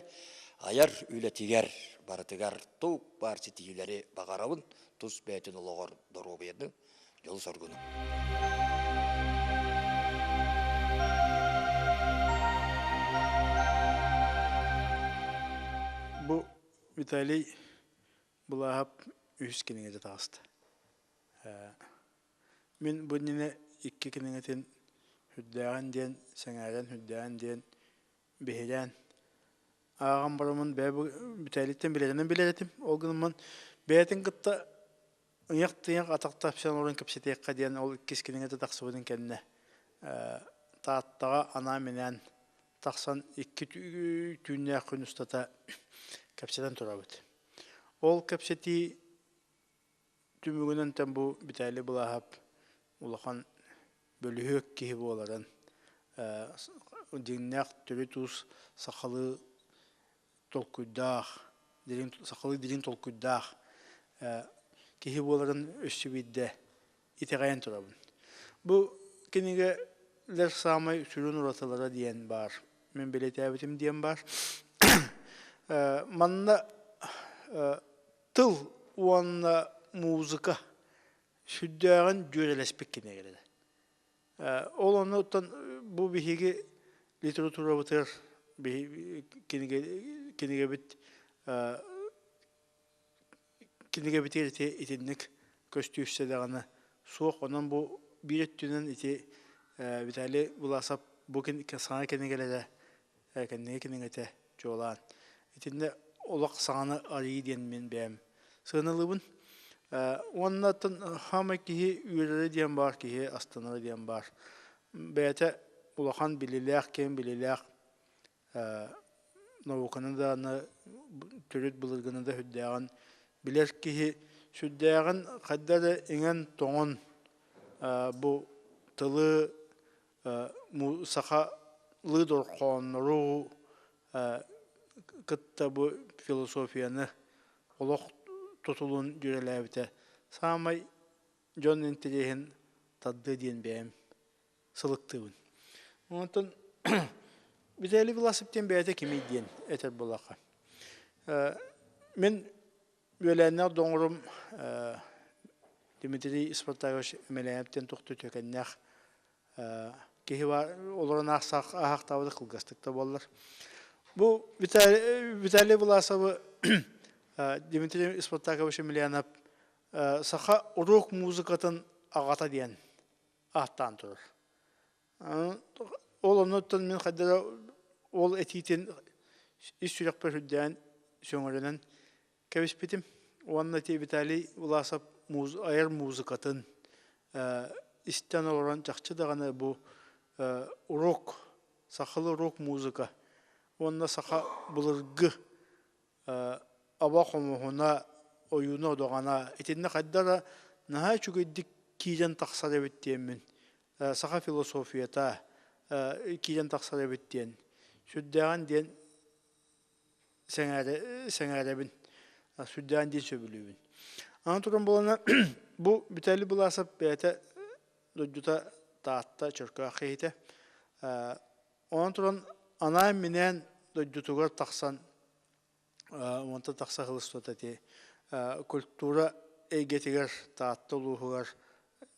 айар үлэтигэр барытыгар тук баар ситиһиилэри баҕарабын, тус бэйэтин олоҕор доруобуйаны, дьолу-соргуну. Бу Виталий Былааһап үһүс кинигэтэ таҕыста. Мин бу иннинэ икки кинигэтин сүрдээҕин диэн, сэҥээрэн сүрдээҕин диэн биһирээн ааҕан бараммын бэйэ бүтээлиттэн билэринэн билэр этим. Ол гынан бэйэтин кытта ыйах-тыйах атах тапсан олорон кэпсэтиэххэ диэн ол иккис кинигэтэ тахсыбытын кэннэ Тааттаҕа анаан-минээн тахсан икки түүннээх күн устата кэпсэтэн турабыт. Ол кэпсэтии Түмүгүнэн бу Виталий Былааһап улахан бөлүһүөк киһи буоларын, дьиҥнээх төрүт уус сахалыы толкуйдаах, дириҥ сахалыы дириҥ толкуйдаах киһи буоларын өссө биирдэ итэҕэйэн турабын. Бу кинигэлэр саамай сүрүн уратылара диэн баар. Мин бэлиэтээбитим диэн баар. Манна Тыл уонна музыка сүрдээҕин дьүөрэлэспит кинигэлэрэ. Ол оннуттан бу биһиги литературабытыгар кинигэ кинигэбит кинигэбитигэр ити итинник көстүүсэ даҕаны суох. Онон бу биир өттүнэн ити Виталий Власов бу саҥа кинигэлэрэ кэнники кинигэтэ чуолаан. Итиннэ олох саҥаны арыйыы диэн мин бэйэм сыаналыыбын. Уонна хаамай киһи үөрэрэ диэн баар, киһи астынара диэн баар. Бэйэтэ улахан билиилээх, киэҥ билиилээх науканы даҕаны, төрүт былыргыны да сүрдээҕин билэр киһи сүрдээҕин хайда да иҥэн-тоҥон бу тылы сахалыы дорҕооннору кытта бу философияны олох тутулун дьүөрэлээбитэ саамай дьон интэриэһин тардыа диэн бэйэм сылыктыыбын. Онтон Виталий Власов диэн бэйэтэ кимий диэн этэр буоллахха. Мин Үөлээннээх доҕорум Дмитрий Спартакович Мэлээйэп диэн туох да үтүөкэннээх киһи баар олорон аахтаабыта кылгастык да буоллар. Бу Виталий Власовы Дмитрий Спартакович Емельянов саха рок музыкатын аҕата диэн ааттаан турар. Ол оннуттан мин хайдара ол этиитин ис сүрэхпэр үрдээн сөҥөрөнөн кэбиспитим. Уонна ити Виталий Власов айар музыкатын истэн олорон чахчы даҕаны бу рок, сахалыы рок музыка уонна саха былыргы аба хомуһуна, ойууна одоҕана итиннэ хайда да наһаа үчүгэйдик киирэн тахсар эбит диэммин саха философията киирэн тахсар эбит диэн сүрдээҕин диэн сэҥээрэбин, сүрдээн диэн сөбүлүүбүн. Аны туран буолана бу Виталий Быласов бэйэтэ дойдута Таатта Чөркөөх киһитэ. Онон туран анаан-минээн дойдутугар тахсан уонтан тахса сыл устата ити культура эйгэтигэр Таатта улууһугар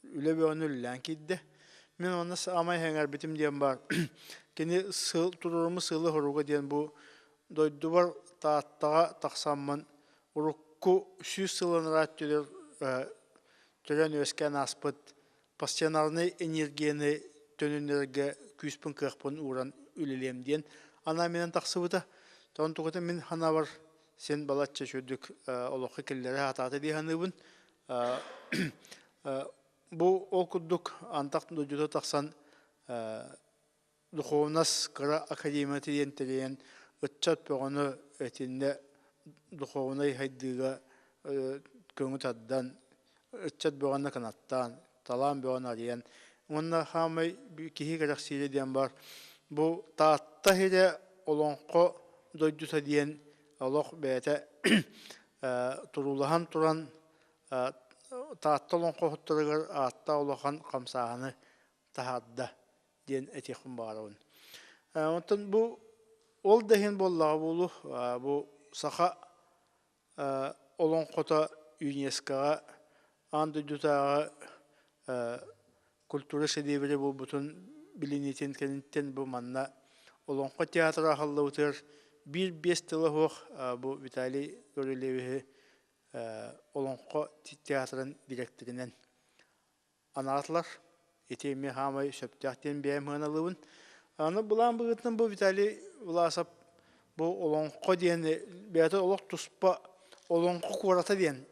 үлэ бөҕөнү үлэлээн киирдэ. Мин онно саамай сэҥээрбитим диэн баар, кини сыл туруоруммут сыала-соруга диэн бу дойдубар Тааттаҕа тахсаммын урукку 100 сыл анараа өттүгэр төрөөн-үөскээн ааспыт пассионарнай энергияны төнүннэрэргэ күүспүн-кыахпын ууран үлэлиэм диэн анаан тахсыбыта. Онтуката мин санаабар син балачча үчүгдүк олоххо киллэрэ сатаата дии саныыбын. Бу ол курдук антах дойдута тахсан духовнас кыра академията диэн тэрийэн ыччат бөҕөнү итиннэ духовнай сайдыыга көҥү тардан ыччат бөҕөнү кынаттаан талаан бөҕөнү арыйан уонна хаамай киһи кэрэхсиирэ диэн бар бу Таатта сирэ олоҥхо дойдута диэн олох бэйэтэ туруулаһан туран Таатта олоҥхоһуттарыгар ааттаах улахан хамсааһыны таһаарда диэн этиэхпин баҕарабын. Онтон бу ол да иһин буоллаҕа буолуо, бу саха олоҥхото ЮНЕСКО-ҕа аан дойдутааҕы культура шедеврэ буолбутун билиниитин кэнниттэн бу манна Олоҥхо театра аһыллыбытыгар биир-биэс тыла суох бу Виталий Гаврильевиһы Олоҥхо театрын дириэктэринэн анаатылар. Ити эмиэ хаамай сөптөөх диэн бэйэм сыаналыыбын. Аны былаан быһыытынан бу Виталий Власов бу Олоҥхо диэн бэйэтэ олох туспа Олоҥхо куората диэн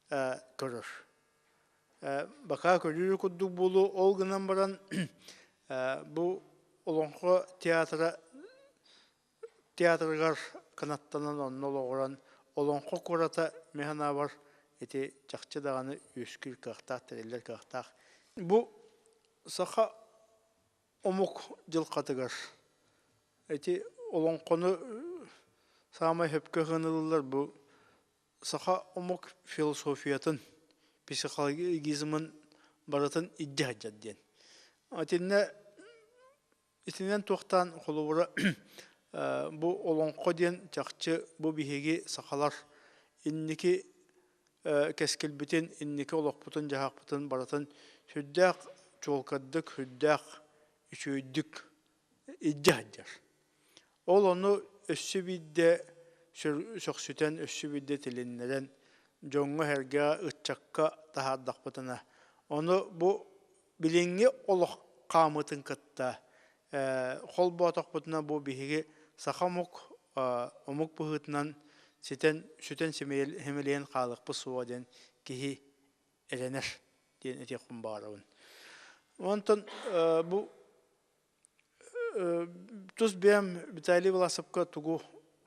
көрөр. Бакаа көрүүр курдук буолуо, ол гынан баран бу Олоҥхо театра театрыгар кынаттанан онно олоҕуран Олоҥхо куората мин санаабар ити чахчы даҕаны үөскүүр кыахтаах, тэриллэр кыахтаах. Бу саха омук дьылҕатыгар ити олоҥхону саамай сөпкө сыаналыыллар бу саха омук философиятын, психологизмын барытын илдьэ сылдьар диэн. Итиннэ Итинэн туохтаан холобура бу олоҥхо диэн чахчы бу биһиги сахалар инники кэскилбитин, инники олохпутун-дьаһахпытын барытын сүрдээх чуолкайдык, сүрдээх үчүгэйдик илдьэ сылдьар. Ол ону өссө биирдэ сөхсүтэн, өссө биирдэ тилиннэрэн дьоҥҥо-сэргэҕэ, ыччакка таһаардахпытына, ону бу билиҥҥи олох хаамыытын кытта холбоотохпутуна бу биһиги саха омук омук быһыытынан ситэн сүтэн симэлийэн хаалыахпыт суоҕа диэн киһи эрэнэр диэн этиэхпин баҕарабын. Онтон бу тус бэйэм Виталий Власовка тугу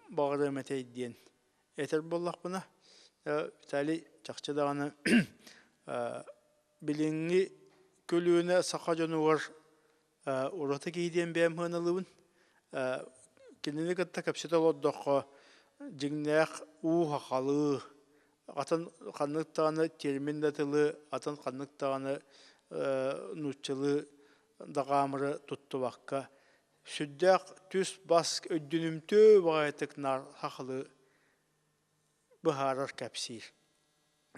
баҕарыам этэй диэн этэр буоллахпына, Виталий чахчы даҕаны Билиҥҥи көлүөнэ саха дьонугар ураты киһи диэн бэйэм сыаналыыбын. Кинини кытта кэпсэтэ олордоххо, дьиҥнээх уу сахалыы, атын ханнык даҕаны термин да тылы, атын ханнык даҕаны нууччалыы даҕаамыры туттубакка, сүрдээх түс-бас өйдөнүмтүө баҕайытык наар сахалыы быһаарар кэпсиир.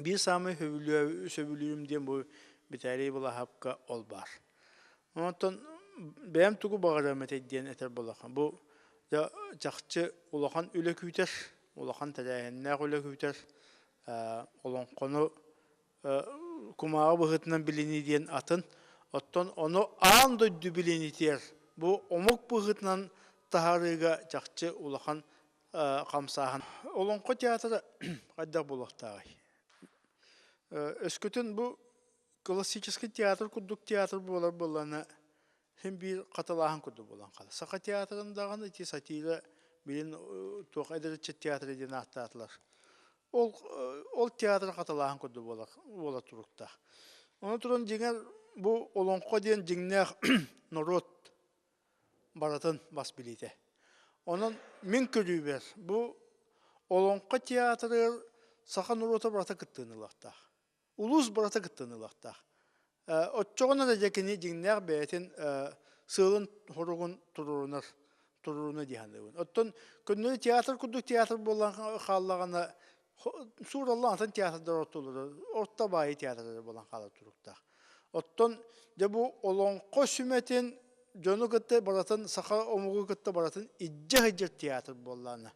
Биир саамай сөбүлүүрүм диэн бу Виталий Балаһапка ол баар. Онтон бэйэм тугу баҕарыам этэй диэн этэр буоллахха, бу чахчы улахан үлэ күүтэр. улахан тэрээһиннээх үлэ күүтэр. Олоҥхону кумааҕы быһыытынан билинии диэн атын. Оттон ону аан дойду билиниитигэр бу омук быһыытынан таһаарыыга чахчы улахан хамсааһын. Олоҥхо театра хайдах буолуохтааҕый? Өскөтүн бу классический театр курдук театр буолар буоллаҕына, син биир хатылааһын курдук буолан хаалар. Саха театрын даҕаны ити сатира билин туох эдэр ыччат театра диэн ааттаатылар. Ол ол театр хатылааһын курдук буолар буола туруктаах. Ону туран дьиҥэр бу олоҥхо диэн дьиҥнээх норуот барытын бас билиитэ. Онон мин көрүүбэр бу олоҥхо театрыгар саха норуота барыта кыттыыны ылыахтаах. Улуус барыта кыттыыны ылыахтаах. Оччоҕуна да дьэ кини дьиҥнээх бэйэтин сыалын-соругун туруорунар туруоруна дии саныыбын. Оттон көннөрү театр курдук театр буолан хааллаҕына суураллан атын театрдар ортолоро орто баайы театрдар буолан хаалар туруктаах. Оттон дьэ бу олоҥхо сүмэтин дьону кытта барытын саха омугу кытта барытын илдьэ сылдьар театр буоллаҕына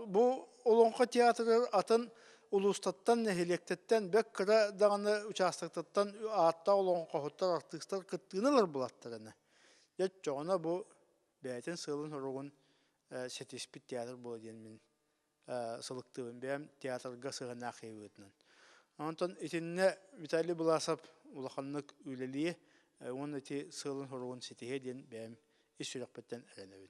бу олоҥхо театрыгар атын улуустартан, нэһилиэктэртэн бэрт кыра даҕаны учаастактартан ааттаах олоҥхоһуттар, артыыстар кыттыыны ылар буолаттарына. Дьэ оччоҕуна бу бэйэтин сыалын-соругун ситиспит театр буолуо диэн мин сылыктыыбын. Бэйэм театрга сыһыаннаах киһи быһыытынан. Онтон итиннэ Виталий Быласов улаханнык үлэлиэ уонна ити сыалын-соругун ситиһиэ диэн бэйэм ис сүрэхпиттэн эрэнэбин.